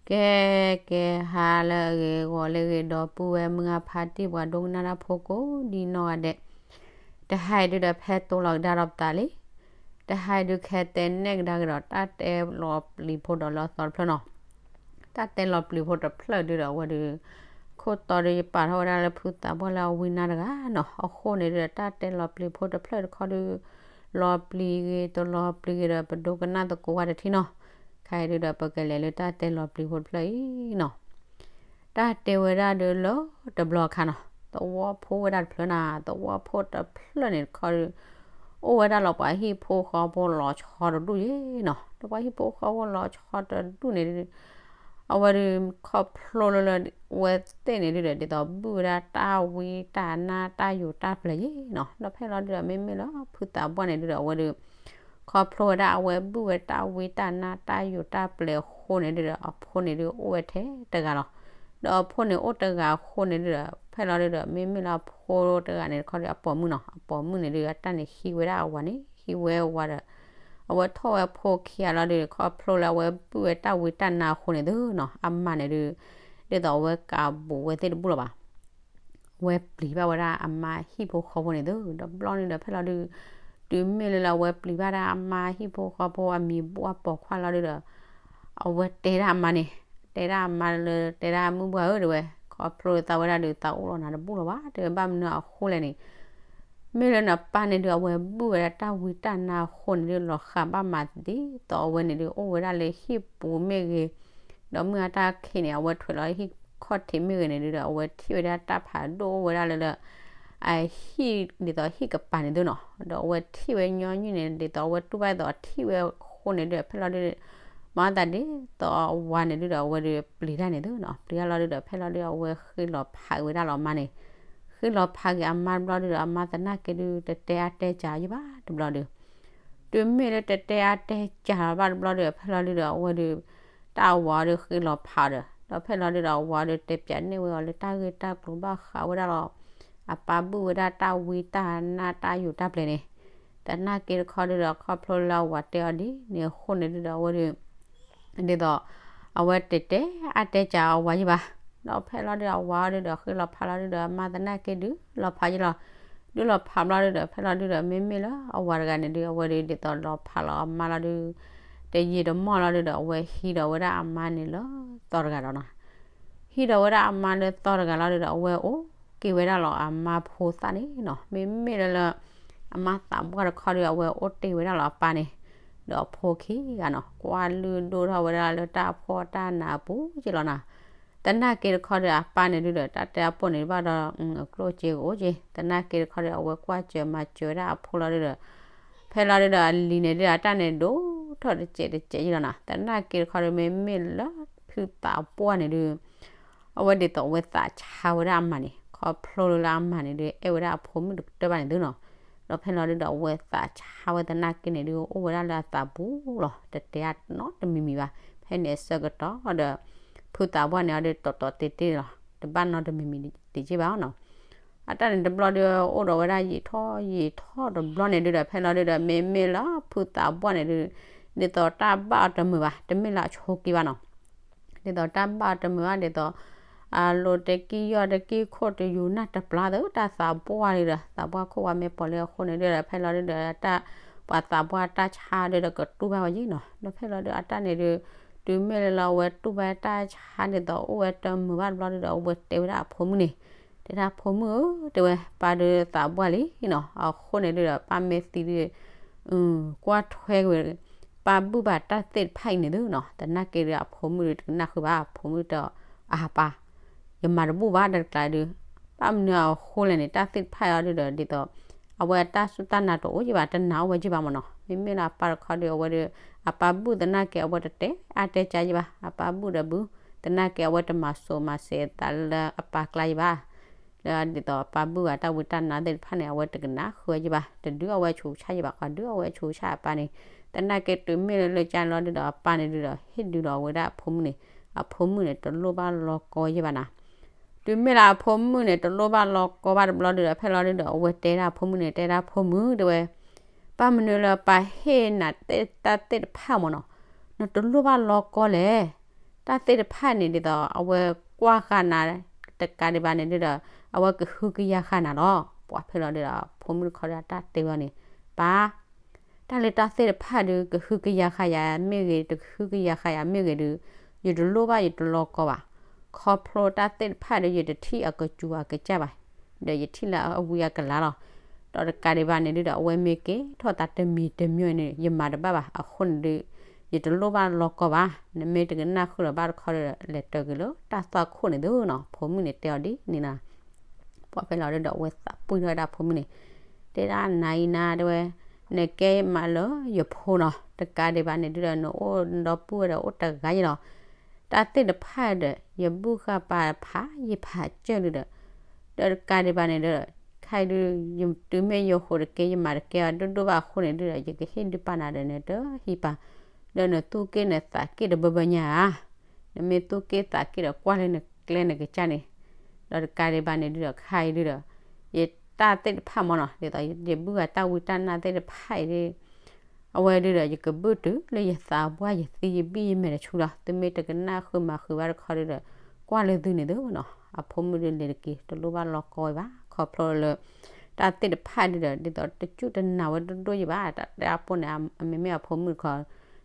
ကဲ ကဲ ဟါလၢအဂ့ၤ ဂီၤလၢအဂ့ၤ ဒီပုၢ်ဝဲၢ်မုၢ်ဂၢ်ဖါတံၢ် ပှၤဒိကနၣ်တၢ်ဖိကိးဒ်နီၢ်ဂၤဒဲး, တဟါအံၤဒုဒီး ဖဲတိလီၤကဒါဒီးပသးလံ. တဟါအံၤဒု ကဟဲတဲနဲၣ်ကဒါက့ၤဒီး တၢ်တဲလီၤပျံၤဖိဒီးလၢအသီတဖျၢၣ်နီၤ. တၢ်တဲလီၤပျံၤဖိတဖျၢၣ်ဒုဒီး အဝဲဒု ခိၣ်တီဒု ယပာ်ထီၣ်ဝဲဒၣ်လၢဖုသးပှၢ်လၢအဝံနါတဂၤနီၤ. အဃိန့ၣ်ဒုဒီး တၢ်တဲလီၤပျံၤဖိတဖျၢၣ်တခီဒု လီၤပျံၤဂ့ၤ တလီၤပျံၤဂ့ၤဒီး ပဒိကနၣ်သကိးဝဲတထံၣ်နီၤ. ခဲအံၤဒုဒီး ပကလဲၤလၢတၢ်တဲလီၤပျံၤဖိတဖျၢၣ်အံၤနီၤ. တၢ်တဲဝဲဒၣ်ဒုလၢတဘျီအခါနီၤ, သဝီဖိဝဲဒၣ်တဖျၢၣ်နၤ, သဝီဖိတဖျၢၣ်န့ၣ်တခီဒု အိၣ်ဝဲဒၣ်လီၤပှၤဟံၣ်ဖိဃီဖိလီၤဆီတဒူၣ်ယဲနီၤ. ဒီးပှၤဟံၣ်ဖိဃီဖိလီၤဆီတဒူၣ်န့ၣ်ဒု အဝဲဒု ခီဖျိလၢလၢ ဝဲသ့ၣ်န့ၣ်ဒုဒီး ဒ်သိးဘုၣ်ဝဲဒၣ်တၢ်ဝံတၢ်နါတၢ်ယိာ်တၢ်ပျဲၤယဲနီၤ. ဒီးဖဲလီၤဒုဒီး မ့မ့ၢ်လၢဖုသးပှၢ်န့ၣ်ဒုဒီး အဝဲဒု ခီဖျိဝဲဒၣ်အဝဲဘုၣ်ဝဲတၢ်ဝံတၢ်နါတၢ်ယိာ်တၢ်ပျဲၤအဃိန့ၣ်ဒုဒီး အဖိန့ၣ်ဒုအိၣ်ဝဲထဲတဂၤလီၤ. ဒီးအဖိန့ၣ်အိၣ်တဂၤအဃိန့ၣ်ဒုဒီး ဖဲလီၤဒုဒီး မ့မ့ၢ်လၢအဖိတဂၤန့ၣ်တခီဒီး အပိာ်မုၣ်နီၤ, အပိာ်မုၣ်န့ၣ်ဒု အတၢ်န့ၣ်ဟံးဝဲဒၣ်အဝၤန့ၣ် ဟံးဝဲဝၤဒီး အဝဲထီၣ်ဝဲဖိခံဂၤလီၤဒုဒီး ခီဖျိလၢအဝဲဘုၣ်ဝဲတၢ်ဝံတၢ်နါအဃိန့ၣ်သုနီၤ, အမါန့ၣ်ဒု ဒ်သိးအဝဲကးဘူးဝဲသ့ၣ်တဘူၣ်လီၤဘၣ်. အဝဲပျံၤဘၣ်ဝဲဒၣ်အမါဟံၣ်ဖိဃီဖိန့ၣ်သု, ဒီးဘျီန့ၣ်ဒီး ဖဲလီၤဒု တုၤမ့ၢ်လၢလၢအဝဲပျံၤဘၣ်ဒၣ်အမါဟံၣ်ဖိဃီဖိအမံၤဘှၢ်ပိာ်ခွါလီၤဒုဒီး အဝဲတဲဒၣ်အမါန့ၣ်, တဲဒၣ်အမါလၢ တဲဒၣ်မုၢ်ဘှၢ်ဧၢ တဲဝဲ, ခီဖျိလၢသးဝဲဒၣ်ဒုးသးအိၣ်လီၤနၤတဘူၣ်လီၤဘၣ် တဲဝဲ, ဘၣ်မနုၤအဃိလဲၣ်န့ၣ် မ့ၢ်လၢနပၢ်န့ၣ်ဒုး အဝဲဘုၣ်ဝဲဒၣ်တၢ်ဝံတၢ်နါအဃိန့ၣ်ဒုး လီၤဃးဘၣ်မးဒ်သိးအဝဲန့ၣ်ဒုး အိၣ်ဝဲဒၣ်လၢဟံၣ်ပူၤမ့ၢ်ဂ့ၤ, ဒီးမုၢ်အတၢ်ခံးန့ၣ် အဝဲထွဲလီၤဟံၣ်ခီၣ်ထံးမ့ၢ်ဂ့ၤန့ၣ်ဒုးဒီး အဝဲထံၣ်ဝဲဒၣ်တၢ်ဖးဒိၣ်အိၣ်ဝဲဒၣ်လၢလၢ အဟံၣ်ဒ်သိးဟံၣ်ကပၤန့ၣ်သုနီၤ, ဒီးအဝဲထံၣ်ဝဲညီနုၢ်န့ၣ် ဒ်သိးအဝဲတူၢ်ဘၣ်ဒ်သိးအထံၣ်ဝဲအဃိန့ၣ်ဒုး ဖဲလီၤဒုး မၤသးဒ်သိးအဝၤန့ၣ်ဒုးဒီး အဝဲဒုးပျံၤတၢ်န့ၣ်သုနီၤ, ပျံၤတၢ်လီၤဒုးဒီး ဖဲလီၤဒုးဒီး အဝဲဃ့လီၤဖးက့ၤဝဲဒၣ်လီၤအမါန့ၣ်, ဃ့လီၤဖးက့ၤအမါတဘျီဒုးဒီး အမါသနာ်က့ဒုး တတဲအါတဲစှၤယံၣ်ဘၣ်တဘျီဒုး တုၤမ့ၢ်လၢတတဲအါတဲစှၤလီၤဘၣ်တဘျီဒုး ဖဲလီၤဒုးဒီး အဝဲဒုး တၢ်အဝၤအီၤဒုးဃ့လီၤဖးအီၤဒီး ဒီးဖဲလီၤဒုးဒီး အဝၤအီၤဒုးတဲပၠးန့ၢ်ဝဲအီၤလၢတၢ်ဂ့ၢ်တၢ်ကျိၤဘၣ်ဃးဝဲဒၣ်လီၤ အပၢ်ဘုၣ်ဝဲဒၣ်တၢ်ဝံတၢ်နါတၢ်ယိာ်တၢ်ပျဲၤန့ၣ်, သနာ်က့တခီဒုးဒီး ခီဖျိလၢအဝၤတဲအီၤဒ်န့ၣ်အဃိန့ၣ်ဒုးဒီး အဝဲဒုး ဒ်သိး အဝဲတတဲအါတဲစှၤအဝၤယံၣ်ဘၣ်, ဒီးဖဲလီၤဒုးဒီး အဝၤအီၤဒုးဒီး ဃ့လီၤဖးလီၤဒုးဒီး အမါသနာ်က့ဒုးလီၤဖးယံၣ်လီၤ, ဒုးလီၤဖးဘျီဒုးဒီး ဖဲလီၤဒုးဒီး မ့မ့ၢ်လၢအဝၤတဂၤန့ၣ်ဒုး အဝဲဒုးဒ်သိးလီၤဖးလီၤအမါလီၤဒုး တယံာ်တမီၢ်လီၤဒုးဒီး အဝဲဟံးဒီးဝဲဒၣ်အမါန့ၣ်လၢသီတဂၤဒီးနီၤ ဟံးဒီးဝဲဒၣ်အမါလၢသီတဂၤလီၤဒုးဒီး အဝဲအိၣ်က့ၤဝဲဒၣ်လီၤအမါဖိသၣ်န့ၣ်နီၤ, မ့မ့ၢ်လၢလၢ အမါသးပှၢ်တခီဒုး အဝဲအိၣ်တ့ၢ်ဝဲဒၣ်လီၤအပၢ်န့ၣ်, ဒီးအဖိခံဂၤနီၤ ကွၢ်လုၢ်ဒိၣ်ထီၣ်ဝဲဒၣ်လၢတၢ်ဖှီၣ်တၢ်နးအပူၤက့လီၤနီၤ, သနာ်က့တခီဒုး အပၢ်န့ၣ်ဒုးဒီး တၢ်တဲအပိၢ်န့ၣ်ဘၣ်ဒီး အကျိၣ်စ့ကအိၣ်က့, သနာ်က့တခီဒုး အဝဲကွၢ်စၢၤမၤစၢၤဝဲဒၣ်အဖိလီၤဒုးဒီး ဖဲလီၤဒုးဒီး အလံၤန့ၣ်ဒုး အတၢ်န့ၣ်ဒိၣ်ထီၣ်တစဲးတစဲးယံၣ်လီၤနီၤ, သနာ်က့တခီဒုး မ့မ့ၢ်လၢဖုသးပှၢ်န့ၣ်ဒုး အဝဲဒ်သိးအဝဲသးဆါဝဲဒၣ်အမါန့ၣ် ခီဖျိလၢလၢအမါန့ၣ်ဒုး အဲၣ်ဝဲဒၣ်အဖိမုၣ်တကတၢၢ်ဘၣ်န့ၣ်သုနီၤ, ဒီးဖဲလီၤဒုးဒီး အဝဲသးဆါဝဲသနာ်က့န့ၣ်ဒုး အိၣ်ဝဲဒၣ်လၢအသးပူၤလီၤ တတဲအါနီတမံၤမံၤဘၣ်, ဖဲန့ၣ်အဆၢကတီၢ်ဒီး ဖုသးပှၢ်န့ၣ်အီၤဒုး တီတီတ့တ့လီၤ တဘၣ်နီတမံၤမံၤတယံာ်ဘၣ်နီၤ အတၢ်န့ၣ်တဘျီဒုး အိၣ်ဒီးဝဲဒၣ်ယံာ်ထီၣ်ယံာ်ထီၣ်တဘျီန့ၣ်ဒုးဒီး ဖဲလီၤဒုးဒီး မ့မ့ၢ်လၢဖုသးပှၢ်န့ၣ်ဒုး ဒ်သိးတၢ်ဘၣ်အီၤတမုာ်ဘၣ် တမ့ၢ်လၢအဆိးက့ဘၣ်နီၤ, ဒ်သိးတၢ်ဘၣ်အီၤတမုာ်ဘၣ် ဒ်သိး အလိၤတကံၢ်ယီၢ်တကံၢ်ခိၣ်တယူၤနၢ်တပျၢ်သၢ တၢ်သးပှၢ်ဒုးဒီး သးပှၢ်ခိၣ်ဝါမ့ၢ်ပီၤလၢအဃိန့ၣ်ဒုးဒီး ဖဲလီၤဒုးဒီး တၢ် ပှၤသးပှၢ်တၢ်ဆါဒုးဒီးကတူၢ်ဘၣ်ဝဲယံၤနီၤ, ဒီးဖဲလီၤဒုးအတၢ်န့ၣ်ဒုး တုၤမ့ၢ်လၢလၢအဝဲတူၢ်ဘၣ်တၢ်ဆါဒ်သိးအိၣ်ဝဲတမုာ်ဘၣ်တဘျီဒုးဒီး အဝဲတဲဝဲဒၣ်အဖိမုၣ်န့ၣ်, တဲဒၣ်ဖိမုၣ်ဧၢ တဲဝဲ ပၢ်ဒုးသးပှၢ်လံနီၤ, အဃိန့ၣ်ဒုးဒီး ပၢ်မ့ၢ်သံဒုး ကွၢ်ထွဲက့ၤ ပၢ်ဘုၣ်ဘၣ်တၢ်သ့ၣ်တဖၣ်အံၤန့ၣ်သုနီၤ, သနာ်က့ဒုးအဖိမုၣ်ဒုးတကနၣ်ဃုာ်ဘၣ် အဖိမုၣ်တဲအီၤ အပၢ် ယမၤတဘူၣ်ဘၣ်တၢ်တကျါဒုး, ဘၣ်မနုၤအဃိလဲၣ်န့ၣ် တၢ်သ့ၣ်တဖၣ်အံၤအီၤဒုးဒီး ဒ်သိး အဝဲအတၢ်စူၢ်တၢ်နာ်တအိၣ်ယံၤဘၣ် တနာ်အိၣ်ဝဲယံၤဘၣ်မ့ၢ်နီၤ, မ့မ့ၢ်လၢအပၢ်တခီဒုး အဝဲဒုး အပၢ်ဘုၣ်သနာ်က့ အဝဲတတဲအါတဲကၢယံၤဘၣ် အပၢ်ဘုၣ်ဒီးဘုၣ် သနာ်က့ အဝဲတမၤစိာ်မၤစဲးသးလၢအပၢ်ကျါယံၤဘၣ် လၢဒ်သိးအပၢ်ဘုၣ်ဘၣ်တၢ်ဝံတၢ်နါသ့ၣ်တဖၣ်န့ၣ် အဝဲတကနၣ်ဃုာ်ဝဲယံၤဘၣ် တဒုးအဝဲဆူးဆါယံၤဘၣ် ပှၤဒုးအဝဲဆူးဆါအပၢ်န့ၣ်, သနာ်က့တုၤမ့ၢ်လၢလၢကၢန့ၣ်လီၤဒုးဒီး အပၢ်န့ၣ်ဒုးဒီး ဟ့ၣ်ဒုးလီၤဝဲဒၣ်အဖိမုၣ်န့ၣ်, အဖိမုၣ်န့ၣ် တလိၣ်ဘၣ်လီၤကီယံၤဘၣ်နၤ, တုၤမ့ၢ်လၢအဖိမုၣ်န့ၣ် တလိၣ်ဘၣ်လီၤကီဘၣ်တဘျီဒုးဒီး ဖဲလီၤဒုးဒီး အဝဲတဲဒၣ်အဖိမုၣ်န့ၣ် တဲဒၣ်ဖိမုၣ်တဲဝဲ ဘၣ်မနုၤလၢပၢ်ဟ့ၣ်နၤတၢ်သ့ၣ်တဖၣ်မ့ၢ်နီၤ, နတလိၣ်ဘၣ်လီၤကီလဲၣ် တၢ်သ့ၣ်တဖၣ်န့ၣ်ဒ်သိး အဝဲကွၢ်ဃာ်နၤ တကးဒံးဘၣ်န့ၣ်ဒ်ဒီး အဝဲကဟုကယာ်ဃာ်နၤလီၤ. ပှၤဖဲလီၤဒ်ဒီး ဖိမုၣ်တခီဒီး တၢ်တဲဝဲန့ၣ် ပၢ် တၢ်လၢတၢ်သ့ၣ်တဖၣ်ဒုး ကဟုကယာ်ဃာ်ယၤမ့ၢ်ဂ့ၤ တကဟုကယာ်ဃာ်ယၤမ့ၢ်ဂ့ၤဒုး ယတလိၣ်ဘၣ်ယတလီၤကီဘၣ်. ခီဖျိတၢ်သ့ၣ်တဖၣ်ဒုး ယတထံၣ်အကစူၤအကစၢ်ဘၣ်, ဒီးယထံၣ်လၢအဝံအကလၤလီၤ. ဒီးတကးဒံးဘၣ်န့ၣ်ဒုးဒီး အဝဲမ့ၢ်ကဲထီၣ်သးတမံၤတမံၤန့ၣ် ယမၤတဘၣ်ဘၣ်. အဃိန့ၣ်ဒုး ယတလိၣ်ဘၣ်လီၤကီဘၣ်. နမ့ၢ်တကနၣ်ဃုာ်လီၤဘၣ်တခီဒီး လဲၤတၢၤက့ၤလၢတၢ်သွၣ်ခိၣ်န့ၣ်သုနီၤ. ဖိမုၣ်န့ၣ်တဲအီၤဒ်န့ၣ်နီၤ. ပှၤဖဲလီၤဒုးဒီး အဝဲသးပှံၢ်ထီၣ်ဝဲဒၣ်ဖိမုၣ်န့ၣ်, တဲဒၣ်နၤအံၤနၤ တဲဝဲ, နကဲမးလၢယဖိနီၤ. တကးဒံးဘၣ်န့ၣ်ဒုးဒီး နအိၣ်ဒီပုၢ်ဝဲၢ်ဒီးအိၣ်တဂၤယဲလီၤ. တၢ်သ့ၣ်တဖၣ်ဒီး ယဘူၣ်ဃာ်ပာ်ဖးယဖးစၢၢ်ဒုးဒီး, ဒီးတကးဒံးဘၣ်န့ၣ်ဒီး ခဲအံၤဒုး ယတုၤမ့ၢ်ယဟိးတကဲ ယမၤတကဲအီၤဒိၣ်ဒိၣ်ဘၣ်အဃိန့ၣ်ဒုးဒီး ယကဟ့ၣ်ဒုးပာ်နၤဒီး နတဟံးပာ်, ဒီးနသူၣ်က့ၣ်နသးက့ၣ်တဘၢဘၢညါဧါ. နမ့ၢ်သူၣ်က့ၣ်သးက့ၣ်ဒီး ကွၢ်လၢနကျဲနကစၢ်န့ၣ်, ဒီးတကးဒံးဘၣ်န့ၣ်ဒုးဒီး ခဲအံၤဒုးဒီး ယတၢ်သ့ၣ်တဖၣ်မ့ၢ်နီၤ ဒ်သိး ယဘူၣ်ဃာ်တၢ်ဝံတၢ်နါသ့ၣ်တဖၣ်အံၤဒုး အဝဲဒုးဒီး ယကဘုၣ်တုၤလၢယသးပှၢ်ယသံယဘံၣ်ယမဲာ်တဆူလီၤ. သုမ့ၢ်တကနၣ်ဃုာ်မၤဃုာ်ဘၣ်တခီဒုးဒီး ကွၢ်လၢသုန့ၣ်သုနီၤ. အဖိမုၣ်ဒုးလဲၤတက့ၢ် တလိၣ်ဘၣ်လီၤကီဝဲဘၣ်. ခီဖျိလၢ တၢ်သ့ၣ်တဖၣ်ဒုးဒီး ဒ်သိးတစူၣ်တနာ်ဝဲဒိၣ်ဒိၣ်ယဘၣ် တၢ်တဲအပူၤန့ၣ် အမ့မ့ၢ်အဖိမုၣ်တခီ,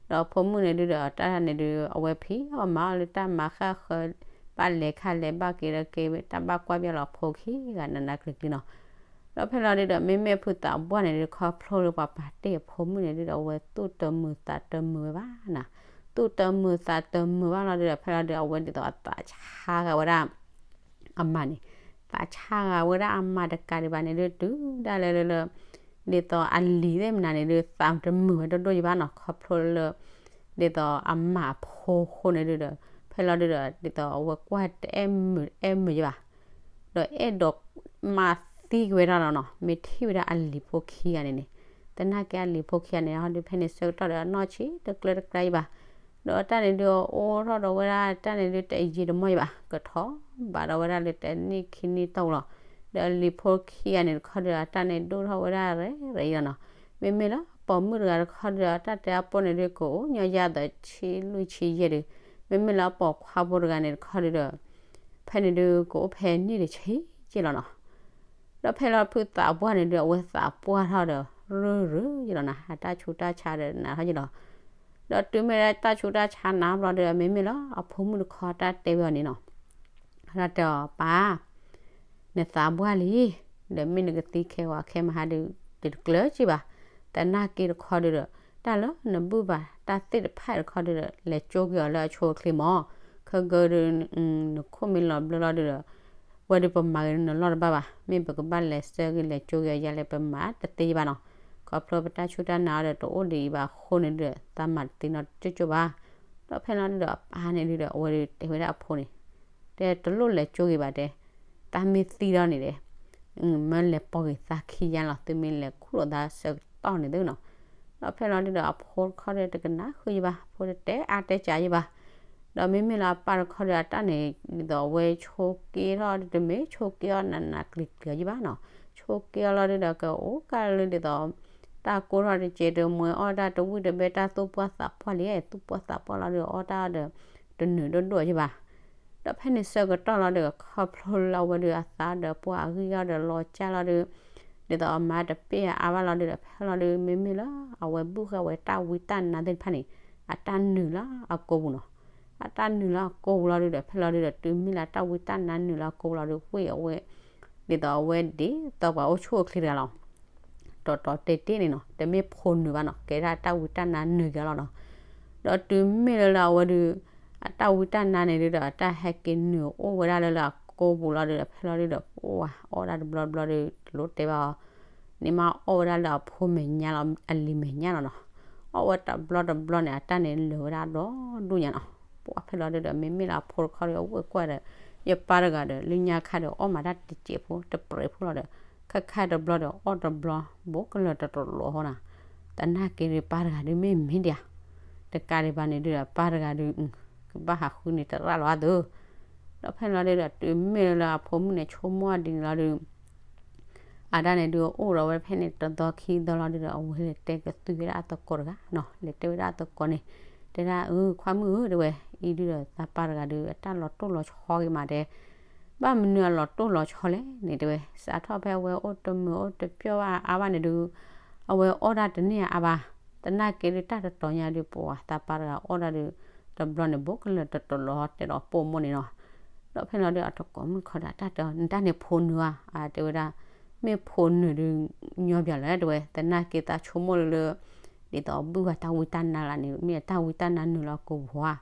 ဒီးအဖိမုၣ်န့ၣ်ဒုးဒီး တၢ်န့ၣ်ဒုး အဝဲဖံးအီၣ်မၤအီၣ်လၢတၢ်မၤဃၣ်ဃၢ ဘၣ်လဲၤခါလဲၤဘၣ်က့ၤဒီးက့ၤ တၢ်ဘၣ်ကွၢ်ဘၣ်လီၤဖိခံဂၤနးနးကျံၤကျံၤနီၤ. ဒီးဖဲလီၤဒုးဒီး မ့မ့ၢ်ဖုသးပှၢ်န့ၣ်ဒုး ခီဖျိလၢပှၤပာ်တ့ၢ်အဖိမုၣ်န့ၣ်ဒုးဒီး အဝဲသူၣ်တမုာ်သးတမုာ်ဝဲဘၣ်နၤ. သူၣ်တမုာ်သးတမုာ်ဘၣ်လီၤဒုးဒီး ဖဲလီၤဒုး အဝဲဒ်သိးအသးဆါဂာ်ဝဲဒၣ် အမါန့ၣ် သးဆါဂာ်ဝဲဒၣ်အမါတကးဒံးဘၣ်န့ၣ်ဒုး တုၤဒၣ်လဲာ်လၢလၢ ဒ်သိးအလံၤသ့ၣ်မနုၤန့ၣ်ဒုး သးတမုာ်ဝဲဒိၣ်ဒိၣ်ယဘၣ်နီၤ. ခီဖျိလၢ ဒ်သိးအမါအဖိအဃိန့ၣ်ဒုးဒီး ဖဲလီၤဒုးဒီး ဒ်သိးအဝဲကွၢ်တအဲၣ်မုာ်အဲၣ်မုာ်ယဘၣ် ဒီးအဲၣ်ဒိးမၤသံက့ၤဝဲဒၣ်လီၤနီၤ. မ့ၢ်ထံၣ်ဝဲဒၣ်အလံၤဖိခံဂၤန့ၣ်န့ၣ် သနာ်က့အလံၤဖိခံဂၤန့ၣ် ဟီဒုးဖဲန့ၣ်ဆၢကတီၢ်ဒီး အနီၢ်ဆံးတကျၢတကျါယဘၣ်. ဒီးတၢ်န့ၣ်ဒုးအိၣ်ထီၣ်ဒီးဝဲဒၣ် တၢ်န့ၣ်ဒုးတယံာ်တမီၢ်ယဘၣ် ကထီၣ်ဘၣ်ဒီးဝဲဒၣ်လၢတနံၣ်ခံနံၣ်တီၢ်လီၤ. ဒီးအလံၤဖိခံဂၤန့ၣ်တခီဒုး အတၢ်န့ၣ်ဒိၣ်ထီၣ်ဝဲဒၣ်ရဲၣ်ရဲၣ်အံၤလီၤနီၤ. မ့မ့ၢ်လၢပိာ်မုၣ်တဂၤတခီဒုး အတၢ်တဲအပူၤန့ၣ်ဒုး ကအိၣ်ညီယါဒီးဆံလွံၢ်ဆံယဲၢ်ဒုး မ့မ့ၢ်လၢအပိာ်ခွါဖိတဂၤန့ၣ်တခီဒုးဒီး ဖဲန့ၣ်ဒုးကအိၣ်ဖဲနံၣ်တဆံယဲၢ်လီၤနီၤ. ဒီးဖဲလီၤဖုသးပှၢ်န့ၣ်ဒုး အဝဲသးပှၢ်ထီၣ်ဒီး ရုၢ်ရုၢ်ယလီၤနၤ အတၢ်ဆူးတၢ်ဆါဒီးနးထီၣ်ယလီၤ. ဒီးတုၤမ့ၢ်လၢတၢ်ဆူးတၢ်ဆါနးဘျီဒီး မ့မ့ၢ်လၢအဖိမုၣ်တခီတၢ်တဲဝဲအီၤန့ၣ်နီၤ, တၢ်တဲအီၤ ပၢ်, နသးပှၢ်လံ, ဒီးမ့ၢ်နကသံခဲဝဲခဲမဟါဒုး တကျၢၤက့ၤဘၣ်, သနာ်က့တခီဒုးဒီး တၢ်လၢနဘူၣ်ဘၣ်တၢ်သ့ၣ်တဖၣ်တခီဒုးဒီး လဲၤကၠိက့ၤအီၤလၢအဆိအချ့မၢ်, ခဲကၢဒုး နခိၣ်မ့ၢ်လီၤဘျၢလီၤဒုးဒီး ဝဲဒုးပမၤဂ့ၤနလီၢ်တဘၣ်ဘၣ်, မ့ၢ်ပကဘၣ်လဲၤဆှၢက့ၤလဲၤကၠိက့ၤအီၤယါလဲၣ် ပမၤတသ့ဘၣ်နီၤ, ခီဖျိပတၢ်ဆူးတၢ်နးအီၤဒီးတအိၣ်ဒံးအံၤဘၣ်အဃိန့ၣ်ဒုးဒီး သးမၤတသ့နီတကၠိၢ်ကၠိၢ်ဘၣ်. ဒီးဖဲလီၤဒုးဒီးအပၢ်န့ၣ်ဒုးဒီး အဝဲဒုးတဲဝဲဒၣ်အဖိန့ၣ် တဲတလိၣ်လဲၤကၠိက့ၤဘၣ်တဲ, တၢ်မ့ၢ်သံဒီးန့ၣ်ဒီး မၢလဲၤပိာ်က့ၤသးခံယါလီၤ, သုမ့ၢ်လဲၤခူၣ်လိာ်သးဆၢကတီၢ်န့ၣ်သုနီၤ. ဒီးဖဲလီၤဒုးဒီးအဖိတခီဒီးတကနၣ်ဃုာ်ယဘၣ်, ဖိတတဲအါတဲကးယဘၣ်. ဒီးမ့မ့ၢ်လၢအပၢ်တခီဒီးအတၢ်န့ၣ် ဒ်သိးအဝဲဆိးက့ထီၣ်ဒုး တမ့ၢ်ဆိးက့အီၤနးနးကျံၤကျံၤယဘၣ်နီၤ, ဆိးက့အီၤလီၤဒုးဒီးကအိၣ်ကၢ်လၢဒ်သိး တၢ်ကိၢ်ထီၣ်တစဲးတမှဲအီၣ်တၢ်တဝံၣ်တဘဲတၢ်သူၣ်ပှၢ်သးပှၢ်လံ, သူၣ်ပှၢ်သးပှၢ်လီၤဒုးအီၣ်တၢ်ဒီး တနုာ်ဒိၣ်ဒိၣ်ယဘၣ်. ဒီးဖဲန့ၣ်ဆၢကတီၢ်လီၤဒီး ခီဖျိလၢအဝဲဒုးအသးဒီးပှၢ်အဂံၢ်အီၤဒီးလီၤကၢ်လီၤဒုး ဒ်သိးအမါတပ့ၢ်အါဘၣ်လီၤဒုးဒီး ဖဲလီၤဒုး မ့မ့ၢ်လၢအဝဲဘူၣ်ဃာ်ဝဲတၢ်ဝံတၢ်နါသ့ၣ်တဖၣ်န့ၣ် အတၢ်နုာ်လၢအကိာ်ပူၤနီၤ, အတၢ်နုာ်လၢအကိာ်ပူၤလီၤဒုးဒီး ဖဲလီၤဒုးဒီး တုၤမ့ၢ်လၢတၢ်ဝံတၢ်နါနုာ်လၢအကိာ်ပူၤလီၤဒုး ဝ့ၢ်အဝဲ ဒ်သိးအဝဲဒ်သိးပှၤအိၣ်ဆူၣ်အိၣ်ချ့တဂၤလီၤ. တီၤတီၤတဲာ်တဲာ်န့ၣ်နီၤ, တမ့ၢ်ဖိနုာ်ဘၣ်နီၤ, ကဲဒၣ်တၢ်ဝံတၢ်နါနုာ်က့ၤလီၤနီၤ. ဒီးတုၤမ့ၢ်လၢလၢအဝဲဒုး အတၢ်ဝံတၢ်နါန့ၣ်ဒုးဒီး အတၢ်ဟဲက့ၤနုာ်အိၣ်ဝဲဒၣ်လၢလၢအကိာ်ပူၤလီၤဒုးဒီး ဖဲလီၤဒုးဒီး ပှၤအီၣ်ဒၣ်တဘျီတဘျီဒုး တလိၣ်တဲဘၣ်အီၤ, န့ၣ်မ့ၢ်အီၣ်ဝဲဒၣ်လၢအဖိမဲာ်ညါလီၤ အလံၤမဲာ်ညါလီၤနီၤ. အီၣ်ဝဲတဘျီတဘျီန့ၣ် အတၢ်န့ၣ်လၢာ်ဝဲဒၣ်ဒီဒူၣ်ညါနီၤ. ပှၤဖဲလီၤဒုးဒီး မ့မ့ၢ်လၢအဖိတခီဒီး အဝဲကွၢ်ဒီး ယပၢ်တဂၤဒီး လၢညါခါဒီး အီၣ်မးတၢ်တစဲးဖိ တပြဲးဖိလီၤဒီး ခဲခါတဘျီဒီး အီၣ်တဘျီ ဘိးကလၢာ်တတလိၤအဃိနီၤ. သနာ်က့ဒုး ပၢ်တဂၤဒုးမ့ၢ်မ့ၢ်ဒံးဧါ, တကးဒံးဘၣ်န့ၣ်ဒုးဒီး ပၢ်တဂၤဒုး ကဘၣ်ဟးဃုန့ၣ်တရၣ်လီၤအါသု. ဒီးဖဲလီၤဒုးဒီး တုၤမ့ၢ်လၢအဖိမုၣ်န့ၣ် ဆိကမိၣ်ဒ်န့ၣ်လီၤဒုး အတၢ်န့ၣ်ဒုး အိၣ်ဒီးဝဲဖဲန့ၣ် တသီခံသီလီၤဒုးဒီး အဝဲလဲၤတဲကသွံဝဲဒၣ်အသကိးတဂၤနီၤ, လဲၤတဲဝဲဒၣ်အသကိးန့ၣ် တဲဒၣ်အၢ ခွါမုၣ်ဧၢ တဲဝဲ, အံၤဒုဒီးသးပၢ်တဂၤဒီး အတၢ်လီၤတိၢ်လီၤဆီဂ့ၤမးတဲ, ဘၣ်မနုၤအလီၤတိၢ်လီၤဆီလဲၣ်န့ၣ် တဲဝဲ, စးထီၣ်ဖဲအဝဲအိၣ်တမုာ်အိၣ်တပျီၢ်ဘၣ်အါဘၣ်န့ၣ်ဒု အဝဲအီၣ်ဒၣ်တန့ၢ်အါဘၣ်, သနာ်က့ဒုတၢ်တတီၤညါဒု ပှၤသးပၢ်တဂၤအီၣ်ဒၣ်ဒု တဘျီန့ၣ် ဘိးကလၢာ်တတီၤလီၤတဲဒီးပိာ်မိၣ်န့ၣ်နီၤ, ဒီးဖဲလီၤဒုအတကိးမုၣ်တခီဒီး တၢ်တဲအီၤ နတၢ်န့ၣ်ဖိနုၤဧါ, အတဲဝဲဒၣ်, မ့ၢ်ဖိနုၤဒု ညီဘၣ်လီၤတဲဝဲ, သနာ်က့သးဆိကမိၣ်လၢလၢ ဒ်သိးဘုၣ်ဝဲတၢ်ဝံတၢ်နါလၢန့ၣ် မ့ၢ်အတၢ်ဝံတၢ်နါနုာ်လီၤကိာ်ပူၤဧါ,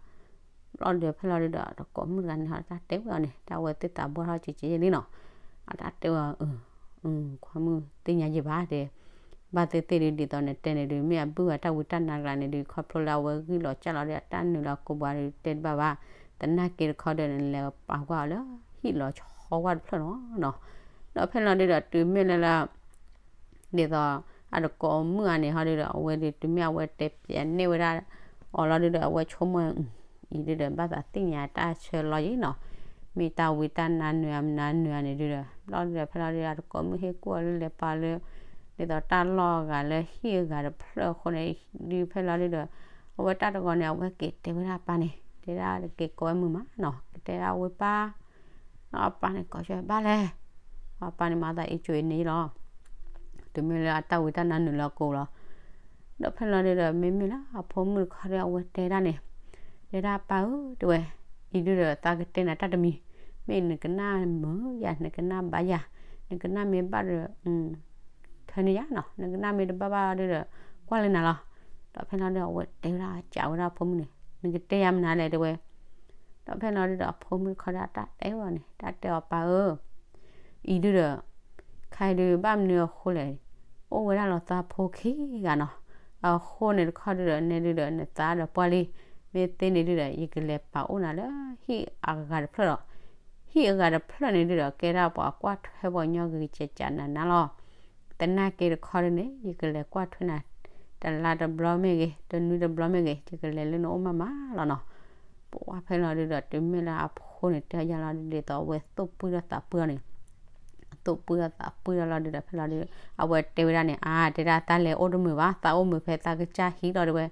ဘျီဒီးဖဲလီၤဒုဒီး တကိးမုၣ်တဂၤန့ၣ် တၢ်တဲဝဲအီၤန့ၣ် တၢ်ဝဲသ့ၣ်သးဘှၣ်ထီၣ်ကဲကဲလံနီၤ, အတၢ်တဲဝဲအီၤ, ခွါမုၣ်သ့ၣ်ညါယံၤဘၣ်တဲ, ဘၣ်သ့ၣ်သ့ၣ်ဒု ဒ်သိးနတဲန့ၣ်ဒု မ့ၢ်အဘုၣ်ဝဲတၢ်ဝံတၢ်နါတဂၤန့ၣ်ဒု ခီဖျိလၢအဝဲဂံၢ်လီၤစၢ်လီၤဒီး အတၢ်နုာ်လီၤကိာ်ပူၤဒု တဲတဘၣ်ဘၣ်, သနာ်က့တခီဒီး နလဲၤပာ်ကွၢ်အီၤလၢ ဟံၣ်လီၤဆီဝါတဖျၢၣ်နီၤနီၤ, ဒီးဖဲလီၤဒုဒီးတုၤမ့ၢ်လၢလၢ ဒ်သိး အတကိးမုၣ်အါန့ၣ်ဟီဒုဒီး အဝဲဒုး တုၤမ့ၢ်အဝဲတဲပၠးန့ၢ်ဝဲဒၣ်အီၤလီၤဒုဒီး အဝဲဆိကမိၣ် အံၤဒုဒီး ဘၣ်သးသ့ၣ်ညါတၢ်ဆၢလီၤယံၤနီၤ, မ့ၢ်တၢ်ဝံတၢ်နါနုာ်အမနုၤနုာ်အန့ၣ်ဒုဒီး ဘျီဒုဒီး ဖဲလီၤဒုဒီး အတကိးမုၣ်ဟ့ၣ်ကူၣ်အီၤလၢလဲၤပာ်လၢ ဒ်သိးတၢ်လီၢ်အဂၤလၢဟံၣ်အဂၤတဖျၢၣ်အဃိန့ၣ် ဒုးဖဲလီၤဒုဒီး အဝဲတၢ်တဂီၤန့ၣ် အဝဲက့ၤတဲဝဲဒၣ်အပၢ်န့ၣ် တဲဒၣ်တက့ၤကိးဝဲမုာ်မးနီၤ ကတဲဒၣ်ဝဲပၢ် ဒီးအပၢ်န့ၣ်ကိးဆၢဘၣ်လဲၣ်, အပၢ်န့ၣ်မၤသးအ့ၣ်ကၠိအံၤန့ၣ်လီၤ, တုၤမ့ၢ်လၢအတၢ်ဝံတၢ်နါနုာ်လီၤကိာ်လီၤ, ဒီးဖဲလီၤဒုဒီး မ့မ့ၢ်လၢအဖိမုၣ်တခီဒီးအဝဲတဲဒၣ်န့ၣ်, တဲဒၣ်ပၢ်ဧၢ တဲဝဲ, အံၤဒုဒီးသးကတဲနၤတၢ်တမံၤ, မ့ၢ်နကနၣ်မုာ်ယၤ နကနၣ်ဘၣ်ယၤ, နကနၣ်မ့ၢ်ဘၣ်ဒီး ထွဲန့ၢ်ယၤနီၤ, နကနၣ်မ့ၢ်တဘၣ်ဘၣ်ဒုဒီး ကွၢ်လၢနၤလီၤ, ဒီးဖဲလီၤဒုဒီး အဝဲတဲဝဲဒၣ်ကးဝဲဒၣ်အဖိမုၣ်န့ၣ် နကတဲယၤမနုၤလဲၣ်တဲဝဲ ဒီးဖဲလီၤဒုဒီးအဖိမုၣ်တခီဒီးအတၢ်တဲဝဲအီၤန့ၣ် တၢ်တဲအီၤပၢ်ဧၢ, အံၤဒုဒီး ခဲအံၤဒုဘၣ်မနုၤအဃိလဲၣ်, အိၣ်ဝဲဒၣ်လီၤသးဖိခံဂၤနီၤ, အဃိန့ၣ်တခီဒုဒီး နဲဒုဒီး နသးဒီးပှၢ်လံ, မ့ၢ်သ့န့ၣ်ဒုဒီး ယကလဲၤပာ်အိၣ်နၤလၢဟံၣ်အဂၤတဖျၢၣ်ဒီး ဟံၣ်အဂၤတဖျၢၣ်န့ၣ်ဒုဒီး ကဲဒၣ်ပှၤကွၢ်ထွဲပှၤကညီဂ့ၤကဲးကးနၤနၤလီၤ, သနာ်က့တခီဒုန့ၣ် ယကလဲၤကွၢ်ထွဲနၤ တလါတဘျီမ့ၢ်ဂ့ၤ တနွံတဘျီမ့ၢ်ဂ့ၤ ယကလဲၤလၢနအိၣ်မးမးလီၤနီၤ, ပှၤဖဲလီၤဒုဒီး တုၤမ့ၢ်လၢအဖိန့ၣ် တဲယၤလီၤဒု ဒ်သိးအဝဲသိၣ်ပှံၢ်ဒီးသးပှံၢ်အီၤန့ၣ် သိၣ်ပှံၢ်ဒီးသးပှံၢ်ဒီးလီၤဒုဒီး ဖဲလီၤဒု အဝဲတဲဝဲဒၣ်န့ၣ် အါ တဲဒၣ်သးလဲၤအိၣ်တမုာ်ဘၣ် သးအိၣ်မုာ်ဖဲသးကစၢ်ဟံၣ်လီၤတဲဝဲ,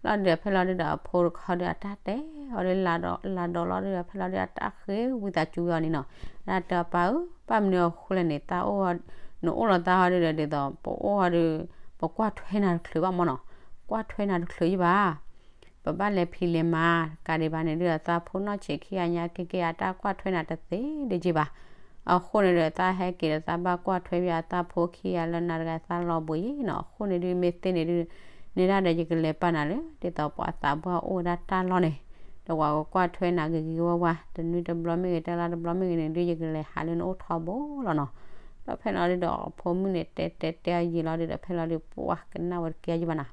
လီၤဒုဒီး ဖဲလီၤဒုဒီး အဖိတခီဒီး အတၢ်တဲအီၤဒု လၤဒီးလီၤဒုဒီး ဖဲလီၤဒု အတၢ်ဃ့ဝံသးစူၤဝဲအီၤန့ၣ်နီၤ, ဒၣ်တဲအီၤပၢ်ဧၢ ဘၣ်မနုၤအဃိလဲၣ်န့ၣ် သးအိၣ် နအိၣ်လီၤသးဟီဒုဒီး ဒ်သိး ပအိၣ်ဟီဒု ပကွၢ်ထွဲနၤတချုးဘၣ်မၢ်နီၤ, ကွၢ်ထွဲနၤတချုးယံၤဘၣ် ပဘၣ်လဲၤဖံးလဲၤမၤ ကးဒံးဘၣ်န့ၣ်ဒုဒီး သးဖိနီၢ်ဆံးခံဂၤညါကဲကဲ အတၢ်ကွၢ်ထွဲနၤတသ့ဒံးက့ဘၣ်, အဃိန့ၣ်ဒီး သးဟဲက့ၤဒီး သးဘၣ်ကွၢ်ထွဲဘၣ်အသးဖိခံဂၤလၢနၤတဂၤ သးလီၤဘှံးယံၤနီၤ, အဃိန့ၣ်ဒု မ့ၢ်သ့န့ၣ်ဒု နဲဒၣ်ဒီး ယကလဲၤပာ်နၤလၢ ဒ်သိးပှၤသးပှၢ်အိၣ်ဝဲဒၣ်တၢ်လီၢ်န့ၣ်, ဒီးပှၤကကွၢ်ထွဲနၤဂ့ၤဂ့ၤဝါဝါ တနွံတဘျီမ့ၢ်ဂ့ၤ တလါတဘျီမ့ၢ်ဂ့ၤန့ၣ်ဒု ယကလဲၤဟးလၢနအိၣ်ထီဘိလီၤနီၤ, ဒီးဖဲလီၤဒုဒီး အဖိမုၣ်န့ၣ် တဲတဲတဲအယံာ်လီၤဒုဒီး ဖဲလီၤဒု ပှၤကနၣ်ဝဲတကဲယံၤဘၣ်နီၤ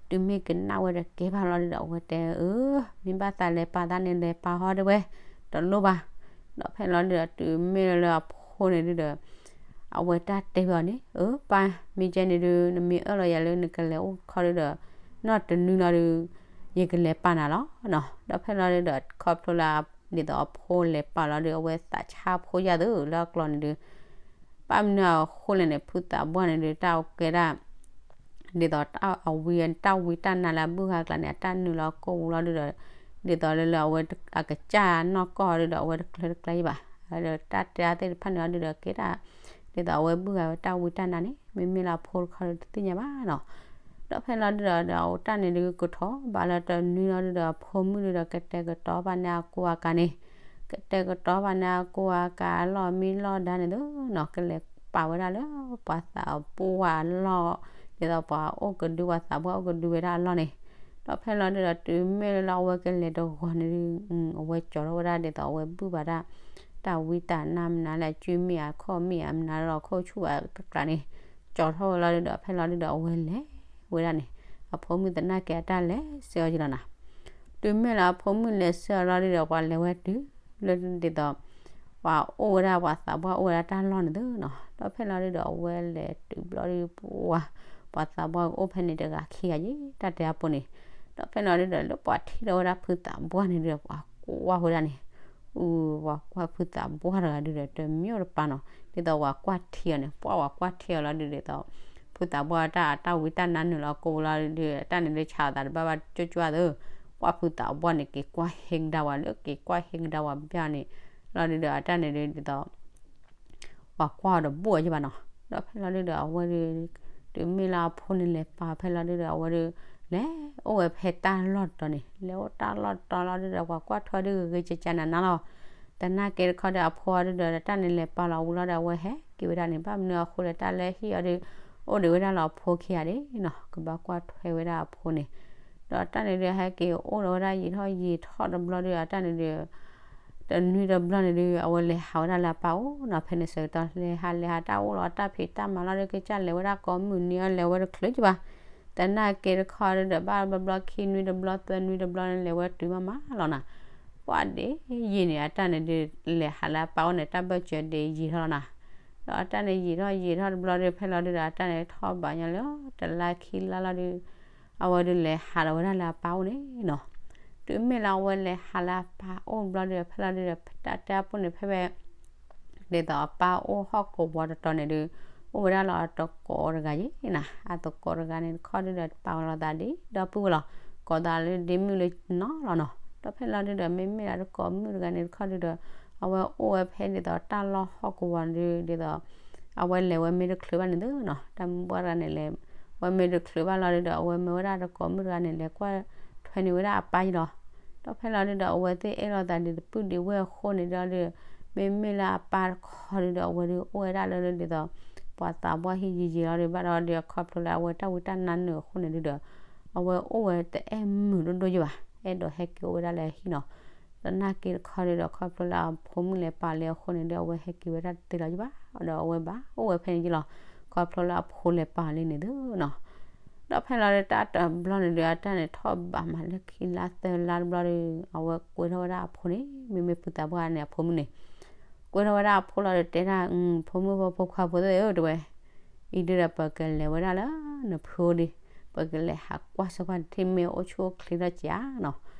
တုၤမ့ၢ်ကနၣ်ဝဲတကဲဘၣ်လီၤဒုဒီး အဝဲတဲအၢ မ့ၢ်ဘၣ်သးလဲၤပာ်သးန့ၣ် လဲၤပာ်ဟီဒုဝဲ တလိၣ်ဘၣ်, ဒီးဖဲလီၤဒုဒီး တုၤမ့ၢ်လၢအဖိန့ၣ်ဒုဒီး အဝဲတၢ်တဲဝဲအီၤန့ၣ် အၢ ပၢ် မ့ၢ်ကဲန့ၣ်ဒု နမ့ၢ်အၢၣ်လီၤယၤလၢနကလဲၤအိၣ်ခီဒုဒီး နီၢ်တနွံလီၤဒု ယကလဲၤပာ်နၤလီၤနီၤ, ဒီးဖဲလီၤဒုဒီး ခီဖျိလၢ ဒ်သိးအဖိလဲၤပာ်လီၤဒု အဝဲသးဆါဖိယၢ်သုလၢအကျိၤန့ၣ်ဒု ဘၣ်မနုၤအဃိလဲၣ်န့ၣ် ဖုသးပှၢ်န့ၣ်ဒု တၢ်ကဲဒၣ် ဒ်သိးအဝံ တၢ်ဝံတၢ်နါလၢအဘုၣ်ဂၤကျါန့ၣ် အတၢ်နုာ်လီၤကိာ်ပူၤလီၤဒုဒီး ဒ်သိးလၢလၢအဝဲအကစၢ်နီၢ်ကီၢ်ဟီဒုဒီး အဝဲတကျၢၤတကျါယံၤဘၣ်, ဒီးတၢ်တဲအါသ့ၣ်တဖၣ်န့ၣ်လီၤဒုဒီး ကဲဒၣ် ဒ်သိးအဝဲဘုၣ်ဂၤဝဲတၢ်ဝံတၢ်နါန့ၣ် မ့မ့ၢ်လၢအဖိတခီဒီးတသ့ၣ်ညါဘၣ်နီၤ, ဒီးဖဲလီၤဒုဒီး ဒီးအတၢ်န့ၣ်ဒု ကထီၣ်ဘးလၢတနွံလီၤဒုဒီး အဖိမုၣ်ဒုဒီး ကတဲာ်ကတီၤဘၣ်န့ၢ်အကိအကၤန့ၣ် ကတဲာ်ကတီၤဘၣ်န့ၢ်အကိအကၤ အလီၢ်မံလီၢ်ဒါန့ၣ်သုနီၤ ကလဲၤပာ်ဝဲဒၣ်လၢ ပှၤသးပှၢ်အလီၢ်, ဒ်သိးပှၤအိၣ်ကဒု ပှၤသးပှၢ်အိၣ်ကဒုဝဲဒၣ်အလီၢ်န့ၣ်, ဒီးဖဲလီၤဒုဒီး တုၤမ့ၢ်လၢအဝဲကလဲၤတဂီၤန့ၣ်ဒု အဝဲကၠီထီၣ်ဝဲဒၣ် ဒ်သိးအဝဲဘုၣ်ဘၣ်ဒၣ် တၢ်ဝံတၢ်နါမနုၤလဲၣ် အစုမ့ၢ်ဧါ ခီၣ်မ့ၢ်ဧါ မနုၤလီၤ ခိၣ်ဆူၣ်ဘၣ်တကျါန့ၣ် ကၠီထီၣ်ဝဲလီၤဒုဒီး ဖဲလီၤဒုဒီး အဝဲလဲၤဝဲဒၣ်န့ၣ်, အဖိမုၣ်သနာ်က့အတၢ်လဲၤဆှၢအီၤယံၤလီၤနီၤ, တုၤမ့ၢ်လၢအဖိမုၣ်လဲၤဆှၢအီၤလီၤဒုဒီး ပှၤလဲၤဝဲတုၤလၢဒ်သိး ပှၤအိၣ်ဝဲဒၣ် ပှၤသးပှၢ်အိၣ်ဝဲဒၣ်တၢ်လီၢ်န့ၣ်သုနီၤ, ဒီးဖဲလီၤဒုဒီး အဝဲလဲၤတုၤဘျီဒု ပှၤ ပှၤသးပှၢ်အိၣ်ဖဲန့ၣ်တဂၤခံဂၤယံၤ တၢ်တဲအပူၤန့ၣ်, ဒီးဖဲလီၤဒုဒီး လၢပှၤထံၣ်ထီၣ်ဝဲဒၣ်ဖုသးပှၢ်န့ၣ်ဒုဒီး ပှၤကွၢ်ဝဲဒၣ်န့ၣ်, အူ ပှၤကွၢ်ဖုသးပှၢ်တဂၤဒုဒီး တမ့ၢ်တပၤနီၤ, ဒ်သိးပှၤကွၢ်ထံအီၤန့ၣ် ပှၤ ပှၤကွၢ်ထံအီၤလီၤဒုဒီး ဒ်သိး ဖုသးပှၢ်တၢ် တၢ်ဝံတၢ်နါနုာ်လီၤကိးလီၤဒုး တၢ်န့ၣ်ဒုးဆးအသးတဘၣ်ဘၣ်ကၠိၣ်ကၠိၣ်အသိး, ကွၢ်ဖုသးပှၢ်န့ၣ် က့ၤကွၢ်ဟ့ကဒါဝဲလၢ က့ၤကွၢ်ဟ့ကဒါဝဲဘၣ်န့ၣ် လီၤဒုးဒီးအတၢ်န့ၣ်ဒုးဒ်သိး ပှၤကွၢ်အီၤတဘူၣ်အီၤယဘၣ်နီၤ. ဒီးဖဲလီၤဒုးဒီးအဝဲဒုး တုၤမ့ၢ်လၢအဖိန့ၣ်လဲၤပာ်ဖဲလီၤဒုးဒီးအဝဲဒုး လဲၤအိၣ်ဝဲဖဲတၢ်လီၢ်တတီၤန့ၣ် လဲၤအိၣ်တၢ်လီၢ်တတီၤလီၤဒုးဒီး ပှၤကွၢ်ထွဲဒုးဂ့ၤဂ့ၤကၠးကၠးနးနးလီၤ. သနာ်က့တခီဒီးအဖိအီၤဒုးဒီး တၢ်န့ၣ်လဲၤပာ်လီၤဝံၤလီၤဒီး အဝဲဟဲက့ၤဝဲဒၣ်န့ၣ် ဘၣ်မနုၤအဃိလဲၣ် တၢ်လၢဟံၣ်အီၤဒုး အိၣ်ဒံးဝဲဒၣ်လၢအဖိခံဂၤဒၣ်နီၤ ကဘၣ်ကွၢ်ထွဲဝဲဒၣ်အဖိန့ၣ်. ဒီးတၢ်န့ၣ်ဒုးဟဲက့ၤအိၣ်ဒီးဝဲဒၣ်ယံာ်ထီၣ်ယံာ်ထီၣ်တဘျီဒုး အတၢ်န့ၣ်ဒုး တနွံတဘျီန့ၣ်ဒုး အဝဲလဲၤဟးဝဲဒၣ်လၢအပၢ်အိၣ်နီၤ ဖဲန့ၣ်ဆၢကတီၢ် လဲၤဟးလဲၤဟးတၢ်အိၣ်လီၤ တၢ်ဖံးတၢ်မၤလီၤဒုး ကစၢ်လဲၤဝဲဒၣ်ကိးမုၢ်နံၤအီၤ လဲၤဝဲတချုးကဘၣ်. သနာ်က့တခီဒုးဒီး ဘၣ်ဘျီဘျီခံနွံတဘျီ သၢနွံတဘျီန့ၣ် လဲၤဝဲတုၤမးမးလီၤနၤ. ပှၢ်ဒ့ယံာ်န့ၣ် အတၢ်န့ၣ်ဒုး လဲၤဟးလၢအပၢ်အိၣ်န့ၣ် တၢ်ဘၢၣ်စၢၤဒ့ယံာ်ထီၣ်လီၤနၤ. ဒီးအတၢ်န့ၣ်ယံာ်ထီၣ်ယံာ်ထီၣ်တဘျီဒုး ဖဲလီၤဒုးဒီး အတၢ်န့ၣ်ထီၣ်ဘးညီလၢ တလါခံလါလီၤဒုး အဝဲဒုးလဲၤဟးဒီးဝဲဒၣ်လၢအပၢ်အိၣ်န့ၣ်နီၤ. တုၤမ့ၢ်လၢအဝဲလဲၤဟးလၢအပၢ်အိၣ်ဘျီဒုး ဖဲလီၤဒုးဒီး တၢ်တဲအပူၤန့ၣ် ဖဲဝဲ ဒ်သိးအပၢ်အိၣ်ဟီၣ်ကဝီၤတတီၤန့ၣ်ဒုး အိၣ်ဝဲဒၣ်လၢအတကိးတဂၤယဲနၤ, အတကိးတဂၤန့ၣ်တခီဒုးဒီး ပာ်လီၤသးဒ်ဒီပုၢ်ဝဲၢ်လီၤ, ကိးသးလၢဒ့မုၣ်လၢနီၤလီၤနီၤ. ဒီးဖဲလီၤဒုးဒီး မ့မ့ၢ်လၢတကိးမုၣ်တဂၤန့ၣ်တခီဒုးဒီး အဝဲအိၣ်ဝဲဖဲဒ်သိးတၢ်လီၢ်ဟီၣ်ကဝီၤန့ၣ်ဒုး ဒ်သိး အဝဲလဲၤဝဲမ့ၢ်တချုးဘၣ်န့ၣ်သုနီၤ, တၢ်မုၢ်ပှၢ်တဂၤန့ၣ်လဲၤဝဲမ့ၢ်တချုးဘၣ်လီၤဒုးဒီး အဝဲမၢဝဲဒၣ်တကိးမုၣ်တဂၤန့ၣ် လဲၤကွၢ်ထွဲန့ၢ်ဝဲဒၣ်အပၢ်ယဲလီၤ. ဒီးဖဲလီၤဒုးဒီး အဝဲသ့ၣ်အဲၣ်လိာ်သးဒ်တပုၢ်ဒ့ဝဲၢ်အဃိန့ၣ်ဒီး မ့မ့ၢ်လၢအပၢ်တခီဒုးဒီး အဝဲဒုးအိၣ်ဝဲဒၣ်လၢဒ်သိး ပှၤသးပှၢ်ဟံၣ်ယံာ်ယံာ်လီၤဒုး ဘၣ်ဒီးဒုးအခီဖျိလၢအဝဲတၢ်ဝံတၢ်နါနုာ်အဃိန့ၣ်ဒုးဒီး အဝဲအိၣ်ဝဲတအဲၣ်မုာ်ဒိၣ်ဒိၣ်ယဘၣ်, အဲၣ်ဒိးဟဲက့ၤအိၣ်ဝဲဒၣ်လၢအဟံၣ်နီၤ. သနာ်က့တခီဒုးဒီး ခီဖျိလၢအဖိမုၣ်လဲၤပာ်လၢအဃိန့ၣ်ဒုး အဝဲဟဲက့ၤဝဲဒၣ်တသ့လီၤယဘၣ်, ဒီးအဝဲဘၣ်အိၣ်ဝဲဖဲန့ၣ်ယဲလီၤ. ခီဖျိလၢအဖိလဲၤပာ်လံန့ၣ်သုနီၤ. ဒီးဖဲလီၤဒုးတၢ်တဘျီန့ၣ်ဒုး အတၢ်န့ၣ်ထီၣ်ဘးမးလၢခံလါသၢလါတဘျီဒီး အဝဲကွဲထီၣ်ဝဲဒၣ်အဖိန့ၣ် မ့မ့ၢ်ဖုသးပှၢ်န့ၣ်အဖိမုၣ်န့ၣ် ကွဲထီၣ်ဝဲဒၣ်အဖိလီၤဒီးတဲဒၣ် ဖိမုၣ်ဖိဖိခွါဖိသ့ၣ်ဧၢ တဲဝဲ, အံၤဒုးဒီးပကလဲၤဝဲဒၣ်လၢနဖုအိၣ်ဒီး ပကလဲၤဟးကွၢ်ဆိကွၢ်ထံၣ်မ့ၢ်အိၣ်ဆူၣ်အိၣ်ချ့ထီၣ်က့ၤဧါနီၤ.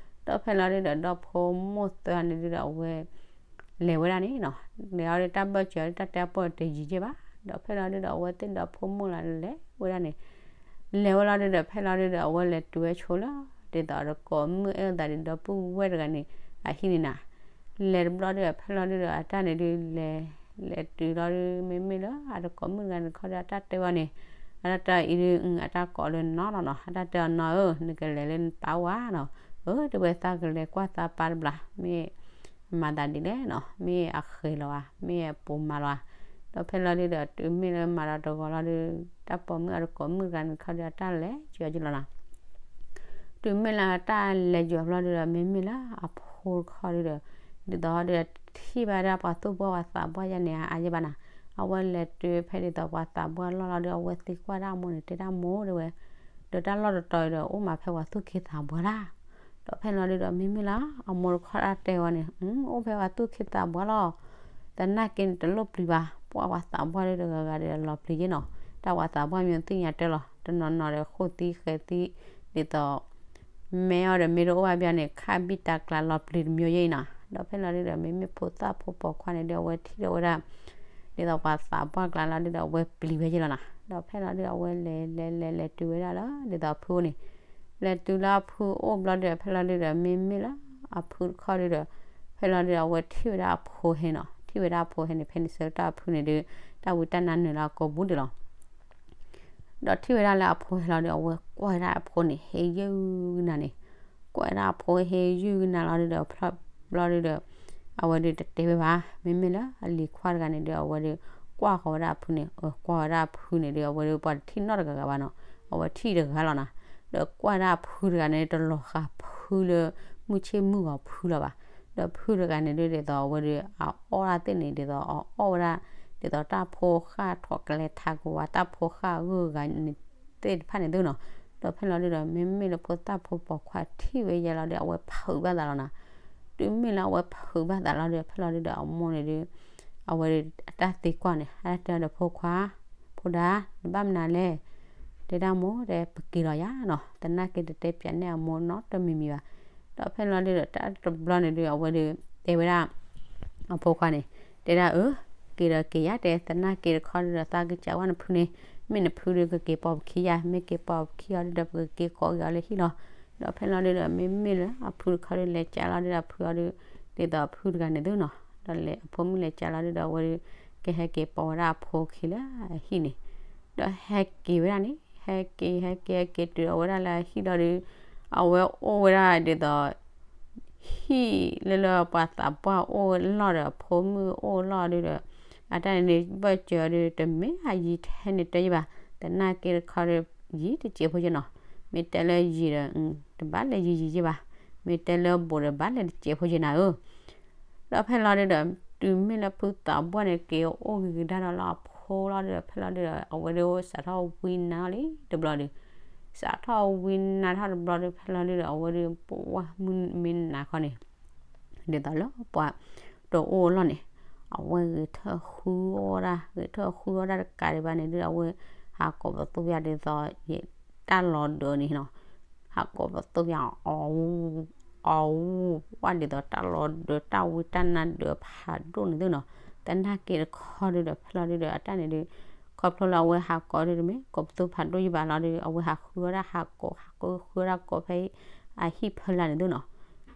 ဒီးဖဲလီၤဒုးဒီး ဒီဖိမိၢ်သၢဂၤန့ၣ်ဒုးဒီးအဝဲ လဲၤဝဲဒၣ်န့ၣ်နီၤ, လဲၤအီၤဒုးတၢ်ဘၢၣ်စၢၤဒုးတၢ်တဲအပူၤတယံာ်က့ဘၣ်. ဒီးဖဲလီၤဒုးဒီး အဝဲသ့ၣ်ဒီးဖိမိၢ်လၢလဲၤဝဲဒၣ်န့ၣ် လဲၤဝဲလီၤဒုးဒီး ဖဲလီၤဒုးဒီး အဝဲလဲၤတုၤဝဲဆိလၢ ဒ်သိးတကိးမုၣ်အဲၣ်လိာ်သးဒ်ဒီပုၢ်ဝဲၢ်တဂၤန့ၣ် အဟံၣ်န့ၣ်နၤ. လဲၤတဘျီဒုးဒီး ဖဲလီၤဒုးဒီး အတၢ်န့ၣ်ဒုးလဲၤ လဲၤတုၤလီၤဒုး မ့မ့ၢ်လၢအတကိးမုၣ်တဂၤန့ၣ်တခီဒီး အတၢ်တဲဝဲန့ၣ် အတၢ်တဲအံၤဒုး အတၢ်ကိးလၢနီၤလီၤနီၤ, အတၢ်တဲအီၤနီၤဧၢ နကလဲၤလၢနပၢ်အိၣ်ဧါနီၤ. အၢ တဲဝဲ သးကလဲၤကွၢ်သးပၢ်တဘျီ မ့ၢ် မၤသးဒ်လဲၣ်နီၤ, မ့ၢ်အဃဲၤလီၤဧါ မ့ၢ်အပိာ်မၤလီၤဧါ. ဒီးဖဲလီၤဒုးဒီး တုၤမ့ၢ်လၢမၤဒီးတဂီၤလီၤဒုး တၢ်ပိာ်မုၣ်အတကိးမုၣ်တဂၤန့ၣ်တခီဒီး အတၢ်လဲၤကၠီၤက့ၤလီၤနီၤ. တုၤမ့ၢ်လၢတၢ်လဲၤကၠီၤဘျီဒုးဒီး မ့မ့ၢ်လၢအဖိတခီဒုးဒီး ဒ်သိးဒုး ထံၣ်ဘၣ်ဒၣ်ပှၤသူၣ်ဘှီပှၤသးဘှီယါန့ၣ် အါယဲဘၣ်နီၤ. အဝဲလဲၤတုၤဖဲဒ်သိးပှၤသးဘှီလီၢ်လီၤဒီး အဝဲသံကွၢ်ဒၣ်အမိၢ်န့ၣ် တဲဒၣ်မိၢ်တဲဝဲ, ဒီးတၢ်လီၢ်တတီၤအံၤဒီး အိၣ်မးဖဲပှၤသူၣ်က့သးဘှီလၢ် ဒီးဖဲလီၤဒုးဒီး မ့မ့ၢ်လၢအမိၢ်တခီတၢ်တဲဝဲန့ၣ် အိၣ်ဖဲပှၤသူၣ်က့သးဘှီလီၤ. သနာ်က့န့ၣ် တလိၣ်ပျံၤဘၣ်, ပှၤပှၤသးဘှီဒုးတဂၤဂၤဒီးလီၤပျံၤယဲနီၤ. တၢ်ပှၤသးဘှီမ့ၢ်သ့ၣ်ညါတဲလီၤ, တနီၤနီၤဒီးဃိၣ်သံဃဲၤသံ ဒ်သိး မဲအီၤဒီးမ့ၢ်တအိၣ်ဘၣ်ဘၣ်န့ၣ် ခးဘံၣ်တၢ်ကျါလီၤပျံၤတမံၤယဲအံၤနီၤ. ဒီးဖဲလီၤဒုးဒီး မ့မ့ၢ်ဖိသၣ်ဖိပိာ်ခွါန့ၣ်ဒုး အဝဲထံၣ်ဒီးဝဲဒၣ် ဒ်သိးပှၤသးပှၢ်ကျါလီၤဒုးဒီး အဝဲပျံၤဝဲယဲလီၤနီၤ. ဒီးဖဲလီၤဒုး အဝဲလဲၤလဲၤလဲၤလဲၤတုၤဝဲဒၣ်လၢ ဒ်သိးအဖုအိၣ်န့ၣ်, လဲၤတုၤလၢအဖုအိၣ်ဘျီဒုးဒီး ဖဲလီၤဒုးဒီး မ့မ့ၢ်လၢအဖုတခီဒုးဒီး ဖဲလီၤဒုးဒီး အဝဲထံၣ်ဝဲဒၣ်အဖိဟဲနီၤ, ထံၣ်ဝဲဒၣ်အဖိဟဲန့ၣ် ဖဲန့ၣ်ဆၢကတီၢ်အဖုန့ၣ်ဒုး တၢ်ဝံတၢ်နါနုာ်လၢအကိာ်ပူၤဒံးလီၤ. ဒီးထံၣ်ဝဲဒၣ်လၢအဖိဟဲလီၤဒီး အဝဲကွၢ်ဝဲဒၣ်အဖိန့ၣ် ဟဲယုၢ်ကနၤန့ၣ်, ကွၢ်ဝဲဒၣ်အဖိဟဲယုၢ်ကနၤလီၤဒုးဒီး ဖဲဘျီဒုးဒီး အဝဲဒုးတတဲဝဲဘၣ်, မ့မ့ၢ်လၢအလံၤခွါတဂၤန့ၣ်ဒုး အဝဲဒုး ကွၢ်ဃီၤဝဲဒၣ်အဖုန့ၣ်, ကွၢ်ဝဲဒၣ်အဖုန့ၣ်ဒုး အဝဲဒုးပှၤတထံၣ်နီတဂၤဂၤဘၣ်နီၤ, အဝဲထံၣ်တဂၤလီၤနီၤ. ဒီးကွၢ်ဒၣ်အဖုတဂၤန့ၣ် တလီၤဃာ်ဖုလၢ မုၢ်ဆ့ၣ်မုၢ်ဂီၤဖုလီၤဘၣ်. ဒီးဖုတဂၤန့ၣ်ဒုး ဒ်သိးအဝဲဒုး အအီၣ်ဒၣ်သ့ၣ်န့ၣ် ဒ်သိးအအီၣ်ဝဲဒၣ် ဒ်သိးတၢ်ဖိဃၢ်ထီၣ်ကလဲၤထးကဝၤ တၢ်ဖိဃၢ်ဂုၤဂၤန့ၣ်သ့ၣ်တဖၣ်န့ၣ်သုနီၤ. ဒီးဖဲလီၤဒုးဒီး မ့မ့ၢ်လၢဖိသၣ်ဖိပိာ်ခွါထံၣ်ဝဲယဲလီၤဒီး အဝဲဖုးဘၣ်သးလီၤနီၤ. တုၤမ့ၢ်လၢအဝဲဖုးဘၣ်သးလီၤဒီး ဖဲလီၤဒုးဒီးအမိၢ်န့ၣ်ဒုး အဝဲဒုးအတၢ်သံကွၢ်န့ၣ် အတၢ်တဲအီၤဒီး ဖိခွါ, ဖိဒါ, နဘၣ်မနုၤလဲၣ်. တဲဒၣ်မိၢ် တဲပက့ၤလီၤယၤနီၤ, သနာ်က့တတဲပၠးနဲၣ်အမိၢ်နီတမံၤမံၤဘၣ်. ဒီးဖဲလီၤဒုးဒီး တၢ်တဘျီန့ၣ်ဒုး အဝဲဒုး တဲဝဲဒၣ် အဖိခွါန့ၣ် တဲဒၣ်အၢ က့ၤဒီးက့ၤယၤ တဲသနာ်က့တခီဒုးဒီး သးကစးဝဲနဖုန့ၣ် မ့ၢ်နဖုဒုးကက့ၤပိာ်ပခံယါ, မ့ၢ်က့ၤပိာ်ပခံအီၤဒုးဒီး ပကက့ၤကိးက့ၤအီၤလၢဟံၣ်လီၤ. ဒီးဖဲလီၤဒုးဒီး မ့မ့ၢ်လၢအဖုတခီဒုးလဲၤကၠီလီၤဒုးဒီး ဖုအီၤဒုး ဒ်သိးဖုတဂၤန့ၣ်သုနီၤ, ဒီးလဲၤအဖိမုၣ်လဲၤကၠီလီၤဒုးဒီး အဝဲဒုး ကဟဲက့ၤပိာ်ဝဲဒၣ်အဖိခံလၢအဟံၣ်န့ၣ်, ဒီးဟဲက့ၤဝဲဒၣ်န့ၣ် ဟဲက့ၤ ဟဲက့ၤ ဟဲက့ၤတုၤအဝဲဒၣ်လၢအဟံၣ်ဒီးဒုး အဝဲအိၣ်ဝဲဒၣ်ဒ်သိး ဟံၣ်လၢလၢပှၤသးပှၢ်အိၣ်လီၢ်ဒီး အဖိမုၣ်အိၣ်လီၢ်ဒုးဒီး အတၢ်န့ၣ်န့ၣ် ဘၢၣ်စၢၤအီၤဒုး တမ့ၢ်အယံၤထဲန့ၣ်တဲယဘၣ်, သနာ်က့တခီဒီး ယံၤတစဲးဖိက့နီၤ, မ့ၢ်တဲလၢယံၤဒီး တဘၣ်လဲၤယံၤယံၤယဘၣ်, မ့ၢ်တဲလၢဘူးဒီးဘၣ်လဲၤတစဲးဖိက့နၤဧၢ. ဒီးဖဲလီၤဒုးဒီး တုၤမ့ၢ်လၢဖုသးပှၢ်န့ၣ် က့ၤအိၣ်ဂ့ၤကဒါဒီးလၢအဖိလီၤဒုးဒီး ဖဲလီၤဒုးဒီး အဝဲဒုးစးထီၣ်ဝံနါလံတဘျီဒုး, စးထီၣ်ဝံနါထီၣ်တဘျီဒုး ဖဲလီၤဒုးဒီး အဝဲဒုးပှၢ်မုၢ်မ့ၢ်နၤခီန့ၣ် ဒ်သိးလၢပှၤတအိၣ်အလီၢ်န့ၣ် အဝဲဂဲၤထၢၣ်ဃုအီၣ်ဝဲဒၣ်, ဂဲၤထၢၣ်ဃုအီၣ်ဝဲဒၣ်တကးဒံးဘၣ်န့ၣ်ဒုး အဝဲဟးကိးပသူယါဒ်သိး တၢ်လီၤဒၢးန့ၣ်နီၤ, ဟးကိးပသူယါ အီၣ် အီၣ် ဝဲဒ်သိးတၢ်လီၤဒၢး တၢ်ဝံတၢ်နါဒၢးဖးဒိၣ်န့ၣ်သုနီၤ, သနာ်က့တခီဒုးဒီး ဖဲလီၤဒုးဒီး အတၢ်န့ၣ်ဒုး ခီဖျိလၢအဝဲဟးကိးဒုးတမ့ၢ် ကိးပသူဖးဒိၣ်ယဘၣ်လီၤဒုး အဝဲဟးဃုဝဲဒၣ်ဟးကိး ဟးကိးဃုဝဲဒၣ်ကိးဖဲ အဟံၣ်ဖီလာ်န့ၣ်သုနီၤ,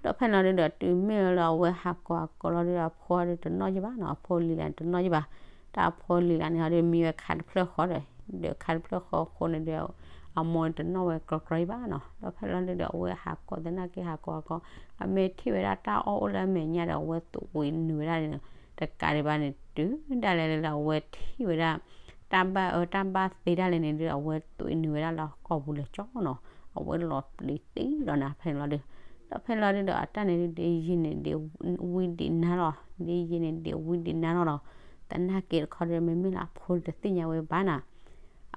ဒီးဖဲလီၤဒုးဒီး တုၤမ့ၢ်လၢအဝဲဟးကိးဟးကိးလီၤဒုးဒီး အဖိဒုးတနီၣ်ယဘၣ်နီၤ, အဖိလံၤလၢ်န့ၣ်တနီၣ်ယဘၣ်, တၢ်အဖိလံၤလၢ်န့ၣ်ဟီဒုးမံဝဲခးတဖျၢၣ်ဃီဒီး ဒီးခးတဖျၢၣ်ဃီအဃိန့ၣ်ဒီး အမိၢ်န့ၣ်တနီၣ်ဝဲကြီကြီယဘၣ်နီၤ, ဒီးဖဲလီၤဒုးဒီး အဝဲဟးကိးသနာ်က့ဟးကိးဟးကိး အမ့ၢ်ထံၣ်ဝဲဒၣ်တၢ်အီၣ်အိၣ်လၢအမဲာ်ညါဒီး အဝဲသွံၣ်နုာ်ဝဲဒၣ်န့ၣ် တကးဒံးဘၣ်န့ၣ် တုၤဒၣ်လဲာ်လၢအဝဲထံၣ်ဝဲဒၣ် တၢ်ဘၣ်အၢတၢ်ဘၣ်သီဒၣ်လဲာ်န့ၣ်ဒီး အဝဲသွံၣ်နုာ်ဝဲဒၣ်လၢအကီၢ်ပူၤလၢာ်ကၠီနီၤ, အဝဲလီၤပျံၤသံလီၤနၤဖဲန့ၣ်လီၤဒုး, ဒီးဖဲလီၤဒုးဒီး အတၢ်န့ၣ်ဒုး ဒ်ယံၤန့ၣ်ဒ်ဝံဒံးနါလီၤ, ဒ်ယံၤန့ၣ်ဒ်ဝံဒံးနါလီၤနီၤ, သနာ်က့တခီဒီး မ့မ့ၢ်လၢအဖိတသ့ၣ်ညါဝဲဘၣ်နၤ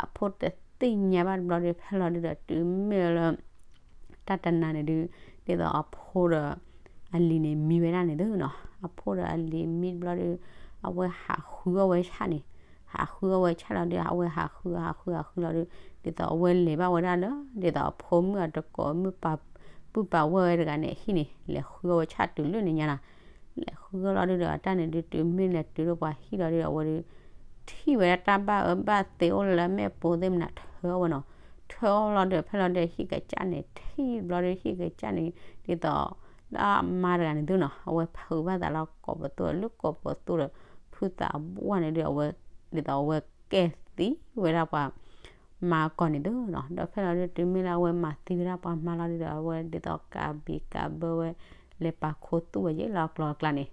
အဖိတသ့ၣ်ညါဘၣ်တဘျီဒီး ဖဲလီၤဒုးဒီး တုၤမ့ၢ်လၢ တၢ်တနၤန့ၣ်ဒုး ဒ်သိးအဖိဒီး အလံၤန့ၣ်မံဝဲဒၣ်န့ၣ်သုနီၤ, အဖိဒီးအလံၤမံတဘျီဒီး အဝဲဟးဃုအီၣ်ဝဲဆၣ်န့ၣ်, ဟးဃုအီၣ်ဝဲဆၣ်လီၤဒုး အဝဲဟးဃု ဟးဃု ဟးဃုလီၤဒုး ဒ်သိးအဝဲလဲၤဘၣ်ဝဲဒၣ်လၢ ဒ်သိးအဖိမုၣ်အတကိး မုၢ်ပာ်ပုၢ်ပာ်ဝဲၢ်ဝဲတဂၤန့ၣ်အဟံၣ်န့ၣ် လဲၤဃုအီၣ်ဝဲဆၣ်တုၤလၢန့ၣ်ညါနီၤ, လဲၤဃုအီၣ်လီၤဒုးဒီး အတၢ်န့ၣ်ဒုး တုၤမ့ၢ်လဲၤတုၤလၢပှၤဟံၣ်လီၤဒုး အဝဲဒုး ထံၣ်ဝဲဒၣ်တၢ်ဘၣ်အၢဘၣ်သီအိၣ်လၢမဲာ်ပိာ်သ့ၣ်မနုၤ ထၢအီၣ်ဝဲနီၤ, ထၢအီၣ်လီၤဒီး ဖဲလီၤဒီး ဟံၣ်ကစၢ်န့ၣ် ထံၣ်ဘျီဒီး ဟံၣ်ကစၢ်န့ၣ် ဒ်သိး လၢအမါတဂၤန့ၣ်သုနီၤ အဝဲဖုးဘၣ်သးလၢ ကိးပသူ လၢကိးပသူဒီး ဖုသးပှၢ်န့ၣ်ဒုး အဝဲ ဒ်သိးအဝဲကဲသံဝဲဒၣ်ပှၤ မါကီၢ်န့ၣ်သုနီၤ, ဒီးဖဲလီၤဒုး တုၤမ့ၢ်လၢအဝဲမၤသံဝဲဒၣ်ပှၤမါလီၤဒုးဒီး အဝဲဒ်သိးကးဘံးကးဘၢဝဲ လဲၤပာ်ခူသူၣ်ဝဲယဲလၢအကျိၤအကျဲန့ၣ်,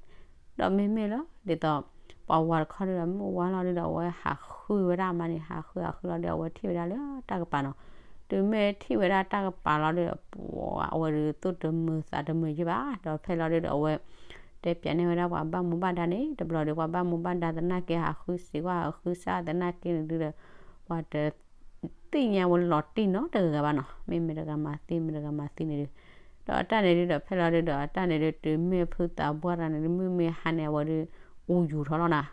ဒီးမ့မ့ၢ်လၢ ဒ်သိး ပှၤဝၤတခီဒုးဒီး မုၢ်ဝါလီၤဒုးဒီး အဝဲဟးဃုဝဲဒၣ်အမါန့ၣ် ဟးဃုဟးဃုလီၤဒီး အဝဲထံၣ်ဝဲဒၣ်လၢတၢ်ကပၤနီၤ, တုၤမ့ၢ်ထံၣ်ဝဲဒၣ်တၢ်ကပၤလီၤဒုးဒီး ပှၤအဝဲဒုးသူၣ်တမုာ်သးတမုာ်ယဲဘၣ်, ဒီးဖဲလီၤဒုးဒီး အဝဲ တဲပၠးန့ၢ်ဝဲဒၣ်ပှၤဘၣ်မူဘၣ်ဒါန့ၣ် တဘျီဒီး ပှၤဘၣ်မူဘၣ်ဒါသနာ်က့ ဟးဃုစံးဝဲ ဟးဃုစၢ်သနာ်က့န့ၣ်ဒုးဒီး ပှၤတသ့ၣ်ညါဝဲလီၤတံၢ်နီတဂၤဘၣ်နီၤ, မ့မ့ၢ်တဂၤမၤသံ မ့ၢ်တဂၤမၤသံန့ၣ်ဒုး, ဒီးအတၢ်န့ၣ်ဒုးဒီး ဖဲလီၤဒုးဒီး အတၢ်န့ၣ်ဒုး တုၤမ့ၢ်ဖုသးပှၢ်တဂၤန့ၣ်ဒုး မုၢ်မ့ၢ်ဟါန့ၣ် အဝဲဒုး အူယူၤထီၣ်လီၤနၤ,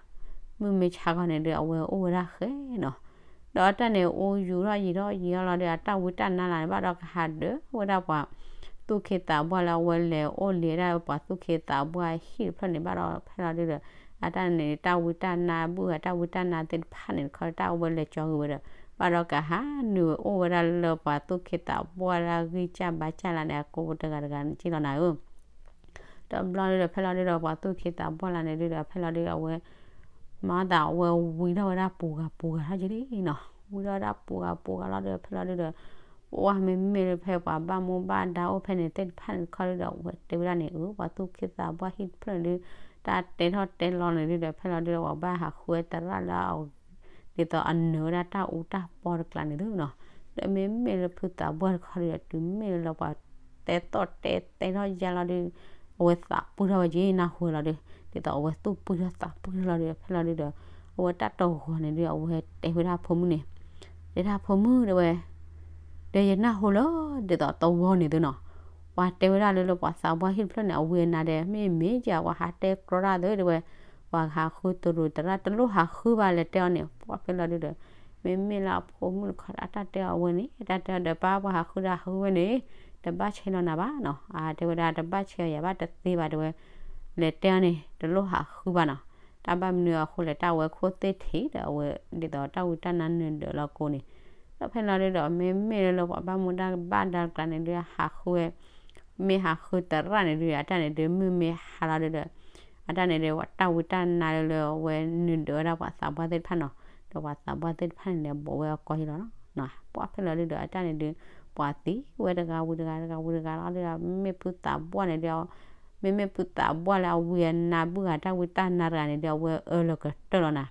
မုၢ်မ့ၢ်ဆါခီန့ၣ်ဒုး အဝဲအိၣ်ဝဲဒၣ်ဃဲနီၤ, ဒီးအတၢ်န့ၣ် အူယူၤထီၣ်ယံာ်ထီၣ်ယံာ်ထီၣ်လီၤဒီး အတၢ်ဝံတၢ်နါလၢန့ၣ် ဘၣ်ဒီးကဟးဒၢးဝဲဒၣ်ပှၤ သူၣ်က့သးပှၢ်လၢအဝဲလဲၤအိၣ်လံဒၣ်ပှၤသူၣ်က့သးပှၢ်ဟံၣ်တဖျၢၣ်န့ၣ် ဘၣ်ဒီးဖဲလီၤဒုးဒီး အတၢ်န့ၣ် တၢ်ဝံတၢ်နါ ဘုၣ်ဂၤတၢ်ဝံတၢ်နါသ့ၣ်တဖၣ်န့ၣ်တခီ တၢ်အဝဲလဲၤကၠီဂ့ၤဝဲဒီး ဘၣ်ဒီးကဟးနုာ်အိၣ်ဝဲဒၣ်လၢပှၤသူၣ်က့သးပှၢ်လၢအဂံၢ်စၢ်ဘါစၢ်လၢန့ၣ် အကိးတဂၤတဂၤန့ၣ်က့လီၤနၤဧၢ, ဒီးဘျီဒုးဒီး ဖဲလီၤဒုးဒီး ပှၤသူၣ်က့သးပှၢ်လၢန့ၣ်ဒုးဒီး ဖဲလီၤဒုးဒီး အဝဲ မၤသးအဝဲဝံထီၣ်ဝဲဒၣ်ပူၤဂၤပူၤဂၤထီၣ်က့လံနီၤ, ဝံထီၣ်ဝဲဒၣ်ပူၤဂၤပူၤဂၤလီၤဒီး ဖဲလီၤဒုးဒီး ပှၤမ့မ့ၢ်လၢဖဲပှၤဘၣ်မူဘၣ်ဒါအိၣ်ဖဲန့ၣ်သ့ၣ်တဖၣ်န့ၣ်တခီဒုးဒီး အဝဲတဲဝဲဒၣ်န့ၣ် အၢ ပှၤသူၣ်က့သးပှၢ်ဟံၣ်တဖျၢၣ်န့ၣ်ဒုး တၢ်တဲထီၣ်တဲလီၤန့ၣ်ဒုးဒီး ဖဲလီၤဒုးဒီး ပှၤဘၣ်ဟးဃုဝဲသရၣ်လၢအ ဒ်သိးအနၢၤဝဲဒၣ်တၢ်အူတၢ်ပီတကျါန့ၣ်သုနီၤ, ဒီးမ့မ့ၢ်လၢဖုသးပှၢ်တခီဒုးဒီး တုၤမ့ၢ်လၢပှၤ တဲသီၣ်တဲသဲထီၣ်ယါလီၤဒုး အဝဲသးပှၢ်ထီၣ်ဝဲက့ၤနၢ်ဟူလီၤဒုး ဒ်သိးအဝဲသူၣ်ပှၢ်ထီၣ်သးပှၢ်ထီၣ်လီၤဒုး ဖဲလီၤဒုးဒီး အဝဲတၢ်တဂီၤန့ၣ်ဒုး အဝဲတဲဝဲဒၣ်ဖိမုၣ်န့ၣ် တဲဒၣ်ဖိမုၣ်တဲဝဲ ဒီးယနၢ်ဟူလၢ ဒ်သိးတဝီန့ၣ်သုနီၤ, ပှၤတဲဝဲဒၣ်လၢလၢပှၤသးပှၢ်ဟံၣ်တဖျၢၣ်န့ၣ် အဝံအနါဒီး မ့ၢ်မ့ၢ်ယၤ ပှၤဟးတဲကြီတၢ်သုတဲဝဲ ပှၤဟးဃုတရူးတရၣ်တလိၣ်ဟးဃုဘၣ်လဲၤတဲအီၤန့ၣ် ပှၤဖဲလီၤဒုးဒီး မ့မ့ၢ်လၢအဖိမုၣ်တခီ အတၢ်တဲအီၤအဝဲန့ၣ် တၢ်တဲအီၤဒီး ပၢ်ပှၤဟးဃုဒီးဟးဃုဝဲန့ၣ် တဘၣ်ဆဲးလီၤနၤဘၣ်နီၤ, အတဲဝဲဒၣ်တဘၣ်ဆဲးအီၤယၤဘၣ်တသ့ဘၣ်တဲဝဲ လဲၤတဲအီၤန့ၣ် တလိၣ်ဟးဃုဘၣ်နီၤ, တၢ်ဘၣ်မနုၤအဃိလဲၣ် တၢ်ဝဲခိၣ်သ့ၣ်ထံးဒီးအဝဲ ဒ်သိးတၢ်ဝံတၢ်နါနုာ်ဒၢးလီၤကိးန့ၣ်, ဒီးဖဲလီၤဒုဒီး မ့မ့ၢ်လၢလၢပှၤဘၣ်မူဒါဘၣ်ဒါတကျါန့ၣ်ဒု ဟးဃုဝဲ မ့ၢ်ဟးဃုသရၣ်န့ၣ်ဒု အတၢ်န့ၣ်ဒု မုၢ်မ့ၢ်ဟါလီၤဒုဒီး အတၢ်န့ၣ်ဒု တၢ်ဝံတၢ်နါလၢလၢအဝဲနုာ်ဒၢးဝဲဒၣ်ပှၤသးပှၢ်သ့ၣ်တဖၣ်နီၤ, ဒီးပှၤသးပှၢ်သ့ၣ်တဖၣ်န့ၣ်ဒီး ဘိးဝဲအကီၢ်ဟံၣ်လီၤနီၤ, ပှၤဖဲလီၤဒုဒီး အတၢ်န့ၣ်ဒု ပှၤသံဝဲတဂၤဝံၤတဂၤ တဂၤဝံၤတဂၤလီၤဒုဒီး မ့ၢ်ဖုသးပှၢ်န့ၣ်ဒု မ့မ့ၢ်ဖုသးပှၢ်လၢအဝံအနါဘုၣ်ဂၤတၢ်ဝံတၢ်နါတဂၤန့ၣ်ဒု အဝဲအၢလီၤကတၢၢ်လီၤနၤ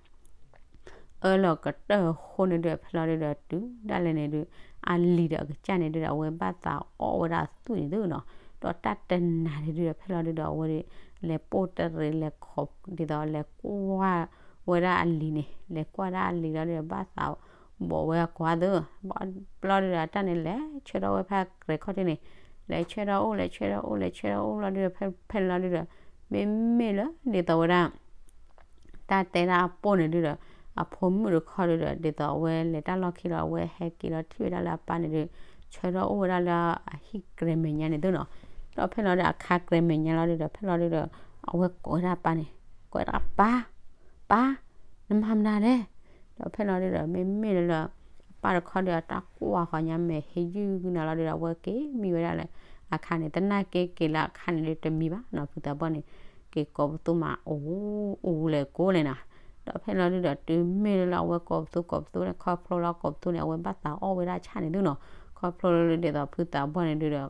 အၢလီၤကတၢၢ်အဃိန့ၣ်ဒုး ဖဲလီၤဒုဒီး တုၤဒၣ်လဲာ်န့ၣ်ဒုး အလံၤဒီးအကစၢ်န့ၣ်ဒုဒီး အဝဲဘၣ်သးအီၣ်ဝဲဒၣ်အသူၣ်န့ၣ်သုနီၤ, ဒီးတၢ်တနၤန့ၣ်ဒုဒီး ဖဲလီၤဒုဒီး အဝဲဒုး လဲၤပိၢ်တရံးလဲၤခီ ဒ်သိးလဲၤကွၢ်ဝဲဒၣ်အလံၤန့ၣ် လဲၤကွၢ်ဒၣ်အလံၤလီၤဒုဒီး ဘၣ်သးဘိးဝဲအကွၢ်သု, ဘၣ်ဘျီဒုဒီး အတၢ်န့ၣ်လဲၤဆၢထၢၣ်ဝဲဖဲကြဲၤခီၣ်ထံးန့ၣ်, လဲၤဆၢထၢၣ်အိၣ် လဲၤဆၢထၢၣ်အိၣ် လဲၤဆၢထၢၣ်အိၣ်လီၤဒုဒီး ဖဲဖဲလီၤဒုဒီး မ့မ့ၢ်လၢဒ်သိးဝဲဒၣ် တၢ်တဲဒၣ်အပိၢ်န့ၣ်ဒုဒီး အဖိမုၣ်တခီဒုဒီး ဒ်သိးအဝဲလဲၤတၢ်လီၢ်ခံလီၤ အဝဲဟဲက့ၤလီၤထံၣ်ဝဲဒၣ်လၢအပၢ်န့ၣ်ဒုး ဆၢထၢၣ်အိၣ်ဝဲဒၣ်လၢအဟံၣ်ကြဲၤမဲာ်ညါန့ၣ်သုနီၤ, ဒီးဖဲလီၤဒုး အခါကြဲၤမဲာ်ညါလီၤဒုဒီး ဖဲလီၤဒုဒီး အဝဲကိးဝဲဒၣ်အပၢ်န့ၣ် ကိးဝဲဒၣ်ပၢ်, ပၢ်, နမၤမနုၤလဲၣ်, ဒီးဖဲလီၤဒုဒီး မ့မ့ၢ်လၢလၢ အပၢ်တခီဒုး အတၢ်ကွၢ်ဃီညါမဲာ်ဟ့ၣ်ယုၢ်နၤလီၤဒုဒီး အဝဲက့ၤမံဝဲဒၣ်လၢ အခါန့ၣ် တနာ်က့က့ၤလၢအခါန့ၣ်ဒုးတမံဘၣ်နီၤ ဖုသးပှၢ်န့ၣ် က့ၤကိးပသူမး အိၣ်လဲၤကိးလဲၤနၤ, ဒီးဖဲလီၤဒုဒီး တုၤမ့ၢ်လၢလၢအဝဲကိးပသူကိးပသူန့ၣ် ခီဖျိလၢကိးပသူန့ၣ် အဝဲဘၣ်သးအီၣ်ဝဲဒၣ်ဆၣ်န့ၣ်သုနီၤ, ခီဖျိလၢဒ်သိးဖုသးပှၢ်န့ၣ်ဒုဒီး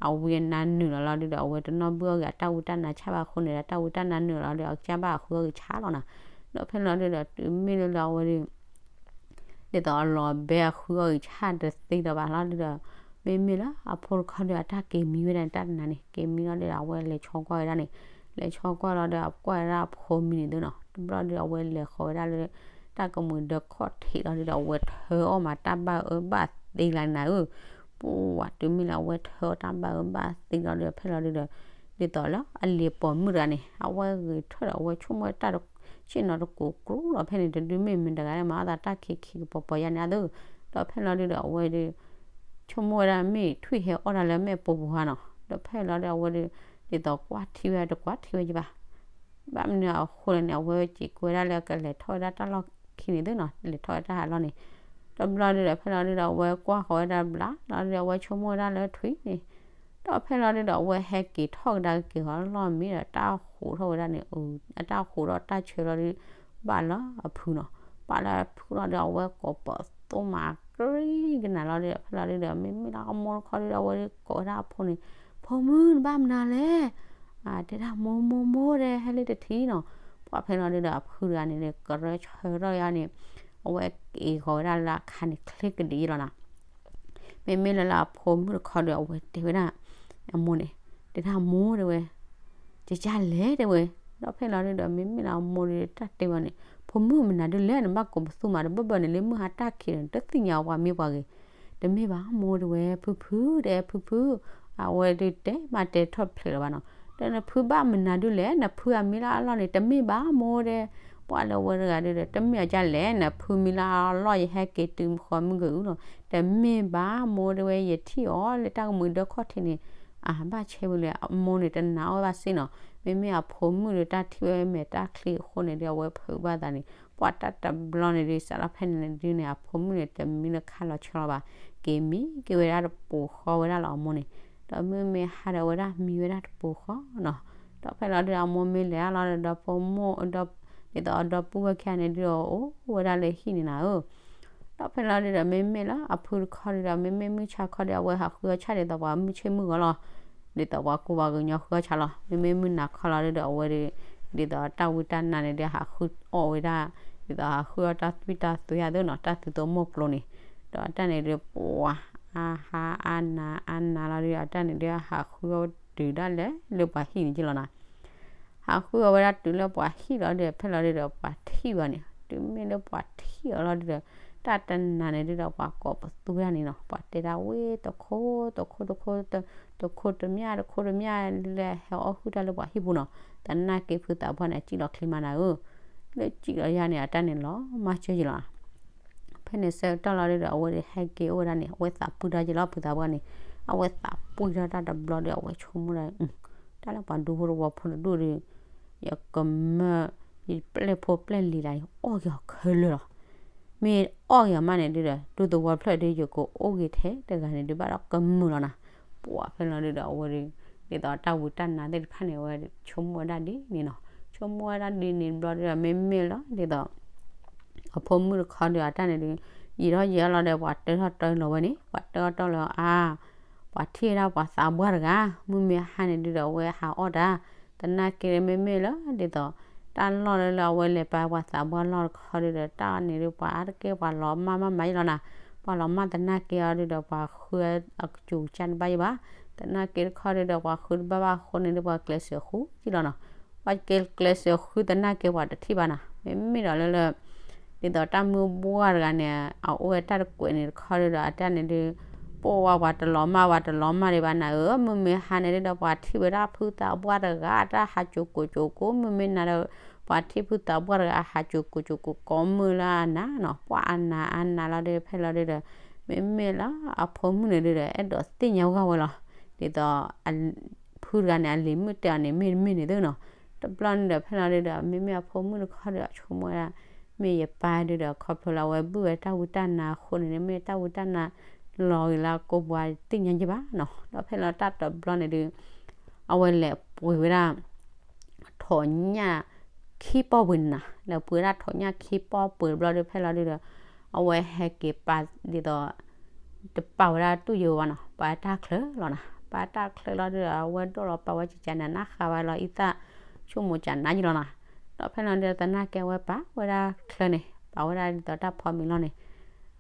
အဝံအနါနုာ်လီၤလီၤဒုဒီး အဝဲတနီၣ်ဘုၣ်အီၣ်ဂ့ၤအတၢ်ဝံတၢ်နါဆၣ်ဘၣ်အဃိန့ၣ်ဒီး တၢ်ဝံတၢ်နါနုာ်လီၤဒုး အကစၢ်ဘၣ်အဃုအီၣ်ဂ့ၤဆၣ်လီၤနၤ, ဒီးဖဲလီၤဒုဒီး တုၤမ့ၢ်လၢလၢအဝဲဒုး ဒ်သိးအလီၤဘဲအဃုအီၣ်ဂ့ၤဆၣ်တသ့ဒီးဘၣ်လီၤဒုဒီး မ့မ့ၢ်လၢအဖိတခီဒုး အတၢ်က့ၤမံဝဲဒၣ်န့ၣ် တၢ်တနၤန့ၣ် က့ၤမံလီၤဒုဒီး အဝဲလဲၤဆီကွၢ်ဝဲဒၣ်န့ၣ်, လဲၤဆီကွၢ်လီၤဒုး အကွၢ်ဝဲဒၣ်အဖိမံန့ၣ်သုနီၤ, တဘျီဒုး အဝဲလဲၤဃီၤဝဲဒၣ်လၢ တၢ်ကမှံၤဒၢခီၣ်ထံးလီၤဒုဒီး အဝဲထၢအီၣ်မးတၢ်ဘၣ်အၢဘၣ်သီလီၤနၤဧၢ, ပှၤတုၤမ့ၢ်လၢအဝဲထၢအီၣ်တၢ်ဘၣ်အၢဘၣ်သီလီၤဒုဒီး ဖဲလီၤဒုဒီး ဒ်သိးလၢအလံၤပိာ်မုၣ်တဂၤန့ၣ် အဝဲဂ့ၤထၢၣ်ဒီး အဝဲဆိကမိၣ်တၢ်ဆ့ၣ်နီၤတကိးကျိလီၤ ဖဲန့ၣ်တဒုမ့ၢ်မတၤတဂၤမၤအသးတၢ်ခံခံကပီၤပီၤယါန့ၣ်အသိး, ဒီးဖဲလီၤဒုဒီး အဝဲဒုး ဆိကမိၣ်ဝဲဒၣ်မ့ၢ်ထွံၣ်ဟဲအီၣ်တၢ်လၢမဲာ်ပိာ်ပူၤဧါနီၤ, ဒီးဖဲလီၤဒုး အဝဲဒုး ဒ်သိးကွၢ်ထံဝဲတကွၢ်ထံဝဲယဘၣ် ဘၣ်မနုၤအဃိလဲၣ်န့ၣ် အဝဲစံးကွဲဝဲဒၣ်လၢကလဲၤထီၣ်ဝဲဒၣ်တၢ်လီၢ်ခံန့ၣ်သုနီၤ, လဲၤထီၣ်ဝဲတၢ်ဟးလီၢ်န့ၣ်, တဘျီဒုဒီး ဖဲလီၤဒုဒီး အဝဲကွၢ်ဃီၤဝဲဒၣ်ဘျးလီၤဒုဒီး အဝဲဆိကမိၣ်ဝဲဒၣ်လၢထွံၣ်န့ၣ်, ဒီးဖဲလီၤဒုဒီး အဝဲဟဲက့ၤထီၣ်ကဒါက့ၤဃီၤလီၢ်မံဒီး တၢ်ဃိးထီၣ်ဝဲဒၣ်န့ၣ်, အတၢ်ဃိးထီၣ်တၢ်ဆၢလီၤဒုး ဘၣ်လၢအဖုနီၤ, ဘၣ်လၢအဖုလီၤဒုး အဝဲကိးပသူမးကြံကနၤလီၤဒုဒီး ဖဲလီၤဒုဒီး မ့မ့ၢ်လၢအမိၢ်တခီဒုဒီး အဝဲကိးဝဲဒၣ်အဖိန့ၣ်, ဖိမုၣ်နဘၣ်မနုၤလဲၣ်, တဲဒၣ်မိၢ်မိၢ်မိၢ်ဒဲး ဟဲလၢတထံၣ်နီၤ, ပှၤဖဲလီၤဒုဒီး အဖုတဂၤန့ၣ် ကရၢဆၢထီၣ်ယါန့ၣ်, အဝဲက့ၤဃီၤဝဲဒၣ်လၢအခါန့ၣ် ချ့ကဒံးယလီၤနၤ မ့မ့ၢ်လၢလၢအဖိမုၣ်တခီဒီး အဝဲတဲဝဲဒၣ် အမိၢ်န့ၣ်, တဲဒၣ်မိၢ်တဲဝဲ, ကကၢ်လဲၣ်တဲဝဲ, ဒီးဖဲလီၤဒုဒီး မ့မ့ၢ်လၢအမိၢ်ဒုးတၢ်တဲဝဲန့ၣ် ဖိမုၣ်မနုၤဒုလဲၣ် နဘၣ်ကိးပသူမးတဘၢၣ်ဘၢၣ်န့ၣ် လၢမုၢ်ဟါတၢ်ခံးဒီး နတသ့ၣ်ညါအီၤပှၤမ့ၢ်ပှၤဂ့ၤ, တမ့ၢ်ဘၣ်မိၢ်တဲဝဲ ဖုဖုတဲ ဖုဖု, အဝဲဒုးတဲမးတဲထီၣ်ဖျဲးလၢၤဘၣ်နီၤ, ဒီးနဖုဘၣ်မနုၤဒုလဲၣ် နဖုအမံၤလၢအလီၢ်န့ၣ် တမ့ၢ်ဘၣ်မိၢ်တဲ ပှၤလၢဝဲတဂၤဒုဒီး တမ့ၢ်အကၢ်လဲၣ် နဖုမံၤလၢအလီၢ် ယဟဲက့ၤတုၤဃီမုၢ်က့ၤအုလီၤ, တမ့ၢ်ဘၣ်မိၢ်တဲဝဲ ယထံၣ်အီၤလၢတၢ်ကမှံၤဒၢခီၣ်ထံးန့ၣ်, အဘၣ်ဆဲဝံၤလဲၣ် အမိၢ်န့ၣ်တနာ်အီၤဘၣ်စ့ၢ်နီၤ, မ့မ့ၢ်အဖိမုၣ်ဒီးတၢ်ထံၣ်ဝဲမဲာ်တၢ်ချံအဃိန့ၣ်ဒီး အဝဲဖုးဘၣ်သးန့ၣ် ပှၤတၢ်တဘျီန့ၣ်ဒုး စးထီၣ်ဖဲန့ၣ်ဒုန့ၣ် အဖိမုၣ်န့ၣ် တမံလၢခါလီၤဆၢလီၤဘၣ်, က့ၤမံက့ၤဝဲဒၣ်တပူၤဃီဝဲဒၣ်လီၤအမိၢ်န့ၣ်, ဒီးမုၢ်မ့ၢ်ဟါဒီးအဝဲဒၣ်မံဝဲဒၣ်တပူၤဃီနီၤ, ဒီးဖဲလီၤဒုဒီးအမိၢ်မ့ၢ်လဲၤဒၣ်လီၤဒီး ဒီဖိမိၢ်ဒီး ဒ်သိးအဒီပုၢ်ဝဲၢ်ခံဂၤန့ၣ်ဒုး အိၣ်ဝဲဒၣ်လၢဟံၣ်န့ၣ်နၤဧၢ ဒီးဖဲလီၤဒုဒီး မ့မ့ၢ်လၢအဖုတခီဒုဒီး မ့မ့ၢ်မုၢ်ဆါခီဒီး အဝဲဟးဃုအီၣ်ဆၣ်ဒ်သိးပှၤမုၢ်ဆ့ၣ်မုၢ်ဂီၤလီၤ, ဒ်သိးပှၤကူပှၤကညီဃုအီၣ်ဆၣ်လီၤ, မ့မ့ၢ်မုၢ်နၤခီလီၤဒုဒီး အဝဲဒုး ဒ်သိးတၢ်ဝံတၢ်နါန့ၣ်ဒုး ဟးဃုအီၣ်ဝဲဒၣ်, ဒ်သိးဟးဃုအီၣ်တၢ်သွံၣ်တၢ်သွဲအသိးနီၤ, တၢ်သုးသိးမိၢ်ကျိၤန့ၣ်, ဒီးအတၢ်န့ၣ်ဒုး ပှၤအါဟါအါနၤအါနၤလီၤဒုဒီး အတၢ်န့ၣ်ဒုး ဟးဃုအီၣ်တုၤဒၣ်လဲာ်လၢပှၤဟံၣ်န့ၣ်က့လီၤနၤ ဟးဃုအီၣ်ဝဲဒၣ်တုၤလၢပှၤဟံၣ်လီၤဒုဒီး ဖဲလီၤဒုဒီး ပှၤထံၣ်ဘၣ်န့ၣ်, တုၤမ့ၢ်လၢပှၤထံၣ်အီၤလီၤဒုဒီး တၢ်တနၤန့ၣ်ဒုဒီး ပှၤကိးပသူဝဲဒၣ်န့ၣ်နီၤ, ပှၤတဲဒၣ်ဝဲတခိၣ်တခိၣ်တခိၣ်တခိၣ်, တခိၣ်တမျၢ်တခိၣ်တမျၢ်လၢဟဲအီၣ်ဟုၣ်တၢ်လၢပှၤဟံၣ်ပူၤနီၤ, သနာ်က့ဖုသးပှၢ်န့ၣ် အစံၣ်လီၤချ့မးနၤဧၢ, လၢစံၣ်လီၤယါန့ၣ် အတၢ်န့ၣ်လီၤမၢ်စၢၤယလီၤ ဖဲန့ၣ်ဆၢကတီၢ်လီၤဒုဒီး အဝဲဒုးဟဲက့ၤအိၣ်ဝဲဒၣ်န့ၣ် အဝဲသးပှၢ်တၢ်ယလီၤ ဖုသးပှၢ်န့ၣ်, အဝဲသးပှၢ်ထီၣ်တၢ်တဘျီဒီး အဝဲဆိကမိၣ်ဒၣ်, တၢ်လၢပှၤဒူဖိတဝီဖိတဒူၣ်ဒီး ယကမၢ ယပျဲၢ်ဖိပျဲၢ်လံၤဒၣ် ယအီၣ်က့ၤအီၤခဲလၢာ်လီၤ. မ့ၢ်အီၣ်က့ၤအီၤမးန့ၣ်ဒုဒီး တူၢ်သဝီဖျၢၣ်ဒု ယကအိၣ်ဂ့ၤထဲတဂၤန့ၣ်ဒု ဘၣ်ဒီးကမုာ်လီၤနၤ. ပှၤဖဲလီၤဒုဒီး အဝဲဒု ဒ်သိးတၢ်ဝံတၢ်နါသ့ၣ်တဖၣ်န့ၣ် အဝဲဆိကမိၣ်ဝဲဒၣ်ဒ်န့ၣ်နီၤ. ဆိကမိၣ်ဝဲဒၣ်ဒ်န့ၣ်ဘျီဒုဒီး မ့မ့ၢ်လီၤ ဒ်သိး အဖိမုၣ်တခီဒုအတၢ်န့ၣ်ဒု ယံာ်ထီၣ်ယံာ်ထီၣ်လီၤဒီး ပှၤတၢထီၣ်တၢလီၤဝဲန့ၣ် ပှၤတၢထီၣ်တၢလီၤအါ ပှၤထံၣ်ဝဲဒၣ်ပှၤသးပှၢ်တဂၤ မုၢ်မ့ၢ်ဟါန့ၣ်ဒုဒီး အဝဲဟးအီၣ်တၢ် သနာ်က့မ့မ့ၢ်လၢ ဒ်သိး တၢ်လီၢ်လၢလၢအဝဲလဲၤပာ်ပှၤသးပှၢ်လီၢ်တခီဒုဒီး တၢ်န့ၣ်ဒု ပှၤအါတက့ၢ်ပှၤလီၤမၢ်မၢ်မးယလီၤနၤ. ပှၤလီၤမၢ်သနာ်က့အီၤဒုဒီး ပှၤဃုအကစူၤကစၢ်တဘၣ်ယဘၣ်. သနာ်က့တခီဒုဒီး ပှၤဃုတဘၣ်ဘၣ်အဃိန့ၣ်ဒု ပှၤကျဲးစၢးဃုယလီၤနီၤ. ပှၤကကျဲးစၢးဃုသနာ်က့ပှၤတထံၣ်ဘၣ်နၤ. မ့မ့ၢ်ဒီးလၢလၢ ဒ်သိးတၢ်မုၢ်ဘှၢ်တဂၤန့ၣ် အအိၣ်ဝဲတၢ်တကွဲးန့ၣ်တခီဒုဒီး အတၢ်န့ၣ်ဒု ပိာ်ဝဲပှၤတလီၤမၢ် ပှၤတလီၤမၢ်ဒံးဘၣ်နၤဧၢ. မုၢ်မ့ၢ်ဟါန့ၣ်ဒုဒီး ပှၤထံၣ်ဝဲဒၣ်ဖုသးပှၢ်တဂၤ တၢ်ဟးကိၤကိၤကိၤကိၤ မုၢ်မ့ၢ်နၤဒီး ပှၤထံၣ်ဖုသးပှၢ်တဂၤ ဟးကိၤကိၤကိၤကိၤ ကိးမုၢ်လၢအနးနီၤ. ပှၤအနးအနးလီၤဒု ဖဲလီၤဒုဒီး မ့မ့ၢ်လၢအဖိမုၣ်န့ၣ်ဒုဒီး အဲၣ်ဒိးသ့ၣ်ညါဝဲဝဲလီၤ. ဒ်သိး ဖုတဂၤန့ၣ် အလံၤမုၣ်တဲအီၤန့ၣ် မ့ၢ်တမ့ၢ်န့ၣ်သုနီၤ. တဘျီန့ၣ်ဒီး ဖဲလီၤဒုဒီး မ့မ့ၢ်အဖိမုၣ်တခီဒီး အဆိကမိၣ်ဝဲဒၣ် မ့ၢ်ယပၢ်ဒုဒီး ခီဖျိလၢအဝဲဘုၣ်ဝဲတၢ်ဝံတၢ်နါအဃိန့ၣ် မ့ၢ်တၢ်ဝံတၢ်နါလီၤဂ့ၤလၢအကိာ်ပှၤသ့ၣ်ညါယဘၣ်နီၤ. ဒီးဖဲလီၤတၢ်တဘျီန့ၣ်ဒု အဝဲလဲၤပှ့ၤဝဲဒၣ် ထိးညၣ် ခံပီၢ်ပှ့ၤန့ၣ်နၤ. လဲၤပှ့ၤဝဲဒၣ်ထိးညၣ်ခံပီၢ်ပှ့ၤတဘျီဒု ဖဲလီၤဒုဒီး အဝဲဟဲက့ၤပာ်ဒ်သိး တပာ်ဝဲဒၣ်တူၢ်ယိာ်ဘၣ်နီၤ. ပာ်တၢ်ချၢလီၤနၤ. ပာ်တၢ်ချၢလီၤဒုဒီး အဝဲဒိၣ်လီၤပာ်ဝဲကကနၤနၢ်ဃါဝဲလီၤအံသၣ် ဆိကမိၣ်ကနၤယလီၤနၤ. ဒီးဖဲလီၤဒုဒီး သနာ်က့အဝဲပာ်ဝဲဒၣ်ချၢန့ၣ် ပာ်ဝဲဒၣ်ဒ်သိးတၢ်ဖီမံၤလီၤန့ၣ်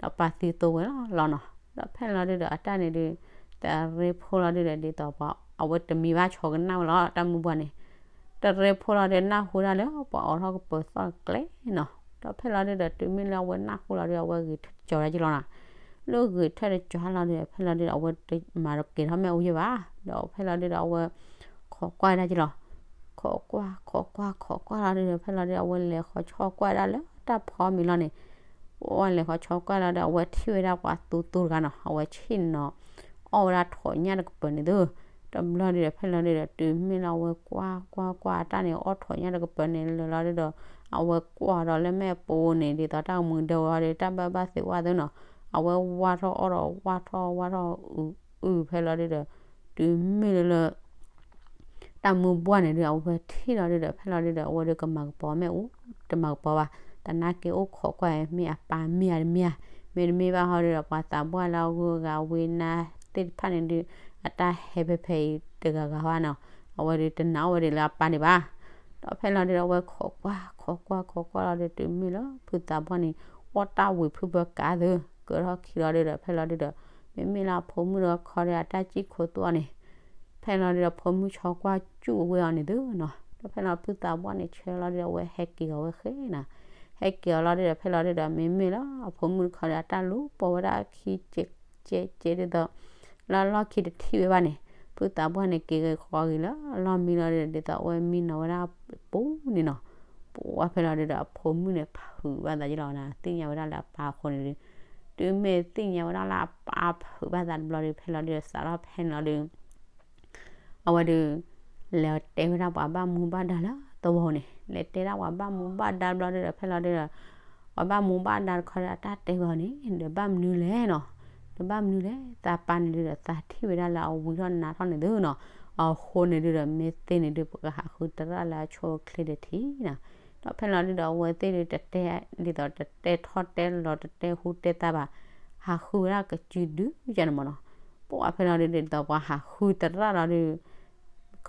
ဒီးပာ်သံသိဝဲလီၤလီၤနီၤ. ဒီးဖဲလီၤဒုဒီး အတၢ်န့ၣ်ဒု တရ့ဖိလီၤဒုဒီး ဒ်သိးပှၤအဝဲတမံဘၣ် ဆိကနၣ်ဝဲလီၤ တၢ်မုၢ်ဘှၢ်န့ၣ် တရ့ဖိလီၤဒု နၢ်ဟူဒၣ်လၢပှၤအိးထီၣ်ကပၢၤသီၣ်ကျဲနီၤ. ဒီးဖဲလီၤဒုဒီး တုၤမ့ၢ်လၢအဝဲနၢ်ဟူလီၤဒု အဝဲဂဲၤထၢၣ်တကၠီၤဒၣ်ယလီၤနၤ. လၢဂဲၤထၢၣ်တကၠီၤလီၤဒုဒီး ဖဲလီၤဒုဒီး အဝဲမၤတကဲၤထီၣ်မ့ၣ်အူယဲဘၣ်. ဒီးဖဲလီၤဒုဒီး အဝဲ ခိးကွၢ်ဒၣ်ယလီၤ. ခိးကွၢ် ခိးကွၢ် ခိးကွၢ်လီၤဒုဒီး ဖဲလီၤဒုဒီး အဝဲလဲၤဃီၤဆီကွၢ်ဒၣ်လၢတၢ်ဖီမံၤလီၤန့ၣ် အဝဲလဲၤဃီၤဆီကွၢ်လီၤဒီး အဝဲထံၣ်ဝဲဒၣ်ပှၤသူသူတဂၤနီၤ အဝဲဆ့ၣ်နီၤ အီၣ်ဝဲဒၣ်ထိးညၣ်တကပၤန့ၣ်သု. တဘျီဒုဒီး ဖဲလီၤဒုဒီး တုၤမ့ၢ်လၢအဝဲကွၢ်ကွၢ်ကွၢ် အတၢ်န့ၣ်အီၣ်ထိးညၣ်တကပၤန့ၣ် လၢာ်လီၤဒုဒီး အဝဲကွၢ်ဒီးလၢမ့ၣ်ပိန့ၣ် ဒ်သိးတၢ်ကမှံဒၢဝဲဒီး တၢ်ဘၣ်ဘၣ်သ့ဝဲသုနီၤ. အဝဲဝါထီၣ်အီၣ်ဒီးဝါထီၣ်ဝါထီၣ်အုးအုး ဖဲလီၤဒုဒီး တုၤမ့ၢ်လၢလၢ တၢ်မုၢ်ဘှၢ်န့ၣ်ဒု အဝဲထံၣ်လီၤဒုဒီး ဖဲလီၤဒုဒီး အဝဲဒုကမၤကပီၤမ့ၣ်အူ တမၤကပီၤဘၣ်. သနာ်က့အိၣ်ခိးကွၢ် မ့ၢ်အပၢ်မ့ၢ်ဧါတမ့ၢ်ဧါ. မ့တမ့ၢ်ဘၣ်ဟီဒုဒီး ပှၤသးပှၢ်လၢအဂုၤအဂၤဝံနါသ့ၣ်တဖၣ်န့ၣ်ဒု အတၢ်ဟဲဖဲဖဲအံၤတဂၤဂၤဟီနီၤ. အဝဲဒုတနာ်အီၣ်ဝဲဒၣ်လၢအပၢ်ဒံးဘၣ်. ဒီးဖဲလီၤဒုဒီး အဝဲခိးကွၢ်ခိးကွၢ်လီၤဒု တုၤမ့ၢ်လၢဖုသးပှၢ်န့ၣ် အီၣ်တၢ်ဝံၤဖုဘၢကးသု ကၢထီၣ်ခံလီၤဒုဒီး ဖဲလီၤဒုဒီး မ့မ့ၢ်လၢအဖိမုၣ်ဒီးခီဒီး အတၢ်စံၣ်ခိၣ်သူအီၤန့ၣ် ဖဲလီၤဒုဒီး ဖိမုၣ်ဆီကွၢ်စူၣ်ဝဲအီၤန့ၣ်သုနီၤ. ဒီးဖဲလီၤဖုသးပှၢ်န့ၣ် ဆၢလီၤဒုဒီး အဝဲဟဲက့ၤအီၤဝဲဃဲနီၤ. ဟဲက့ၤအီၤလီၤဒုဒီး ဖဲလီၤဒုဒီး မ့မ့ၢ်လၢအဖိမုၣ်တခီဒီး အတၢ်လူၤပိာ်ဝဲဒၣ်အခံကဲးကဲးကဲးဒ်သိး လၢအလီၢ်ခံတထံၣ်ဝဲဘၣ်န့ၣ် ဖုသးပှၢ်န့ၣ် က့ၤဂ့ၤဃီၤဂ့ၤလၢအလီၢ်မံလီၤဒုဒီး ဒ်သိးအဝဲမံနီၤဝဲဒၣ်ပူၤန့ၣ်နီၤ. ပှၤဖဲလီၤဒုဒီး အဖိမုၣ်န့ၣ် ဖုးဘၣ်သးယလီၤနၤ. သ့ၣ်ညါဝဲဒၣ်လၢအပၢ်အဃိန့ၣ်ဒု တုၤမ့ၢ်သ့ၣ်ညါဝဲဒၣ်လၢအပၢ်ဖုးဘၣ်သးတဘျီဒု ဖဲလီၤဒုဒီး စးထီၣ်ဖဲန့ၣ်လီၤဒု အဝဲဒု လဲၤတဲဝဲဒၣ်ပှၤဘၣ်မူဘၣ်ဒါလၢသဝီန့ၣ် လဲၤတဲဒၣ်ပှၤဘၣ်မူဘၣ်ဒါတဘျီဒုဒီး ဖဲလီၤဒုဒီး ပှၤဘၣ်မူဘၣ်ဒါတခီဒီး အတၢ်တဲဝဲအီၤန့ၣ် ဒီးဘၣ်မနုၤလဲၣ်နီၤ. ဒီးဘၣ်မနုၤလဲၣ် သးပၢ်န့ၣ်ဒုဒီး သးထံၣ်ဝဲဒၣ်လၢအဝံထီၣ်နါထီၣ်န့ၣ်သုနီၤ. အဃိန့ၣ်ဒုဒီး မ့ၢ်သ့န့ၣ်ဒု ပကဟးဃုသရၣ်လၢအဆိအချ့တထံၣ်နီၤ. ဒီးဖဲလီၤဒုဒီး အဝဲသ့ၣ်ဒု တတဲ ဒ်သိးတတဲထီၣ်တဲလီၤ တတဲဟူတဲသါဘၣ် ဟးဃုဝဲဒၣ်ကစုဒုယါန့ၣ်မ့ၢ်နီၤ. ပှၤဖဲလီၤဒု ဒ်သိးပှၤဟးဃုသရၣ်လီၤဒု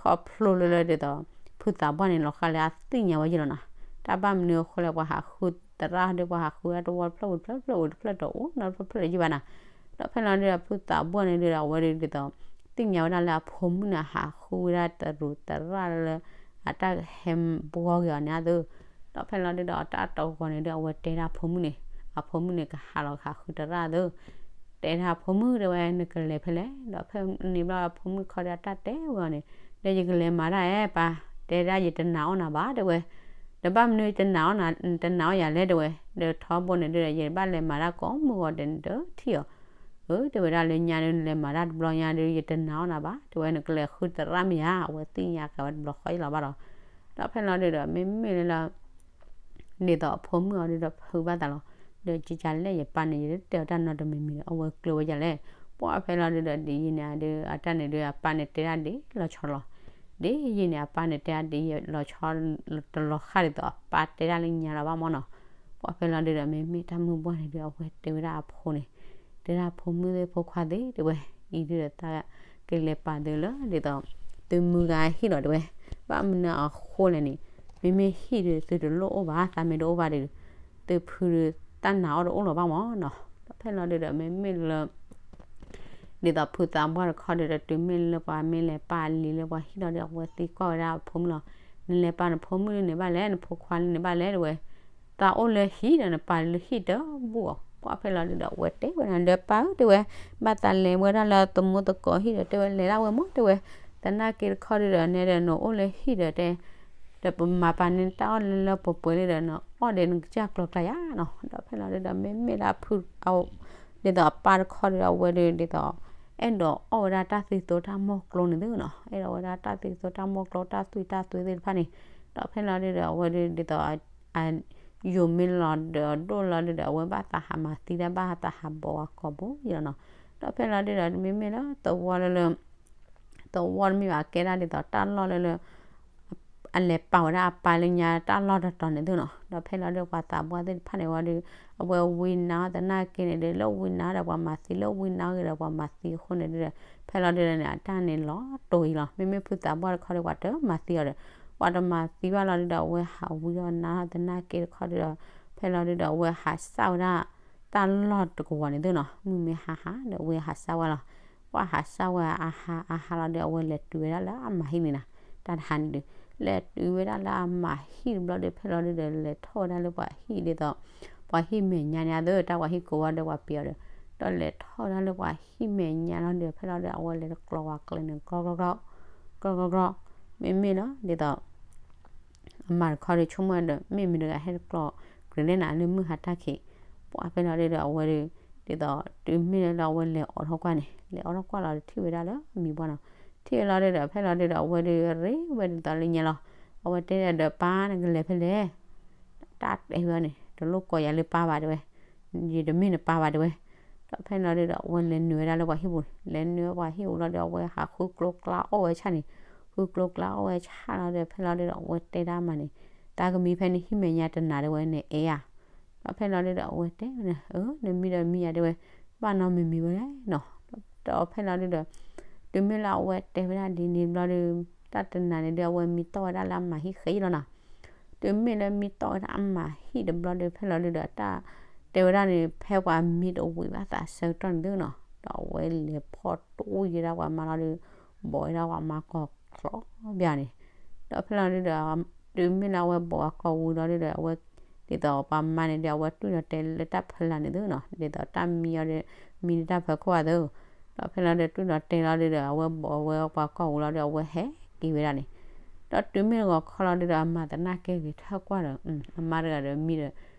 ခီဖျိလၢလၢဒ်သိး ဖုသးပှၢ်န့ၣ် လီၤဃာ်လၢအသ့ၣ်ညါဝဲယလီၤနီၤ. တၢ်ဘၣ်မနုၤအဃိလဲၣ် ပှၤဟးဃုသရၣ်ဒု ပှၤဟးဃုဝဲတဝီတဖျၢၣ်ဝံၤတဖျၢၣ်ဝံၤတဖျၢၣ် တအိၣ်နီတဖျၢၣ်တဖျၢၣ်လၢၤဘၣ်နီၤ. ဒီးဖဲလီၤဒုဒီး ဖုသးပှၢ်န့ၣ်ဒုဒီး အဝဲဒုဒ်သိး သ့ၣ်ညါဝဲဒၣ်လၢအဖိမုၣ်န့ၣ် ဟးဃုဝဲဒၣ်တရူးသရၣ်လၢ အတၢ်ဟဲဘှီက့ၤအီၤန့ၣ်အသိး ဒီးဖဲလီၤဒုဒီး အတၢ်တဂီၤန့ၣ်ဒု အဝဲတဲဒၣ်အဖိမုၣ်န့ၣ် အဖိမုၣ်န့ၣ် ကဟးလီၤဟးဃုသရၣ်အသိး တဲဒၣ်အဖိမုၣ်တဲဝဲ နကလဲၤဖဲလဲၣ်. ဒီးဖဲန့ၣ်ဘျီ အဖိမုၣ်တခီဒီးအတၢ်တဲဝဲအီၤန့ၣ် ဒီးယကလဲၤမၤတၢ်အဲၣ်ပၢ် တဲဒၣ်ယတနာ်အီၣ်နၤဘၣ်တဲဝဲ. ဒီးဘၣ်မနုၤတနာ်အီၣ်နၤ တနာ်အီၣ်ယၤလဲၣ်တဲဝဲ. ဒီးထီဘိန့ၣ်ဒုဒီး ယဘၣ်လဲၤမၤတၢ်ကိးမုၢ်ဂီၤဒီးနတထံၣ်အီၤ အၢ တဲဝဲဒၣ်လၢညါဒု နလဲၤမၤတၢ်တဘျီညါဒု ယတနာ်အီၣ်နၤဘၣ်တဲဝဲ နကလဲၤဃုသရၣ်မ့ၢ်ဧါ အဝဲသ့ၣ်ညါက့ၤဝဲတဘျီဃီအံၤလီၤဘၣ်ဒီး ဒီးဖဲလီၤဒုဒီး မ့မ့ၢ်လၢလၢ ဒ်သိးအဖိမုၣ်အီၤဒုးဒီးဖုးဘၣ်သးလီၤ. ဒီးကကလဲၣ် ယပၢ်န့ၣ် ယတတဲအီၤတၢ်နီတမံၤမံၤဒီး အဝဲကျၢၤဝဲဒ်လဲၣ်. ပှၢ်ဖဲလီၤဒုးဒီး ဒ်အံၤန့ၣ်ဒုး အတၢ်န့ၣ်ဒုး အပၢ်န့ၣ်တဲဒၣ်ဒ်လီၤဆီလီၤ. ဒ်အံၤန့ၣ် အပၢ်န့ၣ်တဲဒၣ်ဒ်လီၤဆီ တလီၤဃၣ်ဒ်သိးအပၢ်တဲဒၣ်လၢညါလီၤဘၣ်မၢ်နီၤ. ပှၢ်ဖဲလီၤဒုးဒီး မ့မ့ၢ်တၢ်မုၢ်ဘှီၣ်န့ၣ်ဒုး အဝဲတဲဝဲဒၣ်အဖိန့ၣ်, တဲဒၣ်ဖိမုၣ်သ့ၣ်ဖိခွါသ့ၣ်တဲဝဲ, အံၤဒုးဒီးတၢ်ကလဲၤပာ်သုလၢဒ်သိး သုမုၢ်ဂၤဟံၣ်လီၤတဲဝဲ, ဘၣ်မနုၤအဃိလဲၣ်န့ၣ်, မ့မ့ၢ်ဟံၣ်ဒုးသုတလိၣ်အိၣ်ဘၣ်, သးမ့ၢ်တအိၣ်ဘၣ်ဒီး သုဖုဒုးတၢ်နာ်အီၣ်တအိၣ်လီၤဘၣ်မၢ်နီၤ. ဒီးဖဲလီၤဒုးဒီး မ့မ့ၢ်လၢ ဒ်သိးဖုသးပှၢ်တခီဒုးဒီး တုၤမ့ၢ်လၢပှၤမ့ၢ်လဲၤပာ်လံာ်လၢပှၤဟံၣ်လီၤဒီး အဝဲသံကွၢ်ဝဲဒၣ်အဖိမုၣ်လီၤ. နလဲၤပာ်နဖိမုၣ်လၢန့ၣ်ဘၣ်လဲၣ်, နဖိခွါလၢန့ၣ်ဘၣ်လဲၣ်တဲဝဲ, သးအိၣ်လၢဟံၣ်ဒီးနပာ်လၢဟံၣ်တဘူၣ်အီၤ. ပှၢ်ဖဲလီၤဒုးဒီး အဝဲတဲဝဲဒၣ်ဒီး ပၢ်ဧၢတဲဝဲ, ဘၣ်သးလဲၤဝဲဒၣ်လၢသမူသကိးဟံၣ်ဒီးတဲဝဲ လဲၤဒၣ်ဝဲမၢ်တဲဝဲ, သနာ်က့တခီဒုးဒီး နဲဒီးနအိၣ်လၢဟံၣ်ဒီးတဲ ဒီးပမၤပာ်န့ၢ်တၢ်အီၣ်လၢလၢပှဲၤပှဲၤလံဒီး နအီၣ်ဒီးနကစၢ်ကျီၤကျါယါနီၤ. ဒီးဖဲလီၤဒုးဒီး မ့မ့ၢ်လၢအဖု ဒ်သိးအပၢ်တခီဒုးဒီး အဝဲဒုးဒ်သိး အဲၣ်ဒိးအီၣ်ဝဲဒၣ်တၢ်သံသိတၢ်မီၢ်ကျိန့ၣ်သုနီၤ, အဲၣ်ဒိးဝဲဒၣ်တၢ်သံသိတၢ်မီၢ်ကျိ တၢ်သွံၣ်တၢ်သွဲသ့ၣ်တဖၣ်န့ၣ်. ဒီးဖဲလီၤဒုးဒီး အဝဲဒုးဒ်သိး အ ယိၤမ့ၢ်လီၤဒီးဒိၣ်လီၤဒုးဒီး အဝဲဘၣ်သးဟးမၤသံတၢ်ဘၣ်သးဟးဘိးအကိာ်ဘိယါလီၤနီၤ. ဒီးဖဲလီၤဒုးဒီး မ့မ့ၢ်လၢသဝီလၢလၢ သဝီတမ့ၢ်ဘၣ် ကဲဒၣ်ဒ်သိးတၢ်လီၢ်လၢလၢ အလဲၤပာ်ဝဲဒၣ်အပၢ်လၢညါတၢ်လီၢ်တတီၤန့ၣ်သုနီၤ. ဒီးဖဲလီၤဒုးပှၤသးပှၢ်သ့ၣ်တဖၣ်န့ၣ်ဝံၤဒီး အဝဲဝံနါသနာ်က့န့ၣ်ဒီး လၢဝံနါဒီးပှၤမၤသံ လၢဝံနါဂ့ၤဒီးပှၤမၤသံအဃိန့ၣ်ဒုးဒီး ဖဲလီၤဒုးဒီးန့ၣ် အတၢ်န့ၣ်လီၤတိၢ်အံၤလီၤ. မ့မ့ၢ်ဖုသးပှၢ်တခီဒီး ပှၤတမၤသံအီၤဒီး ပှၤတမၤသံဘၣ်လီၤဒုးဒီး အဝဲဟးဝံဒီးနါသနာ်က့တခီဒုးဒီး ဖဲလီၤဒုးဒီး အဝဲဟးစၢ်ဝဲဒၣ် တၢ်လီၢ်တကဝီၤန့ၣ်သုနီၤ. မုၢ်မ့ၢ်ဟါဟးဒီး အဝဲဟးစၢ်ဝဲလီၤ. ပှၤဟးစၢ်ဝဲအဟးအဟးလီၤဒီး အဝဲလဲၤတုၤဝဲဒၣ်လၢအမါဟံၣ်န့ၣ်နီၤ. တၢ်တဟါန့ၣ်ဒုး လဲၤတုၤဝဲဒၣ်လၢအမါဟံၣ်တဘျီဒီး ဖဲလီၤဒုးဒီး လဲၤထီၣ်ဝဲဒၣ်လၢပှၤဟံၣ်ဒ်သိး ပှၤဟံၣ်မဲာ်ညါန့ၣ်အသိး တၢ်ပှၤဟံၣ်ကိးဝဲဒီးပှၤပျံၤအီၤဒီး ဒီးလဲၤထီၣ်ဝဲဒၣ်လၢပှၤဟံၣ်မဲာ်ညါလီၤဒီး ဖဲလီၤဒုးဒီး အဝဲလဲၤတကျီၤဝဲကျဲန့ၣ် ကျီကျီကျီကျီကျီ မ့မ့ၢ်လီၤဒ်သိး အမါတခီဒီး ဆိကမိၣ်ဒီး မ့ၢ်မတၤတဂၤဟဲတကျီၤကျဲလဲၣ်နၤ လၢမုၢ်ဟါတၢ်ခံး. ပှၢ်ဖဲလီၤဒုးဒီး အဝဲဒုး ဒ်သိး တုၤမ့ၢ်လၢအဝဲလဲၤအိးထီၣ်ကွၢ်န့ၣ် လဲၤအိးထီၣ်ကွၢ်လီၤဒီး ထံၣ်ဝဲဒၣ်လၢအမံၤပှၢ်နီၤ. ထံၣ်ဝဲလီၤဒုးဒီး ဖဲလီၤဒုးဒီး အဝဲဒုးရ့ဝဲဒ်သိးလၢညါလီၤ. အဝဲတဲဒီး ပၢ်နကလဲၤဖဲလဲၣ် တၢ်တဲဝဲန့ၣ် တလိၣ်ကိးယၤလၢပၢ်ဘၣ်တဲဝဲ, ယတမ့ၢ်နပၢ်ဘၣ်တဲဝဲ. ဒီးဖဲလီၤဒုးဒီး အဝဲလဲၤနုာ်ဝဲဒၣ်လၢပှၤဟံၣ်ပူၤန့ၣ် လဲၤနုာ်ဝဲပှၤဟံၣ်ပူၤလီၤဒီး အဝဲဟးဃုကျိကျါအီၣ်ဝဲဆၣ်န့ၣ်, ဃုကျိကျါအီၣ်ဝဲဆၣ်လီၤဒီး ဖဲလီၤဒုးဒီး အဝဲတဲဒၣ်အမါန့ၣ်, တၢ်ကမံဖဲန့ၣ် ဟံၣ်မဲာ်ညါတနၤတဲဝဲန့ၣ်အဲၣ်ဧါ. ဒီးဖဲလီၤဒုးဒီး အဝဲတဲဝဲန့ၣ် အၢ နမံဒီးမံယၤတဲဝဲ, ဘၣ်နီတမံၤမံၤဝဲလဲၣ်နီၤ. ဒီးဖဲလီၤဒုးဒီး တုၤမ့ၢ်လၢအဝဲတဲဝဲဒၣ်ဒ်န့ၣ်တဘျီဒီး တၢ်တနၤန့ၣ်ဒုး အဝဲမံတီၢ်ဝဲဒၣ်လၢအမါဟံၣ်ဃဲလီၤနီၤ. တုၤမ့ၢ်လၢမံတီၢ်ဝဲဒၣ်အမါဟံၣ်တဘျီဒီး ဖဲလီၤဒုးဒီး တၢ်တဲဝဲဒၣ်န့ၣ် ဖဲပှၤမံတဝံၤဘၣ်သးဆၢကတီၢ်န့ၣ်သုနီၤ. ဒီးအဝဲလဲၤဖီၣ်တူၢ်ယဲဒၣ်ပှၤမါလီၤဒီး ဘိးဝဲဒၣ်ပှၤမါကိးချီဘၣ်န့ၣ်. ဒီးဖဲလီၤဒုးဒီး တုၤမ့ၢ်လၢအဝဲဘိးအကိာ်ဝံၤလီၤဒုးဒီး အဝဲ ဒ်သိးပှၤမါန့ၣ်ဒီး အဝဲတွံၢ်ဒီးတဲလၢတၢ်ဖီလာ်န့ၣ်သုနီၤ, ဒ်သိးတၢ်မံအီၤဒီး မံလၢတၢ်ဖီခိၣ်အသိး. ဒီးဖဲလီၤဒုး တွံၢ်ဒီးတဲလီၤဒုးဒီး အဝဲဘိးဝဲပှၤကိာ်ဝံၤလီၤဒီး အဝဲဟဲက့ၤဝဲဒၣ်န့ၣ်. ဒီးတုၤမ့ၢ်ဂီၤခီလီၤဒုးဒီး အမါသနာ်က့ဂဲၤထၢၣ်ကွၢ်ဒီး အမါတဂၤဒီး မံဒီး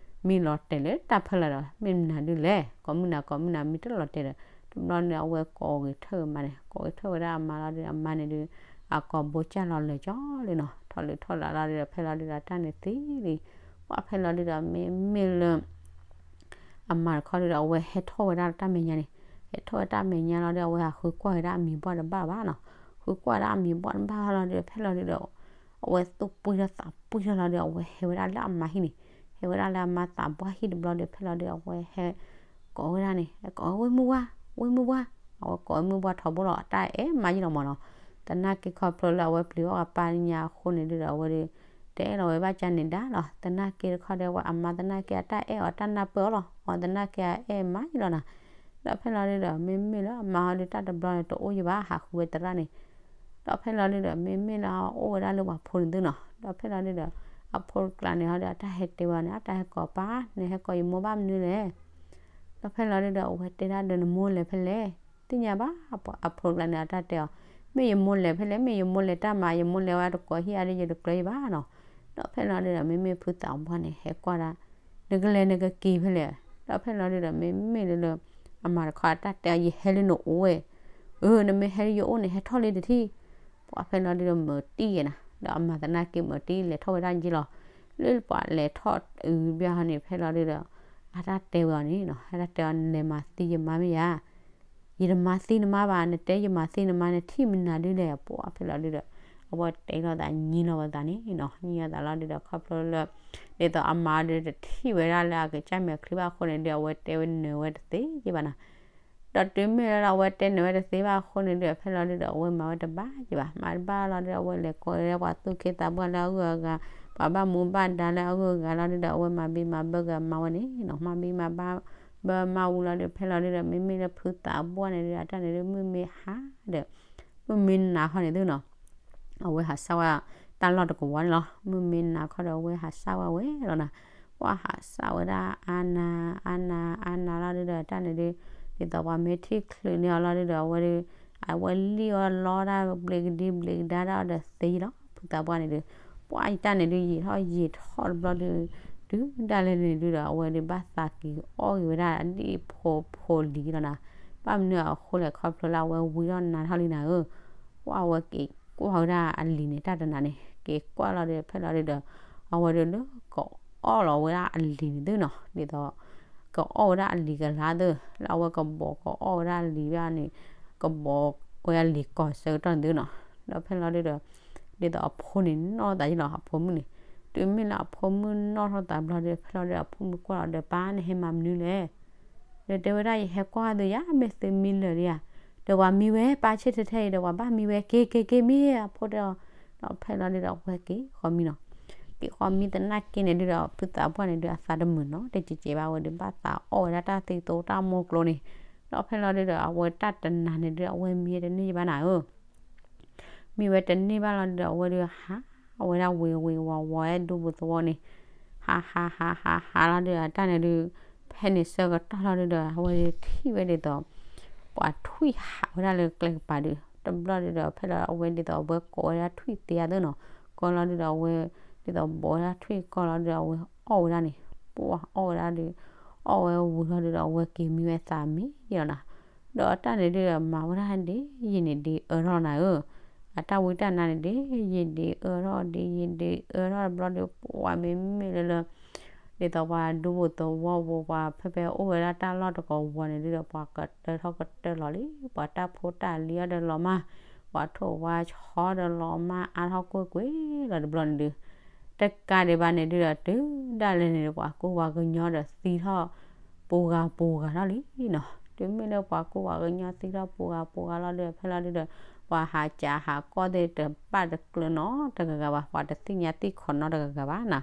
မံလီၤတဲာ်လၢတၢ်ဖီလာ်ဒီး မ့ၢ်မနုၤဒုးလဲၣ်, ကိးမုၢ်နၤကိးမုၢ်နၤ မံတလီၤတဲာ်ဒီး တဘျီန့ၣ် အဝဲကိးဂဲၤထၢၣ်အမါန့ၣ်, ကိးဂဲၤထၢၣ်ဝဲဒၣ်အမါလီၤဒီး အမါန့ၣ်ဒုး အကိာ်ဘိစၢ်လီၤလၢာ်ကၠီလံနီၤ, ထီၣ်လၢထီၣ်လၢ်လီၤဒုးဒီး ဖဲလီၤဒုးဒီး တၢ်န့ၣ်သံလံ. ပှၢ်ဖဲလီၤဒုးဒီး မ့မ့ၢ်လၢ အမါတခီဒုးဒီး အဝဲဟဲထီၣ်ဝဲဒၣ်လၢ တၢ်မဲာ်ညါန့ၣ်, ဟဲထီၣ်ဝဲတၢ်မဲာ်ညါလီၤဒီး အဝဲဟးဃုကွၢ်ဝဲဒၣ်အမံၤပှၢ်တဘၣ်ဘၣ်နီၤ. ဃုကွၢ်ဒၣ်အမံၤပှၢ်တဘၣ်လီၤဒီး ဖဲလီၤဒုးဒီး အဝဲသူၣ်ပှံၢ်ထီၣ်သးပှံၢ်ထီၣ်လီၤဒီး အဝဲဟဲဝဲဒၣ်လၢအမါဟံၣ်န့ၣ်, ဟဲဝဲဒၣ်လၢအမါသးပှၢ်ဟံၣ်တဘျီဒီး ဖဲလီၤဒုး အဝဲဟဲကိးဝဲဒၣ်န့ၣ်, ကိးဝဲ ဝ့ၢ်မုၢ်ဝါ, ဝ့ၢ်မုၢ်ဝါ, အဝဲကိးဝဲမုၢ်ဝါထီဘိလီၤ, အတၢ်အဲၣ်မါယံလီၤမၢ်နီၤ. သနာ်က့ခီဖျိလၢအဝဲပျံၤအီၣ်အပၢ်ညါအဃိန့ၣ်ဒုးဒီး အဝဲဒုး တအဲၣ်လီၤဝဲဘၣ်ကန့ၣ်ဒါလီၤ. သနာ်က့တခီဒီး အမါသနာ်က့အတၢ်အဲၣ်အီၤ တၢ်နၢ်ပၢၢ်အီၤလီၤ, အီၤသနာ်က့အအဲၣ်မါယံလီၤနီၤ. ဒီးဖဲလီၤဒုးဒီး မ့မ့ၢ်လၢအမါဟီဒုး တၢ်တဘျီန့ၣ် တအိၣ်ယံဘၣ် ဟးဃုဝဲသရၣ်န့ၣ်. ဒီးဖဲလီၤဒုးဒီး မ့မ့ၢ်လၢအအိၣ်ဝဲဒၣ်လၢပှၤဖိန့ၣ်သုနီၤ. ဒီးဖဲလီၤဒုးဒီး အဖိတကျါန့ၣ်ဟီဒီး အတၢ်ဟဲတဲဝဲန့ၣ် အတၢ်ဟဲကိးပၢ်, နဟဲကိးယမိၢ်ဘၣ်မနုၤလဲၣ်. ဒီးဖဲလီၤဒုးဒီး အဝဲတဲဒၣ်ဒီး နမိၢ်လဲၤဖဲလဲၣ်. သ့ၣ်ညါဘၣ် အဖိတကျါန့ၣ် အတၢ်တဲအီၤ, မ့ၢ်ယမိၢ်လဲၤဖဲလဲၣ်, မ့ၢ်ယမိၢ်လဲၤတၢ်မၤ ယမိၢ်လဲၤဝဲတကိးဟံၣ်အါဒုး ယတကျၢၤယံဘၣ်နီၤ. ဒီးဖဲလီၤဒုးဒီး မ့မ့ၢ်ဖုသးပှၢ်န့ၣ် ဟဲကွၢ်ဒၣ် နကလဲၤနကက့ၤဖဲလဲၣ်. ဒီးဖဲလီၤဒုးဒီး မ့မ့ၢ်လၢ အမါတခီအတၢ်တဲအီၤ ယဟဲလၢနအိၣ်ဝဲ, အၢ နမ့ၢ်ဟဲလၢယအိၣ်န့ၣ် ဟဲထီၣ်လံတထံၣ်. ပှၢ်ဖဲလီၤဒုးဒီး မၤတံၢ်ယဲနၤ, ဒီးအမါသနာ်က့မၤတံၢ်လဲၤထီၣ်ဝဲဒၣ်ယံလီၤ. လၢပှၤလဲၤထီၣ်အုးဘၣ်ဟီန့ၣ် ဖဲလီၤဒုဒီး အတၢ်တဲဝဲအီၤန့ၣ်နီၤ, အတၢ်တဲအီၤ နလဲၤမၤသံယမါမ့ၢ်ဧါ, ယတမၤသံနမါဘၣ်, နတဲယမၤသံနမါ နထံၣ်မနုၤဒုလဲၣ် ပှၤဖဲလီၤဒုဒီး အဝဲတဲလီၤသး ညံလီၤဝဲသးန့ၣ်နီၤ, ညံလီၤသးလီၤဒုဒီး ခီဖျိလၢ ဒ်သိးအမါဒုတထံၣ်ဝဲဒၣ်လၢအကစၢ်မဲာ်ချံဘၣ်အဃိန့ၣ်ဒု အဝဲတဲဝဲနၢၤဝဲတသ့က့ဘၣ်နီၤ. ဒီးတုၤမ့ၢ်လၢအဝဲတဲနၢၤဝဲတသ့ဘၣ်အဃိန့ၣ်ဒု ဖဲလီၤဒုဒီး အဝဲမၤဝဲတဘၣ်က့ဘၣ်, မၤတဘၣ်လီၤဒု အဝဲလဲၤကိးဝဲပှၤသူၣ်က့သးပှၢ်လၢအဂုၤအဂၤ, ပှၤဘၣ်မူဘၣ်ဒါလၢအဂုၤအဂၤလီၤဒုဒီး အဝဲမၤဘံမၤဘၢက့ၤအမါဝဲန့ၣ်နီၤ, မၤဘံမၤဘၢမါဝံၤလီၤဒု ဖဲလီၤဒုဒီး မ့မ့ၢ်လၢဖုသးပှၢ်န့ၣ်ဒု အတၢ်န့ၣ်ဒု မုၢ်မ့ၢ်ဟါဒီး မုၢ်မ့ၢ်နၤခီန့ၣ်သုနီၤ အဝဲဟးစၢ်ဝဲ တၢ်လီၢ်တကဝီၤန့ၣ်လီၤ. မုၢ်မ့ၢ်နၤခီဒီး အဝဲဟးစၢ်ဝဲဝဲလီၤနၤ, ပှၤဟးစၢ်ဝဲဒၣ်အါနၤ အါနၤ အါနၤလီၤဒုဒီး တၢ်န့ၣ်ဒု ဒ်သိးပှၤမ့ၢ်ထံၣ်ချုးန့ၢ်အီၤလီၤဒုဒီး အဝဲဒု အဝဲလံၣ်အီၤလီတၢ်ဘျ့ကဒံဘျ့ကဒါဒၣ်အီၤဒီးသ့လီၤ. ဖုသးပှၢ်န့ၣ်ဒု ပှၤအံၤတၢ်န့ၣ်ဒု ယံာ်ထီၣ်ယံာ်ထီၣ်တဘျီဒု တုၤဒၣ်လဲာ်န့ၣ်ဒုဒီး အဝဲဒုဘၣ်သးက့ၤအီၣ်က့ၤဝဲဒၣ်ဒ်ဖိဖိလံၤလီၤနၤ. ဘၣ်မနုၤအဃိလဲၣ် ခီဖျိလၢအဝဲဝံထီၣ်နၤထီၣ်လံနၤဧၢ ပှၤအဝဲက့ၤကွၢ်ဝဲဒၣ်အလံၤန့ၣ် တၢ်တနၤန့ၣ် က့ၤကွၢ်လီၤဒု ဖဲလီၤဒုဒီး အဝဲဒုလၢကအီၣ်လီၤဝဲဒၣ်အလံၤန့ၣ်သုနီၤ, ဒ်သိး ကအီၣ်ဝဲဒၣ်အလံၤကလါသု လၢအဝဲကဘီးကအီၣ်ဝဲဒၣ်အလံၤဘၣ်န့ၣ် ကဘီးဝဲအလံၤကီၢ်ဆၢကတီၢ်န့ၣ်သုနီၤ. ဒီးဖဲလီၤဒုဒီး ဒ်သိးအဖိန့ၣ်နီၢ်သးယ့လီၤ အဖိမုၣ်န့ၣ်, တုၤမ့ၢ်လၢအဖိမုၣ်နီၢ်ထီၣ်သးဘျီဒု ဖဲလီၤဒု အဖိမုၣ်ကွၢ်လီၤဒီး ပၢ်နဟဲမၤမနုၤလဲၣ် ဒီးတဲဝဲဒၣ် ယဟဲကွၢ်သုယၤ မ့ၢ်သုမံလၢာ်လံဧါ, ဒီးပှၤမံဝဲ ပၢ်ဆ့ၣ်ထဲထဲအံၤဒီး ပှၤဘၣ်မံဝဲ က့ၤက့ၤက့ၤမံအဖိတဲအီၤ, ဒီးဖဲလီၤဒုဒီး အဝဲက့ၤဃီမံနီၤ, က့ၤဃီမံသနာ်က့န့ၣ်ဒုဒီး ဖုသးပှၢ်န့ၣ်ဒု အသးတမုာ်နီၤ တကဲးကဲးဘၣ်ဝဲဒု ဘၣ်သးအီၣ်ဝဲဒၣ်တၢ်သံသိတၢ်မိၢ်ကျိန့ၣ်, ဒီးဖဲလီၤဒုဒီး အဝဲတၢ်တနၤန့ၣ်ဒု အဝဲမံဝဲတန့ၢ်ဘၣ်နၤဧၢ မံဝဲတန့ၢ်ဘၣ်လီၤဒုဒီး အဝဲဒုဟးဝဲဒၣ်ဝ့ၤဝ့ၤဝီၤဝီၤ ဒူပူၤသဝီန့ၣ်, ဟးဟးဟးဟးဟးလီၤဒုဒီး တၢ်န့ၣ်ဒု ဖဲန့ၣ်ဆၢကတီၢ်လီၤဒုဒီး အဝဲဒုထံၣ်ဝဲဒ်သိး ပှၤထွံၣ်ဟးဝဲဒၣ်လၢကျဲကပၤဒု, တဘျီဒုဒီး ဖဲလီၤအဝဲဒ်သိးအဝဲကိးဝဲဒၣ်ထွံၣ်သ့ဧါသ့နီၤ, ကိးလီၤဒုဒီး အဝဲဒ်သိးဘီးဝဲဒၣ်ထွံၣ်ကိးလီၤဒုဒီး အဝဲအီၣ်ဝဲဒၣ်န့ၣ်, ပှၤအီၣ်ဝဲဒၣ်ဒု အီၣ်ဝဲဝံၤလီၤဒုဒီး အဝဲက့ၤမံဝဲသးမံလီၤနၤ ဒီးအတၢ်န့ၣ်ဒုဒီး မၤဝဲဒၣ်ဒ်ယံာ်န့ၣ်ဒ်အၢထီၣ်နၤဧၢ, အတၢ်ဝံတၢ်နါန့ၣ်ဒ်ယံာ်ဒ်အၢထီၣ် ဒ်ယံာ်ဒ်အၢထီၣ်တဘျီဒု ပှၤမ့မ့ၢ်လၢလၢ ဒ်သိးပှၤဒူပူၤသဝီပူၤ ပှၤဖဲဖဲအိၣ်ဝဲဒၣ်တၢ်လီၢ်တကဝီၤန့ၣ်ဒုဒီး ပှၤကတၢထီၣ်ကတၢလီၤလံ, ပှၤတၢ်ဖိတၢ်လံၤအီၤဒီးလီၤမၢ်, ပှၤထိၣ်ဝါဆီဒီးလီၤမၢ် အါထီၣ်ကွ့ၢ်ကွ့ၢ်လီၤတဘျီန့ၣ်ဒု တကးဒံးဘၣ်န့ၣ်ဒုဒီး တုၤဒၣ်လဲာ်န့ၣ် ပှၤကူပှၤကညီဒီးသံထီၣ် ပူၤဂၤပူၤဂၤထီၣ်လံနီၤ, တုၤမ့ၢ်လၢပှၤကူပှၤကညီသံထီၣ်ပူၤဂၤပူၤဂၤလီၤဒုဒီး ဖဲလီၤဒုဒီး ပှၤဟးကးဟးကီၢ်သ့ၣ်တဘၣ်တကျၢၤနီတဂၤဂၤဘၣ်, ပှၤတသ့ၣ်ညါသံၣ်ခိးနီတဂၤဂၤဘၣ်နၤ,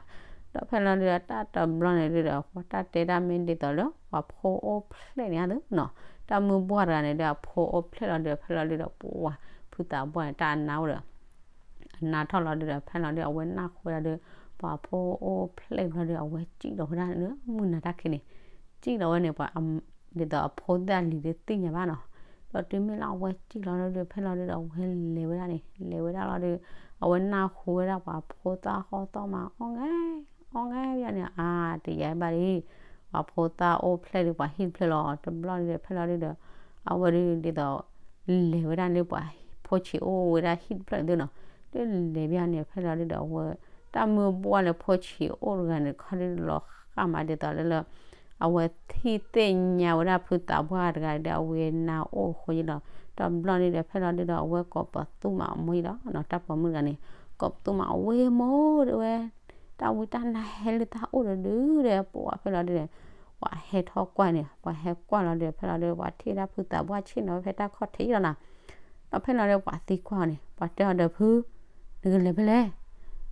ဒီးဖဲလီၤဒုဒီး တၢ်တဘျီန့ၣ်ဒုဒီး တၢ်တဲဒၣ်မ့ၢ်ဒ်သိးလၢ ပှၤဖိအိၣ်ဖျဲၣ်န့ၣ်သုနီၤ, တၢ်မုၢ်ဘှၢ်တဂၤန့ၣ်ဒု အဖိအိၣ်ဖျဲၣ်လီၤဒုဒီး ဖဲလီၤဒုဒီး ပှၤ ဖုသးပှၢ်န့ၣ် တၢ်အနါအိၣ်ဒီး အနါထီၣ်လီၤဒုဒီး ဖဲလီၤဒု အဝဲနၢ်ဟူဝဲဒၣ်ဒု ပှၤဖိအိၣ်ဖျဲၣ်ဘျီဒု အဝဲစံၣ်လီၤဝဲဒၣ်လၢမုၢ်နၤတၢ်ခံးန့ၣ်, စံၣ်လီၤဝဲန့ၣ် ပှၤ ဒ်သိးအဖိသၣ်လံၤဒုသ့ၣ်ညါဘၣ်နီၤ, ဒီးတုၤမ့ၢ်လၢအဝဲစံၣ်လီၤလီၤဒု ဖဲလီၤဒုဒီး အဝဲလဲၤဝဲဒၣ်န့ၣ် လဲၤဝဲဒၣ်လီၤဒု အဝဲနၢ်ဟူဝဲဒၣ်ပှၤဖိသၣ်ဟီၣ်သီၣ်မး အီၣ်ငဲ အီၣ်ငဲဘၣ်န့ၣ် အါ တယၤဘၣ်ဒ် ပှၤဖိသၣ်အိၣ်ဖျဲၣ်ဒု ပှၤဟံၣ်တဖျၢၣ်လီၤ တဘျီဒုဒီး ဖဲလီၤဒုဒီး အဝဲဒုဒ်သိး လဲၤဝဲဒၣ်လၢပှၤ ဖိဆံးအိၣ်ဝဲဒၣ်ဟံၣ်တဖျၢၣ်န့ၣ်သုနီၤ, ဒုလဲၤဘၣ်န့ၣ် ဖဲလီၤဒုဒီး အဝဲ တၢ်မုၢ်ဘှၢ်လၢဖိဆံးအိၣ်တဂၤန့ၣ် ခီဒုလီၤဃာ်မးဒ်သိးလၢလၢ အဝဲထံၣ်သ့ၣ်ညါဝဲဒၣ်ဖုသးပှၢ်တဂၤဒီး အဝဲနၢ်အိၣ်ဃိယ့လီၤ, တဘျီဒုဒီး ဖဲလီၤဒုဒီး အဝဲကိးပသူမးအမိၢ်ယ့လီၤနီၤ, တၢ်ပိာ်မုၣ်တဂၤန့ၣ် ကိးပသူမး အဝဲမိၢ်ဒုဝဲ တၢ်ဝံတၢ်နါဟဲလၢတၢ်အိၣ်ဒီးဒုဒီး ပှၤဖဲလီၤဒုဒီး ပှၤဟဲထီၣ်ကွၢ်န့ၣ် ပှၤဟဲကွၢ်လီၤဒုး ဖဲလီၤဒုး ပှၤထံၣ်ဒၣ်ဖုသးပှၢ်ဆ့ၣ်နီၤဝဲဖဲတၢ်ခီၣ်ထံးလီၤနီၤ, ဒီးဖဲလီၤဒုးပှၤသံကွၢ်အီၤန့ၣ် ပှၤတဲအီၤဒီးဖု နကလဲၤဖဲလဲၣ်,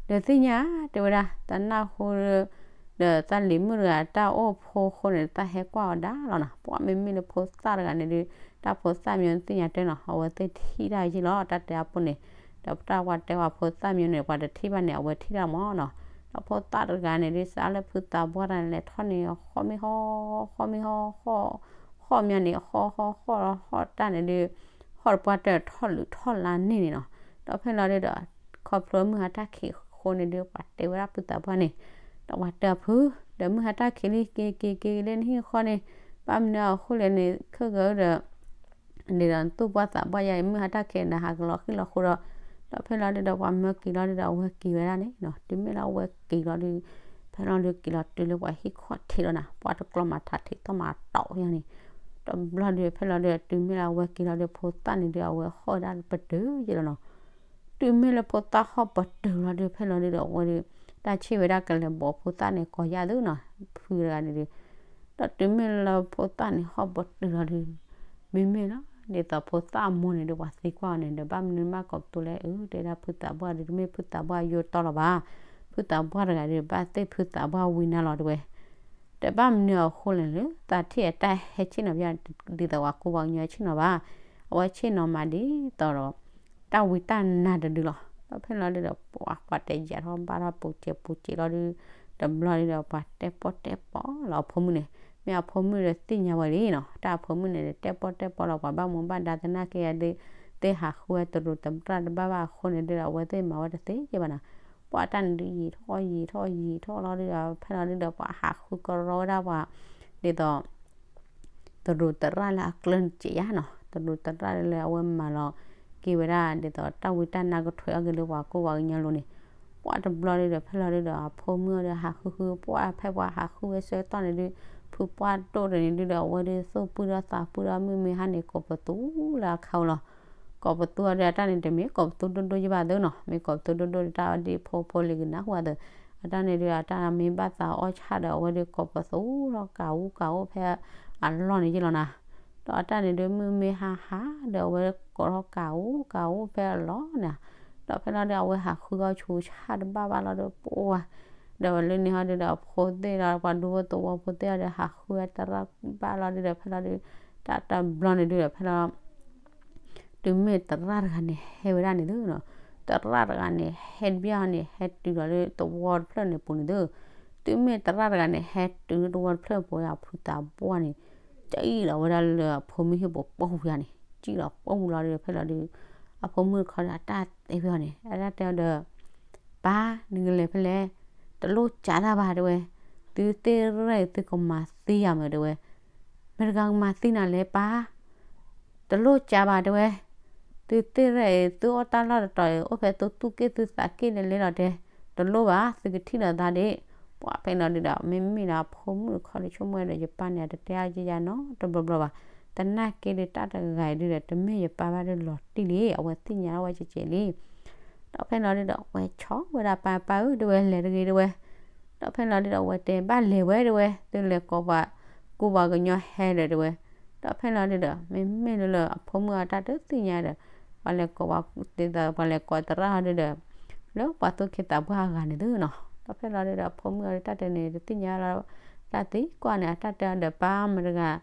ဒီးသ့ၣ်ညါ တဲဝဲဒၣ် တၢ်နၢ်ဟူ ဒီးသးလံၤမုၣ်တဂၤတၢ်အိၣ်ဖိအဃိန့ၣ် တၢ်ဟဲကွၢ်အီၤဒၣ်လီၤနီၤ, ပှၤမ့မ့ၢ်လၢဖိသၣ်တဂၤန့ၣ်ဒုး တၢ်ဖိသၣ်မၠိသ့ၣ်ညါတဲနီၤ အဝဲသ့ၣ်ထံၣ်တၢ်ယ့ၢ်လီၤ တၢ်တဲအပူၤန့ၣ်, ဒီးတၢ်ပှၤတဲဝဲဖိသၣ်မၠိန့ၣ် ပှၤတထံၣ်ဘၣ်န့ၣ် အဝဲထံၣ်တၢ်မၢ်နီၤ, ဒီးဖိသၣ်တဂၤန့ၣ်ဒုး စးလၢဖုသးပှၢ်တဂၤန့ၣ် လဲၤထီၣ်န့ၣ် ဃီမ့ၢ်ဟီ ဃီမ့ၢ်ဟီ ဃီ ဃီမၠိန့ၣ် ဃီဃီဃီလီၤ ဃီတၢ်န့ၣ်ဒုး ဃီတပှၢ်တၢၢ်ထီၣ်လုးထီၣ်လါန့ၣ်န့ၣ်နီၤ, ဒီးဖဲလီၤဒုးဒီး ခီဖျိမုၢ်ဟါတၢ်ခံးအဃိန့ၣ်ဒုး ပှၤတဲဝဲဒၣ်ဖုသးပှၢ်န့ၣ်, ဒီးပှၤတဲအီၤဖု ဒီးမုၢ်ဟါတၢ်ခံးလံ က့ၤက့ၤက့ၤလၢနဟံၣ်ဃီန့ၣ်, ဘၣ်မနုၤအဃိလဲၣ်န့ၣ် ခဲကဒီး ဒ်သိးနသူၣ်ပှၢ်သးပှၢ်ယါအံၤ မုၢ်ဟါတၢ်ခံးနဟးကလီၤဃံၢ်လီၤဃိဒီး ဒီးဖဲလီၤဒုဒီးပှၤမၢက့ၤလီၤဒုဒီး အဝဲက့ၤဝဲဒၣ်န့ၣ်နီၤ, တုၤမ့ၢ်လၢအဝဲက့ၤလီၤဒု, ဖဲလီၤဒုက့ၤလီၤတုၤလၢပှၤဟံၣ်ခီၣ်ထံးလီၤနၤ, ပှၤတကျီမၤထးထံးသီၣ်မၤတီၢ်ယါန့ၣ်, တဘျီဒုဖဲလီၤဒု တုၤမ့ၢ်လၢအဝဲက့ၤလီၤဒု ဖိသၣ်န့ၣ်ဒု အဝဲဟီၣ်ဝဲဒၣ်ပတုာ်ယဲလီၤနီၤ. တုၤမ့ၢ်လၢဖိသၣ်ဟီၣ်ပတုာ်လီၤဒု ဖဲလီၤဒုဒီးအဝဲဒု, တၢ်ဆ့ၣ်ဝဲဒၣ်ကလဲၤဘိးဖိသၣ်န့ၣ် ကိးယၢ်သုနီၤ, ဖုတဂၤန့ၣ်ဒု, ဒီးတုၤမ့ၢ်လၢဖိသၣ်န့ၣ်ဟီၣ်ပတုာ်လီၤဒု, မ့မ့ၢ်လီၤ, ဒ်သိးဖိသၣ်အမိၢ်န့ၣ်ဒု ပှၤသံကွၢ်အီၤန့ၣ်ဒီး ဘၣ်မနုၤမးကိးပသူလဲၣ်, အၢ တဲဒၣ်ဖုသးပှၢ်ဒု တမ့ၢ်ဖုသးပှၢ်ယိတီလီၤဘၣ်, ဖုသးပှၢ်တဂၤဒု ဘၣ်သ့ၣ်ဖုသးပှၢ်ဝံနါလီၤတဲဝဲ တဘၣ်မနုၤအဃိလဲၣ်လၢ သးထံၣ်အတၢ်ဟဲဆ့ၣ်နီၤဖဲ ဒ်သိးပှၤကူပှၤကညီဆ့ၣ်နီၤဘၣ်, အဝဲဆ့ၣ်နီၤမးဒ်သိးဒီး တၢ်ဝံတၢ်နါတဒုလီၤ. ဒီးဖဲလီၤဒုဒီး ပှၤပှၤတဲယၤထီၣ်ဘၣ်ထီၣ်ပူၤစဲးပူၤစဲးလီၤဒု, တဘျီဒုဒီးပှၤတဲပီၣ်တဲပီလီၤအဖိမုၣ်န့ၣ်, မ့ၢ်အဖိမုၣ်ဒီးသ့ၣ်ညါဝဲလံနီၤ, တၢ်အဖိမုၣ်န့ၣ်ဒီး တဲပီၣ်တဲပီလီၤပှၤဘၣ်မူဘၣ်ဒါသနာ်က့ယၤဒု, သ့ၣ်ဟးဃုဝဲတရူးတရၣ်တဘၣ်ဘၣ်အဃိန့ၣ်ဒုဒီး အဝဲသ့ၣ်မၤဝဲတသ့က့ဘၣ်နီၤ. ပှၤတၢ်န့ၣ်ဒုယံာ်ထီၣ်ယံာ်ထီၣ်ယံာ်ထီၣ်လီၤဒုဒီး ဖဲလီၤဒုဒီးပှၤဟးဃုကရီဝဲဒၣ်ပှၤ ဒ်သိး တရူးတရၣ်လၢအကျၢၢ်စဲးယါနီၤ, တရူးတရၣ်လၢအဝဲမၤလီၤက့ၤဝဲဒၣ် ဒ်သိးတၢ်ဝံတၢ်နါကထွဲးအီၤက့ၤလၢပှၤကူပှၤကညီလိၤန့ၣ်, ပှၤတဘျီဒုဒီး ဖဲလီၤဒုဒီး အဖိမုၣ်အီၤဒီးဟးဃုဃု ပှၤဖဲပှၤဟးဃုဝဲဆၢကတီၢ်န့ၣ်ဒု, ဖုပှၢ်ဒိၣ်တန့ၣ်ဒုဒီး အဝဲဒုသူၣ်ပုၢ်ဒီးသးပုၢ်ဒီးမုၢ်မ့ၢ်ဟါန့ၣ် ကိးပသူလၢအခါဝဲလီၤ. ကိးပသူအီၤဒီး အတၢ်န့ၣ်တမ့ၢ်ကိးပသူဒိၣ်ဒိၣ်ယဘၣ်သုနီၤ, မ့ၢ်ကိးပသူဒိၣ်ဒိၣ်ဒီး တၢ်အီၤဒ်ဖိဖိလံၤကနၢ်ဟူအသိး, အတၢ်န့ၣ်ဒု အတၢ်မ့ၢ်ဘၣ်သးအီၣ်ဆၣ်ဒီး အဝဲဒုကိးပသူထီၣ်ကးအူကးအိၣ်ဖဲအလီၢ်န့ၣ်ယ့ၢ်လီၤနၤ. ဒီးအတၢ်န့ၣ်ဒု မုၢ်မ့ၢ်ဟါဟါဒီး အဝဲကိးထီၣ်ကးအူကးအိၣ်ဖဲအလီၢ်န့ၣ်, ဒီးဖဲလီၤဒု အဝဲဟးဃုအီၣ်ဆူးဆၣ်တဘၣ်ဘၣ်လီၤဒီး ပှၤ ဒီးလၢန့ၣ်ဟီဒုဒီး အဖိသ့ၣ်ဒီး ပှၤဒူဖိသဝီဖိသ့ၣ်အီၤဒီး ဟးဃုဝဲတရၣ်ဘၣ်လီၤဒုဒီး ဖဲလီၤဒု တၢ်တဘျီန့ၣ်ဒုဒီး ဖဲလီၤ တုၤမ့ၢ်တရၣ်တဂၤန့ၣ် ဟဲဝဲဒၣ်န့ၣ်သုနီၤ, တရၣ်တဂၤန့ၣ် ဟဲတဘျီန့ၣ် ဟဲတုၤလီၤလၢသဝီတဖျၢၣ်န့ၣ်ပူၤန့ၣ်သု, တုၤမ့ၢ်တရၣ်တဂၤန့ၣ် ဟဲတုၤလၢသဝီတဖျၢၣ်ပူၤဒီး အဖုသးပှၢ်န့ၣ် ကံၣ်လီၤဝဲဒၣ်လၢအဖိမုၣ်ဟံၣ်ပူၤပိာ်ဝံၤန့ၣ်, ကံၣ်လီၤပိာ်ဝံၤလီၤဒီး ဖဲလီၤဒု အဖိမုၣ်တခီဒီး အတၢ်တဲဝဲအီၤန့ၣ် အတၢ်တဲအီၤဒီး ပၢ် နကလဲၤဖဲလဲၣ်, တလိၣ်ကးတၢ်ဘၣ်တဲဝဲ, သုသ့ၣ်ရဲၣ်အံၤ သုကမၤသံယၤမ့ၢ်တဲဝဲ, မတၤတဂၤကမၤသံနၤလဲၣ်ပၢ်, တလိၣ်ကးဘၣ်တဲဝဲ, သုသ့ၣ်ရဲၣ်အံၤ သုအီၣ်တၢ်လီၢ်တတီၤအံၤ အိၣ်ဖဲသုသူၣ်က့ၣ်သုသးက့ၣ်လဲၤလဲၤလီၤတဲ, တလိၣ်ဘၣ် သုကထံၣ်လိာ်သးဒၣ်, ပှၤဖဲလီၤဒုဒီး မ့မ့ၢ်လၢအဖိမုၣ်တခီဒီး ဆိကမိၣ်ဝဲဒီး ယပၢ်န့ၣ် အတတဲအါယယါနီတဘျီဘျီဘၣ်, သနာ်က့ဒီး တၢ်တဂၤအံၤဒုဒီး တမ့ၢ်ယပၢ်ဘၣ်ဒီးလီၤတံၢ်လံ, အဝဲသ့ၣ်ညါဝဲကဲကဲလံ ဒီးဖဲလီၤဒုဒီး အဝဲဆီၣ်ဝဲဒၣ်ပၢ်ပၢ်ဧၢ တဲဝဲ လဲၤတဂ့ၤတဲဝဲ, ဒီးဖဲလီၤဒုဒီး အဝဲတဲဘၣ်လဲၤဝဲတဲဝဲ, သုလဲၤကိးပှၤ ကူပှၤကညီဟဲဒီးတဲဝဲ, ဒီးဖဲလီၤဒုဒီး မ့မ့ၢ်လၢလၢအဖိမုၣ်အတၢ်တသ့ၣ်ညါဒီး ပှၤလဲၤကိးပှၤ ဒ်သိးပှၤလဲၤကိးသရၣ်ဟီဒုဒီး လၢပှၤသူၣ်က့သးပှၢ်အဂၤန့ၣ်သုနီၤ, ဒီးဖဲလီၤဒုဒီး အဖိမုၣ်အတၢ်တဲန့ၣ် တသ့ၣ်ညါလီၤ, တၢ်သံကွၢ်န့ၣ် အတၢ်တဲအီၤဒီး ပၢ်မတၤတဂၤ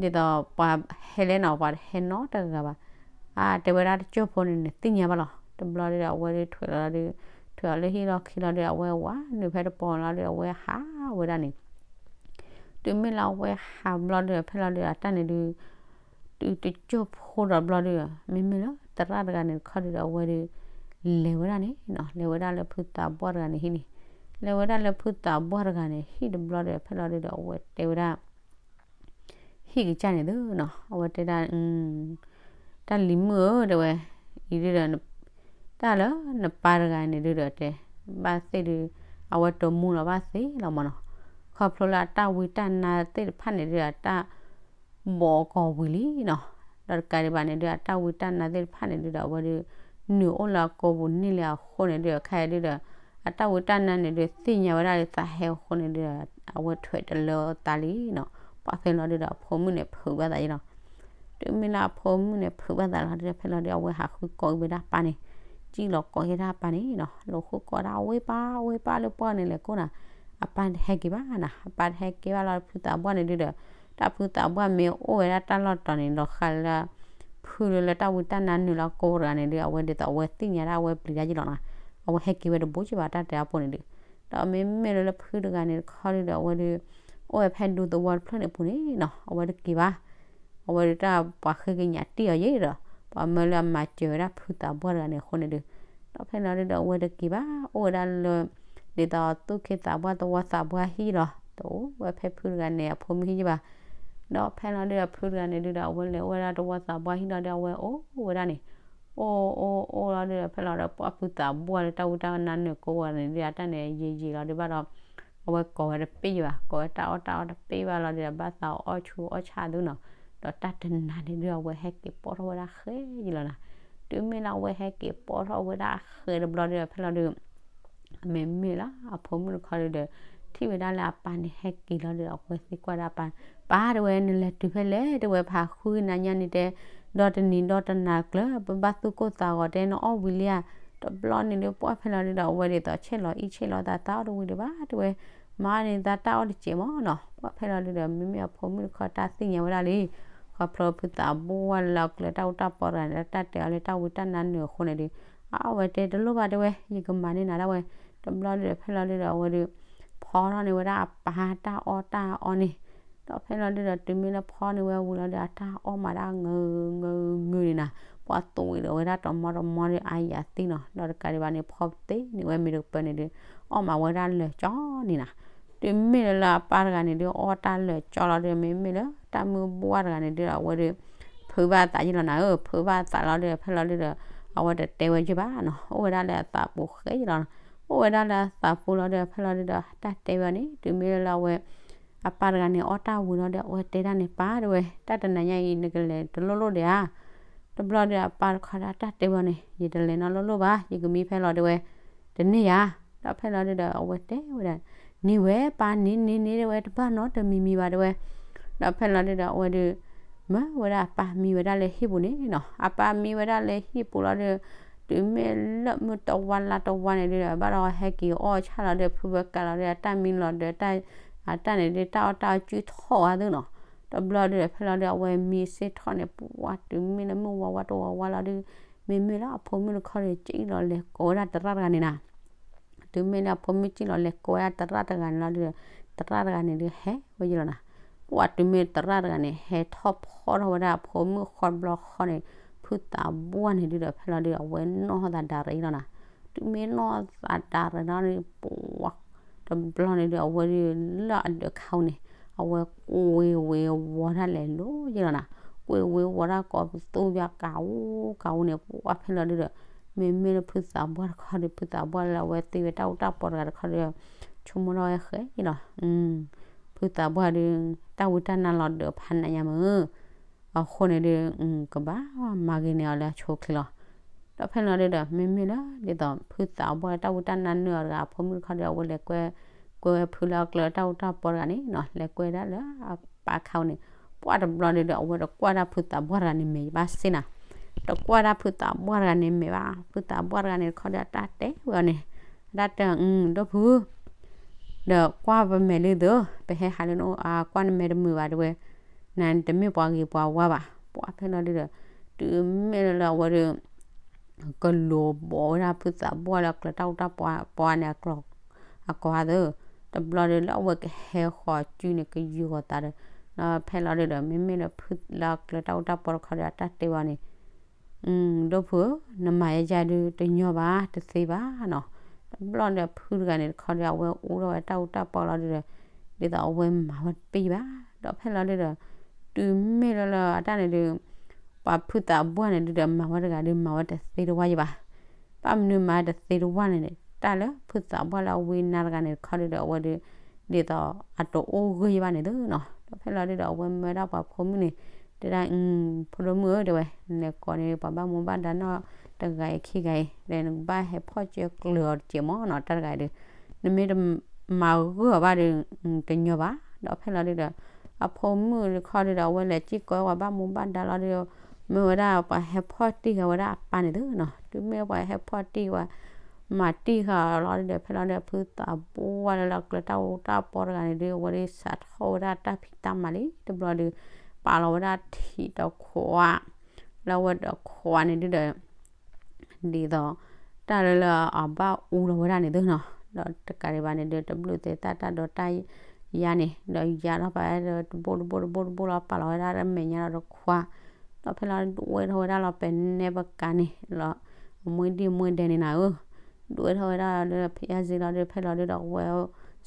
ဒ်သိးပှၤဟဲလဲၣ်နီၤ ပှၤတဟဲနီတဂၤဘၣ်, အတဲဝဲဒၣ်တကၠိၢ်ဖိန့ၣ်န့ၣ် သ့ၣ်ညါဘၣ်လီၤ, တဘျီဒုဒီး အဝဲဒုးထွဲးလီၤဒုး, ထွဲးအီၤလၢဟံၣ်လီၢ်ခံလီၤဒုး အဝဲဝးနုာ်ဖဲတပီၤလီၤဒုး အဝဲဟးဝဲဒၣ်န့ၣ်, တုၤမ့ၢ်လၢအဝဲဟးဘျီဒုး ဖဲလီၤဒုး အတၢ်န့ၣ်ဒုး တုၤတကၠိၢ်ဖိဒီးဘျီဒုး မ့မ့ၢ်လၢသရၣ်တဂၤန့ၣ်တခီဒုးဒီး အဝဲဒုး လဲၤဝဲဒၣ်န့ၣ်နီၤ, လဲၤဝဲဒၣ်လၢဖုသးပှၢ်တဂၤန့ၣ်ဟံၣ်န့ၣ်, လဲၤဝဲဒၣ်လၢဖုသးပှၢ်တဂၤန့ၣ်ဟံၣ်တဘျီဒီး ဖဲလီၤဒုးဒီး အဝဲတဲဝဲဒၣ် ဟံၣ်ကစၢ်န့ၣ်သုနီၤ, အဝဲတဲဒၣ် တၢ်လံၤမုၣ်ဧၢ တဲဝဲ, အံၤဒုးဒီး တၢ်လၢနပၢ်တဂၤန့ၣ်ဒုးဒီးတဲ ဘၣ်သ့ၣ်ဒုး အဝဲတမူလီၤဘၣ်သ့လီၤမးနီၤ, ခီဖျိလၢအတၢ်ဝံတၢ်နါသ့ၣ်တဖၣ်န့ၣ်ဒုးဒီး အတၢ်ဘီးကီၤဝံၤလံနီၤ, ဒီးတကးဒံးဘၣ်န့ၣ်ဒုး အတၢ်ဝံတၢ်နါသ့ၣ်တဖၣ်န့ၣ်ဒုးဒီး အဝဲဒုး နုာ်အိၣ်လၢအကိာ်ပူၤန့ၣ်လံအဃိန့ၣ်ဒုးဒီး ခဲအံၤဒုးဒီး အတၢ်ဝံတၢ်နါန့ၣ်ဒုး သ့ၣ်ညါဝဲဒၣ်လၢသးဟဲအဃိန့ၣ်ဒုးဒီး အဝဲထွဲးတလၢသးလံနီၤ, ပှၤဖဲလီၤဒုးဒီး အဖိမုၣ်န့ၣ် ဖုးဘၣ်သးယဲလီၤ, တုၤမ့ၢ်လၢအဖိမုၣ်န့ၣ် ဖုးဘၣ်သးလီၤဒုးဒီး ဖဲလီၤဒုး အဝဲဟးဃုကိးဝဲဒၣ်အပၢ်န့ၣ်, ကံၣ်လီၤကိးဝဲဒၣ်အပၢ်န့ၣ်နီၤ, လီၤဃုကိးဒၣ် ဝ့ၢ်ပၢ် ဝ့ၢ်ပၢ်လၢပှၢ်န့ၣ်လဲၤကိးနၤ, အပၢ်တဟဲက့ၤဘၣ်နၤ, အပၢ်တဟဲက့ၤဘၣ်လီၤ ဖုသးပှၢ်န့ၣ်ဒုးဒီး တၢ်ဖုသးပှၢ်မ့ၢ်အိၣ်ဝဲဒၣ်တၢ်လီၢ်တတီၤန့ၣ် လီၤဃးလၢ ဖုလၢလၢတၢ်ဝံတၢ်နါနုာ်လီၤကိးတဂၤန့ၣ်ဒုး အဝဲဒ်သိးအဝဲသ့ၣ်ညါဒၣ်အဝဲပျံၤတၢ်ယဲလီၤနီၤ, အဝဲဟဲက့ၤဝဲတဘိးက့ဘၣ်တၢ်တဲအပူၤန့ၣ်ဒုး, ဒီးမ့မ့ၢ်လၢလၢဖုတဂၤန့ၣ်တခီဒုးဒီး အဝဲဒုး အိၣ်ဝဲဖဲဒူသဝီတဖျၢၣ်န့ၣ်အပူၤန့ၣ်နီၤ, အဝဲတက့ၤဘၣ်, အဝဲဒုးတၢ်ပှၤဃ့ကညးတံၢ်အီၤယဲဒီး ပှၤမၢလၢအမၤစၢၤဝဲဒၣ်ဖုသးပှၢ်တဂၤန့ၣ်အဃိန့ၣ်ဒုး, ဒီးဖဲလီၤဒုးဒီး အဝဲတက့ၤဘၣ် အိၣ်ဝဲဒၣ်လၢ ဒ်သိးသူၣ်က့သးပှၢ်သဝီသးပှၢ်ဟံၣ်လီၤ, တအိၣ်ဝဲဖဲဖုတဂၤန့ၣ် အဖိမုၣ်ဟံၣ်ယဲဘၣ်, ဒီးဖဲလီၤဒုးဒီးဖုတဂၤန့ၣ်ဒုးဒီး အဝဲလဲၤအိၣ်ဝဲဒၣ်သဝီသးပှၢ်ဟံၣ်လီၤဒီး အဝဲအိၣ်ဝဲဒၣ်န့ၣ်, အိၣ်အိၣ်အိၣ်လီၤဒုဒီး ဖဲလီၤဒီး ပှၢ်ဖုသးဘှၢ်လၢတၢ်ဝံတၢ်နါနုာ်ကိးဂၤန့ၣ်ဒုဒီး အတၢ်န့ၣ်ယံာ်ယံာ်လီၤဒုဘၣ်ဒီး အဝဲကိးဝဲတပ့ၢ်ဘၣ်, ကိးဝဲတၢ်အီၣ်တၢ်အီတပ့ၢ်ဘၣ်လီၤဒုဒီး ဘၣ်သးအီၣ်ဆူၣ်အီၣ်ဆၣ်သုနီၤ. ဒီးတၢ်တနၤန့ၣ်ဒုဒီး အဝဲဟဲက့ၤပိာ်ထီၣ်ဝဲဒၣ်ဃဲယံာ်လီၤနီၤ. တုၤမ့ၢ်လၢအဝဲဟဲက့ၤပိာ်ထီၣ်ဝဲဒၣ်ဃဲတဘျီဒုဒီး ဖဲလီၤဒု မ့မ့ၢ်လၢအဖိမုၣ်တခီဒုဒီး ထံၣ်ဝဲဒၣ်လၢအပၢ်န့ၣ်ဟဲက့ၤလီၤဒုဒီး အဝဲသံကွၢ်ဒၣ်အပၢ်, ပၢ်တဲဝဲ နလဲၤတုၤဖဲလဲၣ် တဲဝဲ ဖးဃုနၤညါန့ၣ်တဲ, ဒီတနံၤဒီတနၤကျၢၤ ပဘၣ်သူၣ်ကိၢ်သးဂီၤတဲ နအီၣ်ဝံၤလံဧါ. တဘျီန့ၣ်ဒု ပှၢ်ဖဲလီၤဒုဒီး အဝဲဒ်သိးဆဲးလီၤအံၣ်ဆဲးလီၤသး သးအီၣ်တဝံၤဒံးဘၣ်တဲဝဲ, မၤန့ၣ်သးတၢ်အီၣ်တစဲးမးနီၤ. ပှၢ်ဖဲလီၤဒုဒီး မ့မ့ၢ်အဖိမုၣ်တခီတၢ်သ့ၣ်ညါဝဲဒၣ်လံ ခီဖျိဖုသးဘှၢ်လၢအကျၢၤတၢ်အူတၢ်ပီတဂၤန့ၣ် တၢ်တဲအီၤလၢတၢ်ဝံတၢ်နါနုာ်အဃိန့ၣ်ဒု အဝဲတဲတလိၣ်ဘၣ်တဲဝဲ ယကမၤန့ၢ်နၤဒၣ်ဝဲ. တဘျီဒုဒီး ဖဲလီၤဒုဒီး အဝဲဒု ဖီထီၣ်န့ၢ်ဝဲဒၣ်အပၢ်တၢ်အီၣ်တၢ်အီန့ၣ်, ဒီးဖဲလီၤဒုဒီး တုၤမ့ၢ်လၢဖီန့ၢ်ဝဲဝံၤလီၤဒုဒီး အတၢ်အီၣ်မးဒၣ်ငုာ်ငုာ်န့ၣ်နီၤ. ပှၢ်သူၣ်ဝံၤဒီးဝဲဒၣ်တမီတမီဒု အါယၤသံနီၤ. ဒီးတကးဒံးဘၣ်န့ၣ် ဖီသ့န့ၢ်ဝဲမ့ၢ်တကပၢၢ်န့ၣ်ဒု အီၣ်မးဝဲဒၣ်လၢာ်ကၠီန့ၣ်နီၤ. တုၤမ့ၢ်လၢအပၢ်တဂၤန့ၣ်ဒု အီၣ်တၢ်လၢာ်ကၠီလီၤဒု မ့မ့ၢ်လၢတၢ်မုၢ်ဘှၢ်တဂၤန့ၣ်ဒုဒီး အဝဲဒု ဖုးဘၣ်သးယ့ၢ်လီၤနီၤ. အၢ ဖုးဘၣ်သးလီၤဒုဒီး ဖဲလီၤဒုဒီး အဝဲတတဲဝဲယ့ၢ်ဘၣ်နီၤ. အိၣ်ဝဲဒၣ်လၢအသးပူၤဃဲယ့ၢ်လီၤ. အိၣ်ဝဲဒၣ်လၢအသးပူၤလီၤဒုဒီး ဖဲလီၤဒုဒီး တၢ်တဲဝဲအီၤန့ၣ် တုၤမ့ၢ်လၢအဝဲ အပၢ်တဂၤန့ၣ် အီၣ်တၢ်ဝံၤလီၤဒီး အဝဲတဲဒၣ်န့ၣ် ပၢ်တဲဝဲ တၢ်တနၤညါအံၤ နကလဲၤတလိၣ်လိၣ်ဒံးဧါ. တဘျီဒု အပၢ်တခီဒီး တၢ်တဲဝဲအီၤန့ၣ် ယတလဲၤနီတလိၣ်လိၣ်ဘၣ် ယကမံဖဲလီၤတဲဝဲ တန့ၢ်ယၤ. ဒီးဖဲလီၤဒုဒီး အဝဲတဲဝဲဒၣ် န့ၢ်ဝဲပၢ် န့ၢ်န့ၢ်န့ၢ်တဲဝဲ တဘၣ်နီတမံၤမံၤဘၣ်တဲဝဲ. ဒီးဖဲလီၤဒုဒီး အဝဲဒု မၢဝဲဒၣ်အပၢ်မံဝဲဒၣ်လၢဟံၣ်ပူၤန့ၣ်နီၤ. အပၢ်မံဝဲဒၣ်လၢဟံၣ်ပူၤလီၤဒု တုၤမ့ၢ်လၢမုၢ်တဝါလါတဝါန့ၣ်ဒုဒီး ဘၣ်ဒီးဟဲက့ၤအီၣ်ဆၣ်လီၤဒု ဖုဝဲကးလီၤဒု အတၢ်မံလီၤဒု တၢ် အတၢ်န့ၣ်ဒု တၢ်အီၣ်တၢ်အီကုၢ်ထီၣ်ဝဲသုနီၤ. တဘျီဒုဒီး ဖဲလီၤဒု အဝဲမံစ့ၢ်ထီၣ်န့ၣ် ပှၢ်တုၤမ့ၢ်လၢမုၢ်ဝါဝါတဝါဝါလီၤဒု မ့မ့ၢ်လၢအဖိမုၣ်တခီဒီး ကံၣ်လီၤလဲၤကိးဝဲဒၣ်သရၣ်တဂၤန့ၣ်နီၤ. တုၤမ့ၢ်လၢအဖိမုၣ်ကံၣ်လီၤလဲၤကိးဝဲဒၣ်သရၣ်တဂၤန့ၣ်လီၤဒုဒီး သရၣ်တဂၤန့ၣ်ဒုဟဲဝဲယ့ၢ်လီၤနီၤ. ပှၢ်တုၤမ့ၢ်သရၣ်တဂၤန့ၣ် ဟဲထီၣ်ဖီထီၣ်ဝဲဒၣ်အဖိမုၣ်ဃီတဘျီဃီန့ၣ် ဖုသးဘှၢ်န့ၣ်ဒုဒီး ဖဲလီၤဒု အဝဲနီၢ်သးဒါရ့လီၤနီၤ. တုၤမ့ၢ်နီၢ်သးဒါရ့လီၤန့ၣ် ပှၢ် တဘျီန့ၣ်ဒု အဝဲဒုလၢအဒၢးခါအူန့ၣ် အဝဲကွ့ဝ့ၤဝီၤတၢ်လဲၤလိၤယ့ၢ်လီၤနီၤ. ကွ့ဝ့ၤဝီၤတၢ်ကိးပသူဘၣ်ကးအူကးအူန့ၣ် ပှၢ်ဖဲလီၤဒုဒီး မ့မ့ၢ်လၢဖုသးဘှၢ်တခီဒီး ဖုသးဘှၢ်လၢအဝဲသ့ဝဲတၢ်အူတၢ်ပီတဂၤတခီဒီး ဆိကမိၣ်ထီၣ်ဝဲဃဲလီၤ. ဖုသးဘှၢ်ဒု တၢ်ဝံတၢ်နါလီၤဒၢးဖးနးညါမုၢ် အဃိန့ၣ်ဒု ကဘၣ်မၤဂ့ၤန့ၢ်အီၤလၢအဆိအချ့လီၤ. ဒီးဖဲလီၤဒုဒီး မ့မ့ၢ်လၢဒ်သိး ဖုသးဘှၢ်တၢ်ဝံတၢ်နါနုာ်အီၤတဂၤ အဖိမုၣ်တခီဒီး အဝဲလဲၤကွဲ ကွဲဝဲဖုလၢအကျၢၤတၢ်အူတၢ်ပီတဂၤန့ၣ်နီၤ လဲၤကွဲဒၣ်လၢအပၢ်ခါအူန့ၣ် ပှၢ်တဘျီဒုဒီး အဝဲတကွၢ်တၢ်ဖုသးဘှၢ်တဂၤန့ၣ်မဲာ်ဘၣ်စ့ၢ်နီၤ. တကွၢ်တၢ်ဖုသးဘှၢ်တဂၤန့ၣ်မဲာ်ဘၣ် ဖုသးဘှၢ်တဂၤန့ၣ်တခီဒီး အတၢ်တဲဝဲအီၤန့ၣ် အတၢ်တဲ ဒိၣ်ဖု ဒီးကွၢ်ပမဲာ်လံသု ပဟဲဟးလၢနအိၣ် ကွၢ်နမဲာ်တမုာ်ဘၣ်တဲဝဲ, နတမ့ၢ်ပှၤဂ့ၤပှၤဝါဘၣ်. ပှၢ်ဖဲလီၤဒုဒီး တုၤမ့ၢ်လၢအဝဲဒီး ကလိၤဘိးဝဲဒၣ်ဖုသးဘှၢ်လၢအကျၢၤတၢ်အူတၢ်ပီန့ၣ် အကျိၤအကျဲသၢ, တဘျီဒုလၢအဝဲကဟဲဃီၤစုန့ၣ် ကယူာ်ဃီၤသးဒီး ဒီးဖဲလီၤဒုဒီး မ့မ့ၢ်လၢဖုလၢအကျၢၤတၢ်အူတၢ်ပီတခီဒီး အတၢ်တဲဝဲန့ၣ် ဒိၣ်ဖုဧၢ, နမၤယဲယဲဒုတညီဘၣ် တသ့ဘၣ်နီၤ. တဘျီဒီးဖုတဂၤန့ၣ်တခီဒီး အဝဲအူထီၣ်ဝဲတၢ်အူတၢ်ပီလီၤဒုဒီး ဒ်သိးအဝဲမၤဝဲတပ့ၢ်ဘၣ်. ဒီးဖဲလီၤဒုဒီး တုၤမ့ၢ်လၢလၢအတၢ်န့ၣ်ဒု ပှၤဖုသးဘှၢ်န့ၣ်ဒုဒီး မၤဝဲတဂၤဒု မၤဝဲတသ့တဝၢ်ယဘၣ်. ဘၣ်မနုၤမၤတသ့တဝၢ်န့ၣ်န့ၣ် တၢ်လၢဖုသးဘှၢ်လၢအဝံနါတဂၤန့ၣ်တခီဒုဒီး အဝဲဒု ဒ်သိးအတအိၣ်ဂၢၢ်ယဘၣ်န့ၣ်သုနီၤ. ဒီးဖဲလီၤဒုဒီး အဝဲမၢဒၣ်ပှၤဖိမုၣ်န့ၣ် တဲဒၣ် ဖိဒိၣ်မုၣ်ဧၢ တဲဝဲ, နလဲၤကိးန့ၢ် ပှၤဘၣ်မူဘၣ်ဒါနီၢ်တဂၤအံၤခံဂၤအံၤ ဒီးနကဘၣ်ဟဲဖီၣ်ကၢကျၢၤအီၤတစဲးမးနီၤ တၢ်တဂၤအံၤဒု နမ့ၢ်တမၤဂၢၢ်အီၤဘၣ်ဒီး တညီဘၣ်. ဒီးဖဲလီၤဒုဒီး အဖိမုၣ်တခီဒုဒီး အဝဲလဲၤစ့ၢ်ကီးပှၤဘၣ်မူဘၣ်ဒါလီၤဒုဒီး မ့ၢ်ဝဲဒၣ်ပှၤဟဲဖီၣ်တံၢ်ဃာ်ဝဲဒၣ်အပၢ်န့ၣ်သုနီၤ. တုၤမ့ၢ်ပှၤဟဲဖီၣ်တံၢ်ဝဲ မၤတံၢ်ဃာ်အီၤလီၤဒုဒီး ဖဲလီၤဒု ဖုသးဘှၢ်လၢလၢအကျၢၤတၢ်အူတၢ်ပီတဂၤန့ၣ်ဒု အဝဲဒုစးထီၣ်ဝဲဒၣ်တၢ်ဖံးတၢ်မၤလံ တဘျီဒု ပာ်လီၤဝဲဒၣ်ထံးတခွး လၢအဝဲတခွးန့ၣ်ဒုဒီး ဒ်သိး တၢ်လၢလၢအဘၣ်အူလီၤဝဲဒၣ်န့ၣ်သုနီၤ. ဒီးတကးဒံးဘၣ်န့ၣ်ဒု တဘျုးသဲးတၢ်တၢ်ဒိးတၢ်ယါန့ၣ် ဒီးယါထီၣ်ပာ်ဝဲဒၣ်တဘိတဘိတဘိတဘိလီၤ ပာ်လီၤဝဲဒၣ်တမဲာ်ညါဒီးတခွး ဒီးဖဲလီၤဒုးဝဲထီၣ်ဝဲဒၣ်လီၤ ပဲနဲပကၤန့ၣ်လီၤ အမှဲဒံၣ်မှဲဒဲးန့ၣ်နၤဧၢ ဒုးဝဲထီၣ်ဝဲဒၣ်လီၤဒုး ဖယါစ့လီၤဒုး ဖဲလီၤဒုးဒီးဝဲ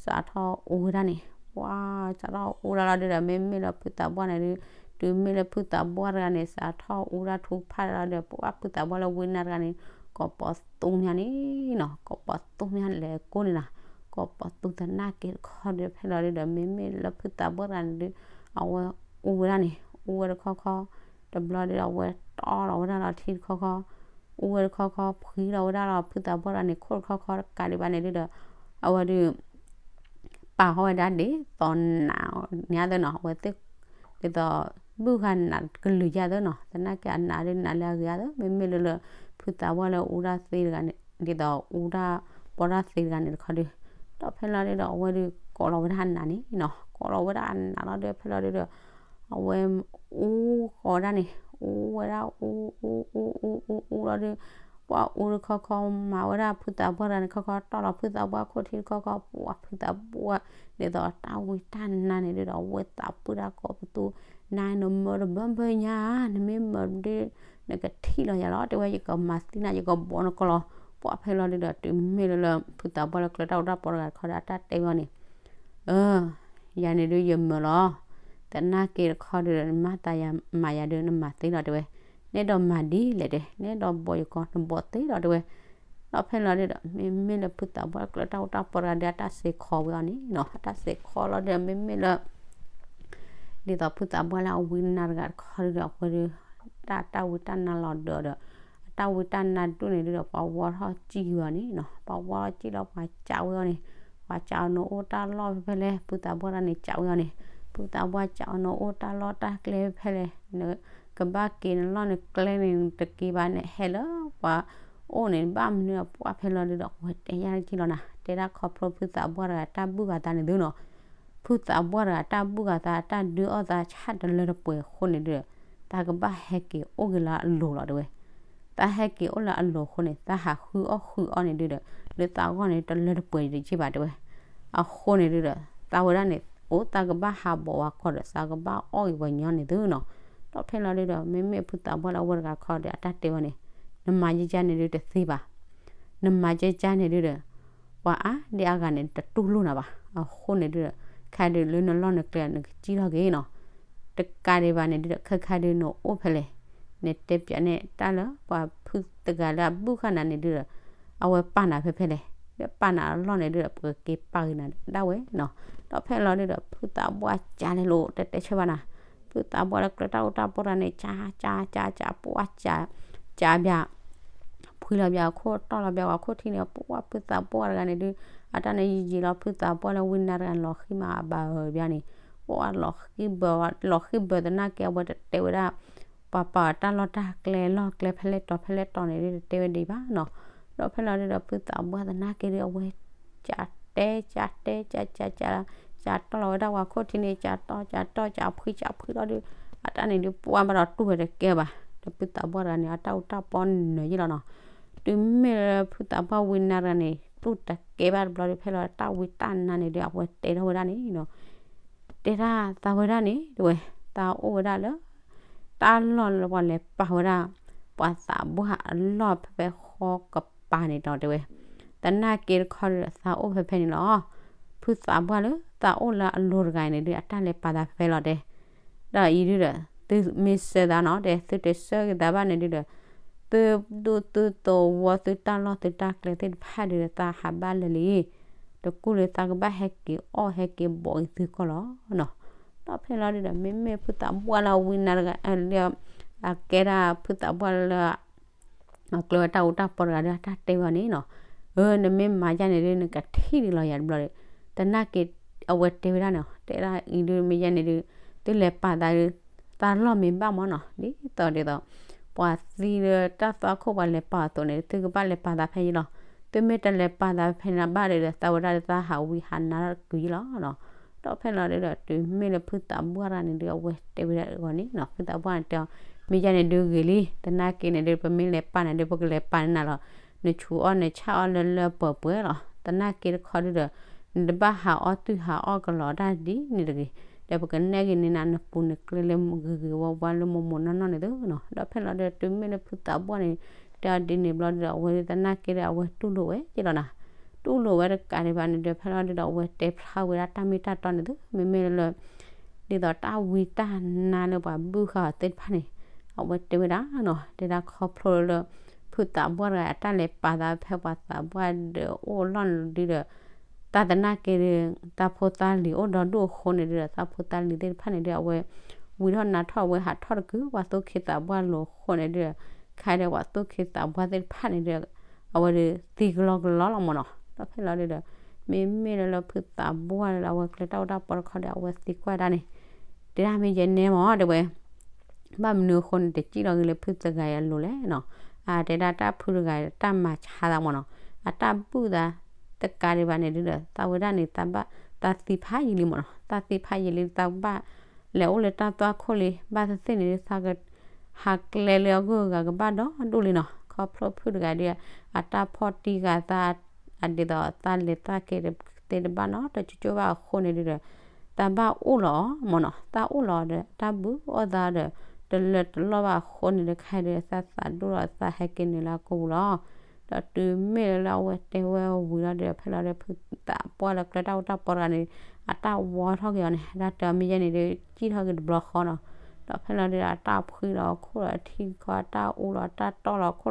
စးထီၣ်အူဝဲဒၣ်န့ၣ် ပှၤစးထီၣ်အူဒၣ်လီၤဒုးဒီး မ့မ့ၢ်လၢဖုသးပှၢ်န့ၣ်ဒုး တုၤမ့ၢ်လၢဖုသးပှၢ်တဂၤန့ၣ် စးထီၣ်အူတၢ်ထူဖးလီၤဒီး ပှၢ်ဖုသးပှၢ်လၢဝံနါတဂၤန့ၣ် ကိးပီသူမၠါန့ၣ်နီၤ, ကိးပီသူမၠါလဲၤကိးန့ၣ်နီၤ, ကိးပီသူသနာ်က့တခီဒီး ဖဲလီၤဒုဒီး မ့မ့ၢ်လၢဖုသးပှၢ်တဂၤန့ၣ်ဒု အဝဲအူဝဲဒၣ်န့ၣ် အူဝဲတခီခီ, တဘျီဒီး အဝဲတီလီၤဝဲဒၣ်လီၤထံတခီခီ, အူဝဲတခီခီ ဖှံလီၤဝဲဒၣ်လီၤ ဖုသးပှၢ်တဂၤန့ၣ် ခိၣ်တခီခီတကးဒံးဘၣ်န့ၣ်ဒုဒီး အဝဲဒု ပာ်ဃီဝဲဒၣ်ဒ်သိးနးညါသ့နီၤ, အဝဲသ့ၣ် ဒ်သိး ဘုၣ်ဃာ်နးကလုာ်ယါသ့နီၤ, သနာ်က့အနးဒုနးလၢအဂ့ၤသ့, မ့မ့ၢ်လၢလၢ ဖုသးပှၢ်လၢအူတၢ်သ့တဂၤန့ၣ် ဒ်သိးအူတၢ်ပီတၢ်သ့တဂၤန့ၣ်တခီဒု, ဒီးဖဲလီၤဒုဒီး အဝဲဒု ကိးလီၤဝဲဒၣ်အနးန့ၣ်နီၤ, ကိးလီၤဝဲဒၣ်အနးလီၤဒီး ဖဲလီၤဒုဒီး အဝဲအူဃီၤဝဲဒၣ်န့ၣ် အူဝဲဒၣ်အူအူအူအူအူအူလီၤဒီး ပှၢ်အူတခီခီ မၤဝဲဒၣ်ဖုသးပှၢ်တဂၤန့ၣ်ခီခီ တီၢ်လီၤဖုသးပှၢ်ခိၣ်ထံတခီခီ ပှၢ်ဖုသးပှၢ် ဒ်သိးတၢ်ဝံတၢ်နါန့ၣ်ဒုဒီး အဝဲသးပှၢ်တၢ်ကိးပသူ နၤနမၢတဘၢဘၢညါ နမ့ၢ်မၢဒု နကထံၣ်လီၤယၤလီၤ တဲဝဲ ယကမၤသံနၤ ယကဘိးနကီၢ်လီၤ. ပှၢ်ဖဲလီၤဒုဒီး တုၤမ့ၢ်လၢလၢ ဖုသးပှၢ်လၢကျဲတၢ်အူတၢ်ပီတဂၤတခီဒီး အတၢ်တဲဝဲအီၤန့ၣ် အၢ ယၤန့ၣ်ဒု ယမၢလီၤ. သနာ်က့တခီဒုဒီး နမၤသးယၤမၤယၤဒု နမၤသ့လီၤတဲဝဲ. နဲဒီးမၤဒ်လဲၣ်တဲ, နဲဒီးဘိးယကီၢ် နဘိးသ့လီၤတဲဝဲ. ဒီးဖဲလီၤဒုဒီး မ့မ့ၢ်လၢဖုသးပှၢ်လၢကျဲတၢ်အူတၢ်ပီတဂၤဒီး အတၢ်စဲးခီဝဲအီၤန့ၣ်နီၤ, အတၢ်စဲးခီလီၤဒီး မ့မ့ၢ်လၢ ဒ်သိးဖုသးပှၢ်လၢအဝံနါတဂၤတခီဒုဒီး အဝဲဒု တၢ်တၢ်ဝံတၢ်နါလီၤဒီးဒီး အတၢ်ဝံတၢ်နါဒိၣ်န့ၣ်ဒုဒီး ပှၤဝီထီၣ်စံၣ်ဝဲအီၤန့ၣ်နီၤ, ပှၤဝီထီၣ်စံၣ်လီၤ ပှၤစံးဝဲအီၤန့ၣ်, ပှၤစံးအီၤ နအိၣ်တၢ်လီၢ်ဖဲဖဲလဲၣ်, ဖုသးပှၢ်တဂၤန့ၣ် စံးဝဲအီၤန့ၣ်, ဖုသးပှၢ်စံးအီၤ နအိၣ်တၢ်လီၢ်တၢ်ကျဲဖဲဖဲလဲၣ်, နကဘၣ်က့ၤနလီၢ်နကျဲန့ၣ် နတက့ၤဘၣ်န့ၣ် ဟဲလၢပှၤအိၣ်န့ၣ် ဘၣ်မနုၤအပှၢ်ဖဲလီၤဒုဒီး အဝဲတဲယါက့လီၤနၤ, တဲဒၣ်ခီဖျိဖုသးပှၢ်တဂၤတၢ်ဘူၣ်ဂၤသးန့ၣ်သုနီၤ ဖုသးပှၢ်တဂၤတၢ်ဘူၣ်ဂၤသး တၢ်ဒုးအီၣ်သးဆၣ်တလၢတပှဲၤအဃိန့ၣ်ဒုဒီး သးကဘၣ်ဟဲက့ၤအိၣ်က့ၤလၢအလိၤလီၤတဲဝဲ. သးဟဲက့ၤအိၣ်လၢအလိၤအဃိန့ၣ် သးဟးဃုအီၣ်ဃုအီန့ၣ်ဒုဒီး လၢသးဂီၢ်န့ၣ် တလၢတပှဲၤတက့ၢ်ဘၣ်တဲဝဲ. အဃိန့ၣ်ဒုဒီး သးဝဲဒၣ်န့ၣ် အိၣ်သးကဘၣ်ဟးဘီးဝဲကီၢ်ဒီး သးကဘၣ်အီၣ်ဂ့ၤပှၤညီန့ၣ်သုနီၤ. ဒီးဖဲလီၤဒုဒီး မ့မ့ၢ်ဖုသးပှၢ်လၢအဝဲတဂၤခီဒီး အတၢ်တဲဝဲန့ၣ် နမၤယကါန့ၣ်ဒုတသ့ဘၣ် နမၤကကါန့ၣ်ဒုဒီး ပှၤအါဒံအါဂၤန့ၣ် တတူၢ်လိာ်နၤဘၣ်. အဃိန့ၣ်ဒုဒီး ခဲဒုးလၢနလီၢ်နကျဲ နကစံၣ်ထီၣ်က့ၤနီၤ. တကးဒံးဘၣ်န့ၣ်ဒုဒီး ခဲခါဒုးနအိၣ်ဖဲလဲၣ်, နတဲပၠးန့ၣ် တၢ်လၢပှၤဖုတဂၤလၢအဘုၣ်ဃာ်နၤန့ၣ်ဒုဒီး အဝဲပာ်နၤဖဲဖဲလဲၣ်, လၢပာ်နၤအလီၢ်န့ၣ်ဒုဒီး ပကက့ၤပာ်ဂ့ၤနၤဒၣ်ဝဲနီၤ. ဒီးဖဲလီၤဒုဒီး ဖုသးပှၢ်ကးလဲၤလိာ် တဲတဲဆၢဘၣ်နၤ, ဖုသးပှၢ်လၢကျဲတၢ်အူတၢ်ပီတဂၤန့ၣ် ကးကးကးကး ပှၢ်ကး ကးဘၣ် ဖှံလီၤဘၣ်အခိၣ် တီၢ်လီၤဘၣ်ဝဲခိၣ်ထံန့ၣ် ပှၢ်ဖုသးပှၢ်တဂၤန့ၣ်ဒု အတၢ်န့ၣ်ယံာ်ယံာ်လီၤ ဖုသးပှၢ်လၢဝံနါတဂၤန့ၣ် လီၤဃံမးဘၣ်ဘၣ်န့ၣ် ပှၢ်လီၤဃံဘၢ လီၤဃံဘၢသနာ်က့ အဝဲတတဲဝဲဒၣ် ပှၤပာ်အတၢ်လီၢ်တၢ်ကျဲလီၢ်ကျဲဖဲလဲၣ်တီၤဖဲလဲၣ်တီၤန့ၣ်ဒု တတဲဝဲဒံးဘၣ်နီၤ. ဒီးဖဲလီၤဒုဒီး ဖုသးပှၢ်သနာ်က့ဒု အဝဲ ကးတဲ ကးတဲ ကးကးကး ကးတီၢ်လီၤဝဲဒၣ်ဝဲခိၣ်ထံန့ၣ် ကးတီၢ် ကးတီၢ် ကးဖှံ ကးဖှံလီၤဒု အတၢ်န့ၣ်ဒု ပှၢ်ဘၣ်ဒီးတူၢ်ဝဲတကဲဘၣ်. ဒီးဖုသးပှၢ်တဂၤန့ၣ် အတၢ်အူတၢ်ပီနၢၤယ့ၣ်လီၤနီၤ. တုၤမ့ၢ်လၢဖုသးပှၢ်ဝံနါတဂၤန့ၣ် တူၢ်တကဲဘၣ်တဘျီဒု ဖဲလီၤတၢ်ဝံတၢ်နါန့ၣ်ဒု အဝဲတဲထီၣ်ဝဲဒၣ်န့ၣ်နီၤ တဲဒၣ်သးဝဲဒၣ်န့ၣ် တဝဲ သးအိၣ်ဝဲဒၣ်လၢ တၢ်လီၢ်လၢပှၤလဲၤပာ်ဝဲဒၣ် ပှၤသးပှၢ်အလီၢ်ဖဲဖဲဃီကပၤန့ၣ်ဒီးတဲဝဲ, သနာ်က့တခီဒုဒီး သးအိၣ်ဖဲဖဲန့ၣ်လီၤ. ဖုသးပှၢ်လၢသးအိၣ်လၢအလိၤတဂၤန့ၣ်ဒု အတၢ်လဲၤပာ်သးဖဲဖဲလီၤတဲ ဒီးအံၤဒုဒီး သုမ့ၢ်ဆၢသးနီၤ တဲ သုတဆၢက့ၤသးဘၣ်န့ၣ်ဒုဒီး သုဒူၣ်သုသဝီသုတၢ်လီၢ်သုတၢ်ကျဲသ့ၣ်တဖၣ်ဒုဒီး သးဟးဘၣ်လၢာ်လံ တကူၣ်လၢသးကဘၣ်ဟဲက့ၤအီၣ်ဟဲက့ၤဘီးအံၤသုကီၢ်လီၤနီၤ. ဒီးဖဲလီၤဒုဒီး မ့မ့ၢ်ဖုသးပှၢ်လၢအဝံနါတဂၤ လၢ အကဲဒၣ်ဖုသးပှၢ်လၢ အကျဲဝဲတၢ်အူတၢ်ပီတဂၤဒီး အတၢ်တဲဝဲအီၤန့ၣ်နီၤ, အၢ နမ့ၢ်မၤယါန့ၣ်ဒု နကထံၣ်ဒံးလီၤယၤတဘျီဒီး သနာ်က့ အဝဲတဲဝဲဒၣ်န့ၣ် တဲဒၣ်အံၤဒု မ့ၢ်ယါန့ၣ်ဒု သုလဲၤပာ်သးဒု သးလီၢ်မ့ၢ်ဘၣ်မၢ်နီၤ ဒ်သိးဒ်သိး ပှၤသံလၢတၢ်သွၣ်ခိၣ်ပှၤလဲၤပာ်အသိးန့ၣ် သုကဘၣ်လဲၤပာ်သးဖဲယံၤလီၤ. သုမ့ၢ်တလဲၤပာ်သးဖဲန့ၣ်ဘၣ်ဒီး သးဝဲဒၣ်ဒီးသးဟးဝံဟးနါတၢ်တကုာ်ယံၤလီၤနီၤ. ဒီးဖဲလီၤဒုဒီး တုၤမ့ၢ်လၢဖုသးပှၢ်တဂၤန့ၣ်ဒု အဝဲတဲဝဲဒၣ်အဂီၢ်န့ၣ်နီၤ ဖုသးပှၢ်န့ၣ်တဲအီၤ မ့ၢ်ယါန့ၣ်ဒုဂ့ၤလံ သနာ်က့န့ၣ်ဒု ပမ့ၢ်လဲၤပာ်န့ၣ်ဒု ပကလဲၤပာ်န့ၢ်နၤလီၤ. နဆူးအီၣ်နဆၣ်အီၣ်လၢလၢပှဲၤပှဲၤလီၤ. သနာ်က့တခီဒုဒီး နတဘၣ်ဟးအီၣ်တုၤဟးအီၣ်ကလီၤတၢ်ဒ်န့ၣ်တဂ့ၤ. ဒီးပကနဲၣ်က့ၤန့ၢ်နၤနပူၤနကျဲလၢဂ့ၤဂ့ၤဝါဝါလၢမိၢ်မိၢ်နီၢ်နီၢ်န့ၣ်သုနီၤ. ဒီးဖဲလီၤဒုဒီး တုၤမ့ၢ်လၢဖုသးပှၢ်န့ၣ် တဲအီၤဒ်န့ၣ်ဘျီဒုဒီး အဝဲသနာ်က့ဒီး အဝဲတူၢ်လိာ်ဝဲက့လီၤနၤ. တူၢ်လိာ်ဝဲတကးဒံးဘၣ်န့ၣ်ဒု ဖဲလီၤဒုဒီး အဝဲတဲဖျါဝဲဒၣ်တၢ်မ့ၢ်တၢ်တီန့ၣ်သု မ့မ့ၢ်လၢ ဒ်သိးတၢ်ဝံတၢ်နါလၢပှၤဘုၣ်ဃာ်အီၤသ့ၣ်တဖၣ်န့ၣ် အဝဲတဲဝဲဒၣ်နီၤ, တဲဒၣ်ခီဖျိလၢ ဖုသးပှၢ်တဂၤအတၢ်လဲၤပာ်သးဖဲပှၤသးပှၢ်ဒီး အိၣ်လီၢ်န့ၣ်ဒုဒီး တၢ်သနာ်က့ဒီး တၢ်ဖိတၢ်လံၤအိၣ်ဒီဒူၣ်အဃိန့ၣ်ဒုဒီး တၢ်ဖိတၢ်လံၤသ့ၣ်တဖၣ်န့ၣ်ဒု အဝဲ ဝံထီၣ်နါထီၣ် အဝဲဟးထီၣ်တကုာ် ပှၤသူၣ်က့သးပှၢ်လိၤအဃိန့ၣ်ဒုဒီး ခဲအံၤဒီးပှၤသူၣ်က့သးပှၢ်သ့ၣ်တဖၣ်န့ၣ်ဒု အဝဲဒီးသံကလီကလီလီၤမ့ၢ်နီၤ. ဒီးဖဲလီၤဒုဒီး မ့မ့ၢ်လၢလၢဖုသးပှၢ်လၢအဝဲကျဲတၢ်အိၣ်တၢ်ပီတခီဒီး အဝဲသံကွၢ်ဒၣ်န့ၣ် တဲဒၣ်မ့ၢ်ယဲန့ၣ်မ့ၢ်တဲဝဲ ဘၣ်မနုၤအဃိန့ၣ် တစံၣ်လီၤဂ့ၤလၢဖုသဂၤအံၤအလိၤလဲၣ်နီၤ. အတဲဒၣ်တၢ်ဖုတဂၤအံၤတၢ်မၤဆါသးမ့ၢ်နီၤ, အတၢ်ဘုၣ်သးတကးဒံးဘၣ်န့ၣ်ဒုဒီး သးဝဲဒၣ်န့ၣ် သးဘၣ် သးသံဖးယံာ်လံမ့ၢ်နီၤ, သးသံဖးယံာ်လံ သးဘၣ်လဲၤအိၣ်လၢတၢ်သွၣ်ခိၣ်လံ ဘၣ်သ့ၣ်သ့ၣ်န့ၣ်ဒု သးက ဟးကျဲလၢအဂုၤအဂၤကဘၣ်ဒီဒူၣ်လံနီၤ. ခီဖျိဖုတဂၤဒီး အတၢ်ဖီၣ်တံၢ်ဃာ်သး အဒ်သိးသးလဲၤသးက့ၤတသ့တဘၣ်နီတကၠိကၠိဘၣ်အဃိန့ၣ်ဒုဒီး သးဘၣ်အိၣ်လီၤမ့ၢ်နီၤ, သးအိၣ်လီၤဒီး တၢ်ဘုၣ်အီၣ်သးဒီး တလၢတလီၢ်ဘၣ်အဃိန့ၣ်ဒု ခဲအံၤဒု သးသးဒိၣ်ဒီးသးဟဲက့ၤနုာ်လၢအကိာ်ပူၤလီၤ. ဒီးတုၤမ့ၢ်လၢလၢအဝဲတဲဝဲဝံၤလီၤဒုဒီး ဖဲလီၤဒု ဖုသးပှၢ်လၢကျဲတၢ်အိၣ်တၢ်ပီတဂၤန့ၣ် အတၢ်ဝီထီၣ်က့ၤအီၤန့ၣ် ဒၣ်တမ့ၢ်ယဲန့ၣ်ဒု စံၣ်ထီၣ်က့ၤတဘျီဃီနီၤ. ဒီးဖဲလီၤဒုဒီး အတၢ်ဖှံလီၤအခိၣ်လီၤ အထံကီၢ် အတၢ်အူလီၤ အတၢ်တီၢ်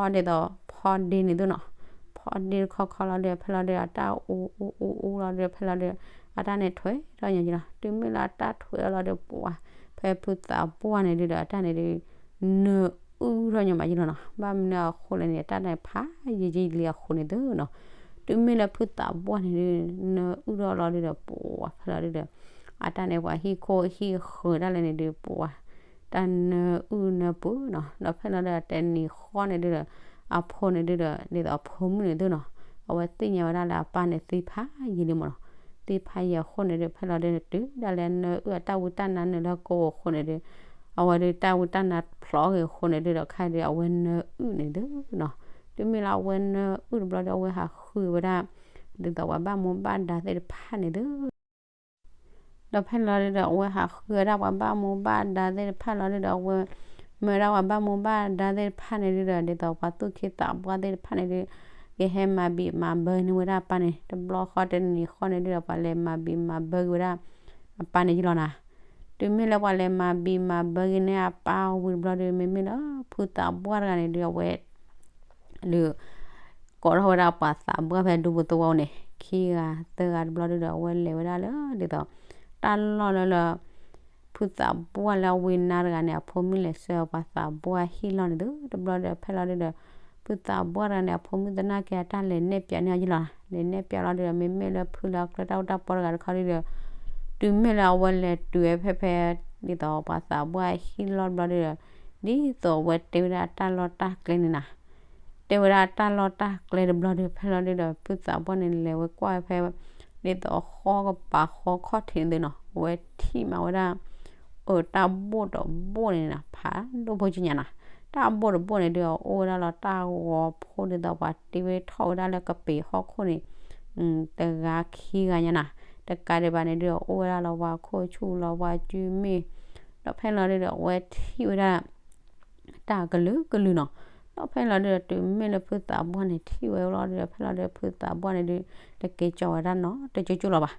လီၤအခိၣ်လီၤ ဖီဒ်သိး ဖီဒ့န့ၣ်ဒုနီၤ. ဖီဒ့တခီခီလီၤဒု ဖဲလီၤဒု အတၢ်အူအူအူအူလီၤဒု ဖဲလီၤဒု အတၢ်န့ၣ်ထွဲထီၣ်ညီလီၤ. တုၤမ့ၢ်လၢအတၢ်ထွဲအလီၤဒု ပှၤ ဖဲဖုသးပှၢ်န့ၣ်ဒုဒီး အတၢ်န့ၣ်ဒု နၢအုၣ်ထီၣ်ညီမးယလီၤနီၤ. ဘၣ်မနုၤအဃိလဲၣ်န့ၣ် အတၢ်န့ၣ်ဖးယံာ်ယံာ်လံအဃိန့ၣ်ဒုနီၤ. တုၤမ့ၢ်လၢဖုသးပှၢ်န့ၣ်ဒု နၢအုၣ်ထီၣ်လီၤဒုဒီး ပှၤဖဲလီၤဒုဒီး အတၢ်န့ၣ်ပှၤဟံၣ်ခိၣ်ဟံၣ်ဃၢၤဒၣ်လဲာ်န့ၣ်ဒု ပှၤ တၢ်နၢအုၣ်နၢပှဲၤနီၤ. ဒီးဖဲလီၤဒုဒီး တနံၤဃီန့ၣ်ဒုဒီး အဖိန့ၣ်ဒုဒီး ဒ်သိးအဖိမုၣ်န့ၣ်ဒုနီၤ အဝဲသ့ၣ်ညါဝဲဒၣ်လၢအပၢ်န့ၣ်သံဖးယံာ်လံမ့ၢ်နီၤ. သံဖးယံာ်အဃိန့ၣ်ဒု ဖဲလီၤဒု တုၤဒၣ်လဲာ်နၢအုၣ်အတၢ်ဝံတၢ်နါနုာ်လၢကိာ်အဃိန့ၣ်ဒု အဝဲဒုတၢ်ဝံတၢ်နါဖျိးဂ့ၤအဃိန့ၣ်ဒုဒီး ခဲအံၤဒု အဝဲနၢအုၣ်န့ၣ်ဒုနီၤ. တုၤမ့ၢ်လၢအဝဲနၢအုၣ်တဘျီဒု အဝဲဟးဃုဝဲဒၣ် ဒ်သိးပှၤဘၣ်မူဘၣ်ဒါသ့ၣ်တဖၣ်န့ၣ်ဒု ဒီးဖဲလီၤဒုဒီး အဝဲဟးဃုဝဲဒၣ်ပှၤဘၣ်မူဘၣ်ဒါသ့ၣ်တဖၣ်လီၤဒုဒီး အဝဲမၢဝဲဒၣ်ပှၤဘၣ်မူဘၣ်ဒါသ့ၣ်တဖၣ်န့ၣ်ဒုဒီး ဒ်သိးပှၤသူၣ်က့သးပှၢ်သ့ၣ်တဖၣ်န့ၣ်ဒု ကဟဲမၤဘံးမၤဘၢန့ၢ်ဝဲဒၣ်အပၢ်န့ၣ် တဘျီဃီတနံၤဃီန့ၣ်ဒုဒီး ပှၤလဲၤမၤဘံးမၤဘၢက့ၤဝဲဒၣ် အပၢ်န့ၣ်ယလီၤနၤ. တုၤမ့ၢ်လၢပှၤလဲၤမၤဘံးမၤဘၢက့ၤန့ၢ်အပၢ်ဝံၤတဘျီဒု မ့မ့ၢ်လၢဖုသးပှၢ်တဂၤန့ၣ်ဒု အဝဲ ဒုး ကိးထီၣ်ဝဲဒၣ်ပှၤသးပှၢ်ဖဲဒူပူၤသဝီန့ၣ် ခံဂၤသၢဂၤတဘျီဒုဒီး အဝဲလဲၤဝဲဒၣ်လၢဒ်သိး တၢ်လီၢ်လၢလၢ ဖုသးပှၢ်လၢအဝံနါတဂၤန့ၣ် အဖိမုၣ်လဲၤဆှၢပှၤသးပှၢ်ဟံၣ်လီၢ်န့ၣ်ဒု တဘျီဒီးဖဲလီၤဒုဒီး ဖုသးပှၢ်တဂၤန့ၣ် အဖိမုၣ်သနာ်က့အတၢ်လဲၤနဲၣ်ပၠးန့ၢ်အီၤယလီၤ. လဲၤနဲၣ်ပၠးလီၤဒုဒီး မ့မ့ၢ်လၢဖုလၢအကျဲတၢ်အိၣ်တၢ်ပီတဂၤတခီဒုဒီး တုၤမ့ၢ်လၢအဝဲလဲၤတုၤဝဲဖဲဖဲ ဒ်သိးပှၤသးပှၢ်ဟံၣ်လီၢ်တဘျီဒုဒီး ဒ်သိးအဝဲတဲဝဲဒၣ်အတၢ်လီၢ်တၢ်ကျဲန့ၣ်နၤ တဲဝဲဒၣ်အတၢ်လီၢ်တၢ်ကျဲတဘျီဒု ဖဲလီၤဒုဒီး ဖုသးပှၢ်န့ၣ်လဲၤဝဲကွၢ်ဝဲဖဲ ဒ်သိးဃီကပၤဃီခီၣ်ထံးန့ၣ်ဒုနီၤ အဝဲထံၣ်မးဝဲဒၣ် အတၢ်ဘိၣ်တဘိၣ်န့ၣ်နၤ ဖးဒိၣ်ဖိကညါနၤ တၢ်ဘိၣ်တဘိၣ်န့ၣ်ဒု အအိၣ်ဝဲဒၣ်လီၤတၢ်ဂီၤဖိဒ်သိးပှၤတ့ဝဲထီၣ်ဝဲဒၣ်လၢကပ့ၤဟီၣ်ခိၣ်န့ၣ် တဂၤခံဂၤညါနၤ တကးဒံးဘၣ်န့ၣ်ဒု အအိၣ်ဝဲဒၣ်လၢပှၤခိၣ်ဆူၣ်လီၤပှၤစုမ့ၣ် ဒီးဖဲလီၤဒုဒီး အဝဲထံၣ်ဝဲဒၣ် တၢ်ကလုာ်ကလုာ်နီၤ ဒီးဖဲလီၤဒုဒီး တုၤမ့ၢ်လၢဖုသးပှၢ်န့ၣ် ထံၣ်ဝဲလီၤဒုဒီး ဖဲလီၤဒုဒီး ဖုသးပှၢ်န့ၣ်ဒု တက့ၤကၠီၤဝဲဒၣ်နီတကၠိကၠိလီၤဘၣ်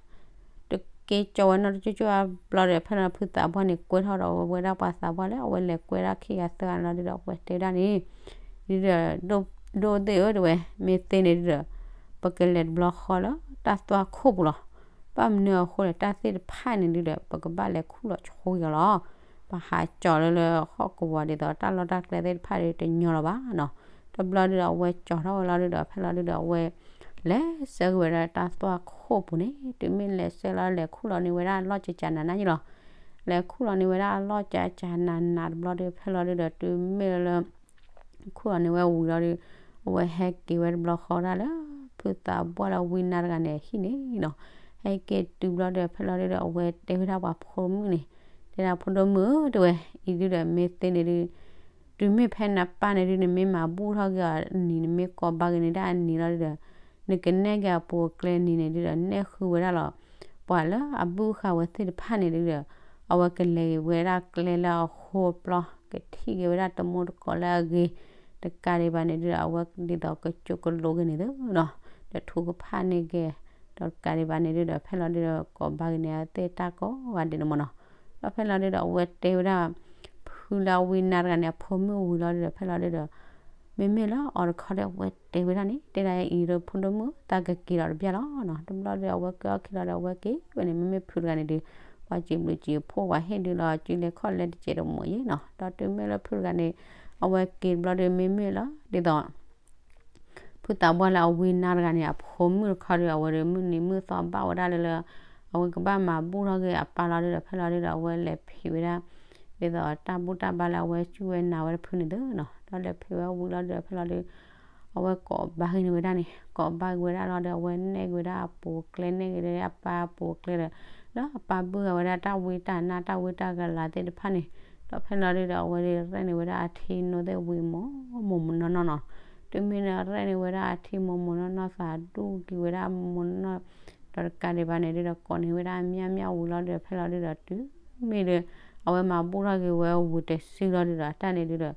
တက့ၤကၠီၤဝဲနီတကၠိကၠိအဘျီဒီး ဖဲလီၤဖုသးပှၢ်န့ၣ် ကွဲထီၣ်ဒီးဝဲဒၣ်ပှၤသးပှၢ်လၢ အဝဲလဲၤကွဲဒၣ်ခံဂၤသၢဂၤန့ၣ်လီၤဒုဒီး အဝဲတဲဝဲဒၣ်န့ၣ် ဒုဒီး ဒိၣ်သ့ၣ်ဧၢ တဲဝဲ မ့ၢ်သ့န့ၣ်ဒုဒီး ပကလဲၤတဘျီဃီလၢတၢ်သွၣ်ခိၣ်ပူၤလီၤ ဘၣ်မနုၤအဃိလဲၣ် တၢ်သ့ၣ်တဖၣ်န့ၣ်ဒုဒီး ပကဘၣ်လဲၤခူၣ်လီၤဆိက့ၤအီၤလီၤ ပဟးကၠီၤလၢလၢဟီၣ်ကဝီၤဒ်သိးတၢ်လီၢ်တၢ်ကျဲသ့ၣ်တဖၣ်ဒီးတညီလီၤဘၣ်နီၤ တဘျီဒုဒီးအဝဲကၠီၤထီၣ်ဝဲလီၤဒုဒီး ဖဲလီၤဒုဒီးအဝဲ လဲၤဆှၢက့ၤဝဲဒၣ်တၢ်သွၣ်ခိၣ်ပူၤန့ၣ် တုၤမ့ၢ်လဲၤဆှၢလီၤလဲၤခူၣ်လီၤန့ၢ်ဝဲဒၣ်အလီၢ်ကကနးနးယလီၤ လဲၤခူၣ်လီၤန့ၢ်ဝဲဒၣ်အလီၢ်ကကနးနးတဘျီဒု ဖဲလီၤဒုဒီးတုၤမ့ၢ်လၢ ခူၣ်လီၤန့ၢ်ဝဲဝံၤလီၤဒုး အဝဲဟဲက့ၤဝဲတဘျီဃီဒၣ်လၢ ဖုသးပှၢ်လၢဝံနါတဂၤန့ၣ်အဟံၣ်န့ၣ်နီၤ. ဟဲက့ၤတုၤဘျီဒီး ဖဲလီၤဒုးဒီး အဝဲတဲဝဲဒၣ်ပှၤဖိမုၣ်န့ၣ်, တဲဒၣ်ဖိဒိၣ်မုၣ်ဧၢ တဲဝဲ, အံၤဒုးဒီးမ့ၢ်သ့န့ၣ်ဒုး တုၤမ့ၢ်ဖဲနပၢ်န့ၣ်ဒုး နမ့ၢ်မၤဘူၣ်ထီၣ်က့ၤအီၤအနံၤ နမ့ၢ်ကိးဘၣ်က့ၤန့ၣ်ဒၣ်အနံၤလီၤဒုးဒီး နကနဲၣ်က့ၤအပူၤအကျဲနံၤန့ၣ်ဒုးဒီး နဲၣ်ဃုဝဲဒၣ်လီၤ. ပှၤလၢအဘုၣ်ဃာ်ဝဲသ့ၣ်တဖၣ်န့ၣ်ဒုးဒီး အဝဲကလဲၤဝဲဒၣ်ကျဲလၢအဃိအပျီ ကထံၣ်က့ၤဝဲဒၣ်တမူတကိးလၢအဂ့ၤ, တကးဒံးဘၣ်န့ၣ်ဒုးဒီး အဝဲဒ်သိးကကၠိကလိက့ၤန့ၣ်သုနီၤ, ဒီးထုကဖၣ်န့ၢ်က့ၤ ဒီးတကးဒံးဘၣ်န့ၣ်ဒုဒီး ဖဲလီၤဒုဒီး ကိးဘၣ်က့ၤန့ၢ်အဝဲသ့ၣ်တၢ်ကိးဂၤဒဲးန့ၣ်မ့ၢ်နီၤ. ဒီးဖဲလီၤဒုဒီး အဝဲတဲဝဲဒၣ် ဖုလၢအဝံနါတဂၤန့ၣ် အဖိမုၣ်ဝံၤလီၤဒုဒီး ဖဲလီၤဒုဒီး မ့မ့ၢ်လၢအီၤတခီဒီး အဝဲတဲဝဲဒၣ်န့ၣ် တဲဒၣ်အံၤဒီး ဖိဒိၣ်မုၣ် သးကက့ၤလီၤတဘျီလီၤနီၤ. တဘျီဒီး အဝဲကဲအီၣ်ခံလီၤဒီး အဝဲက့ၤဝဲန့ၣ် မ့မ့ၢ်ဖုတဂၤန့ၣ်ဒုး ပှၤစံးဘျုးစံးဖှိၣ် ပှၤဟ့ၣ်ဒုးလီၤစုလဲၤခီၣ်လဲၤတစဲးတမိၢ်ယဲနီၤ. ဒီးတုၤမ့ၢ်လၢဖုတဂၤန့ၣ် အဝဲက့ၤတဘျီဒီး မ့မ့ၢ်လၢ ဒ်သိး ဖုသးပှၢ်လၢအဝံနါတဂၤန့ၣ် အဖိမုၣ်တခီဒီး အဝဲဒီးမုၢ်နံၤမုၢ်သီဘၣ်ဝဲဒၣ်လၢလၢ အဝဲကဘၣ်မၤဘူၣ်ထီၣ်က့ၤအပၢ်လီၤဒုဒီး ဖဲလီၤဒုဒီး အဝဲလဲၤဖံးဝဲဒၣ် ဒ်သိးတၢ်ဘူၣ်တၢ်ဘါလၢအဝဲစူၢ်ဝဲနာ်ဝဲတဖုန့ၣ်သုနီၤ. ဒီးလဲၤဖံးဝဲဝံၤလီၤဒုဒီး ဖဲလီၤဒု အဝဲကိးဘၣ်က့ၤန့ၢ်ဝဲဒၣ်န့ၣ် ကိးဘၣ်က့ၤဝဲဒၣ်လီၤဒီး အဝဲနဲၣ်က့ၤဝဲဒၣ်အပူၤအကျဲ နဲၣ်က့ၤဝဲဒၣ်အပၢ်အပူၤအကျဲဒီး လၢအပၢ်ဘူၣ်ဂၤဝဲဒၣ်တၢ်ဝံတၢ်နါ တၢ်ဝံတၢ်ကလၤသ့ၣ်တဖၣ်န့ၣ် ဒီးဖဲလီၤဒုဒီး အဝဲဒုးရဲၣ်န့ၢ်ဝဲဒၣ်အထံနိသ့ၣ်ဝံၤမိၢ်မိၢ်နီၢ်နီၢ်နီၤ. တုၤမ့ၢ်န့ၣ်ရဲၣ်န့ၢ်ဝဲဒၣ်အထံမိၢ်မိၢ်နီၢ်နီၢ် သးဒူၣ်က့ၤဝဲဒၣ်မိၢ်နီၢ် ဒီးတကးဒံးဘၣ်န့ၣ်ဒုဒီး ကိးန့ၢ်ဝဲဒၣ်အမျၢ်မျၢ်ဝံၤလီၤဒုဒီး ဖဲလီၤဒုဒီး တုၤမ့ၢ်ဒီး အဝဲမၤဘူၣ်ထီၣ်က့ၤဝဲဝံၤတစုလီၤဒုဒီး တၢ်န့ၣ်ဒုဒီး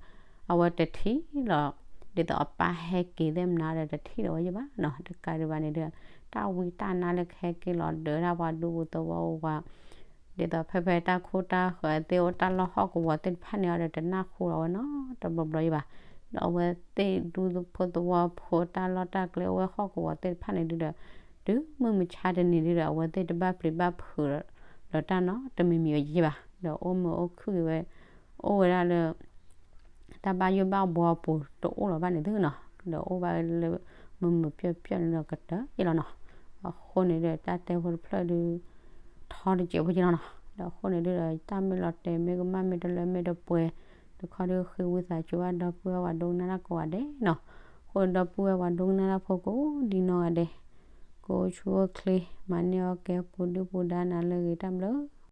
အဝဲတထံၣ်လီၤ ဒ်သိးအပၢ်ဟဲက့ၤသ့ၣ်မနုၤဒီး တထံၣ်လီၤဝဲယဘၣ်နီၤ. တကးဒံးဘၣ်န့ၣ်ဒုဒီး တၢ်ဝံတၢ်နါလၢကဟဲက့ၤလီၤဒုးဒၣ်ပှၤဒူပူၤသဝီပူၤ ဒ်သိးဖဲဖဲတၢ်ခိတၢ်ဃၢၤသ့ၣ်အိၣ်တၢ်လီၢ်ဟီၣ်ကဝီၤသ့ၣ်တဖၣ်န့ၣ်ဒီး တနၢ်ဟူလီၤဝဲနီတဘျီဘျီယဘၣ်. ဒီးအဝဲသ့ၣ်ဒူဖိသဝီဖိတၢ်လီၢ်တၢ်ကျဲအိၣ်ဝဲဟီၣ်ကဝီၤသ့ၣ်တဖၣ်န့ၣ်ဒုဒီး တုၤမုၢ်မဆါတနံၤဒုဒီး အဝဲသ့ၣ်တဘၣ်ပျံၤဘၣ်ဖုးဒီးတၢ်နီတမံၤမံၤဝဲယဘၣ်. ဒီးအိၣ်မုာ်အိၣ်ခုၣ်က့ၤဝဲ အိၣ်ဝဲဒၣ်လၢ တၢ်ဘၣ်ယိၣ်ဘၣ်ဘှီပူၤတအိၣ်လီၤဘၣ်န့ၣ်သုနီၤ. ဒီးအိၣ်ဘၣ်လၢမုာ်မုာ်ပျီၢ်ပျီၢ်န့ၣ်ဒီးကတၢၢ်ယဲလီၤနီၤ. အဃိန့ၣ်ဒီး တၢ်တဲဖိတဖျၢၣ်ဒုး ထီတစဲးဖိယဲလီၤနီၤ. ဒီးအဃိန့ၣ်ဒုဒီး တၢ်မ့ၢ်လီၤတဲာ်မ့ၢ်ကမၣ်မ့ၢ်တလၢမ့ၢ်တပှဲၤ တခီဒုးဃ့ဝံသးစူၤဘၣ်ဒီပုၢ်ဝဲၢ်ပှၤဒိကနၣ်တၢ်ကိးဂၤဒဲးနီၤ. အဃိဒီပုၢ်ဝဲၢ်ပှၤဒိကနၣ်တၢ်ဖိကိးဒ်နီၢ်ဂၤဒဲး ကအိၣ်ဆူၣ်အိၣ်ချ့ မၤန့ၢ်အီၣ်ကဲ ပူၤဒုၣ်ပူၤဒါနၤလၢအဂ့ၤ တၢ်ဘျုး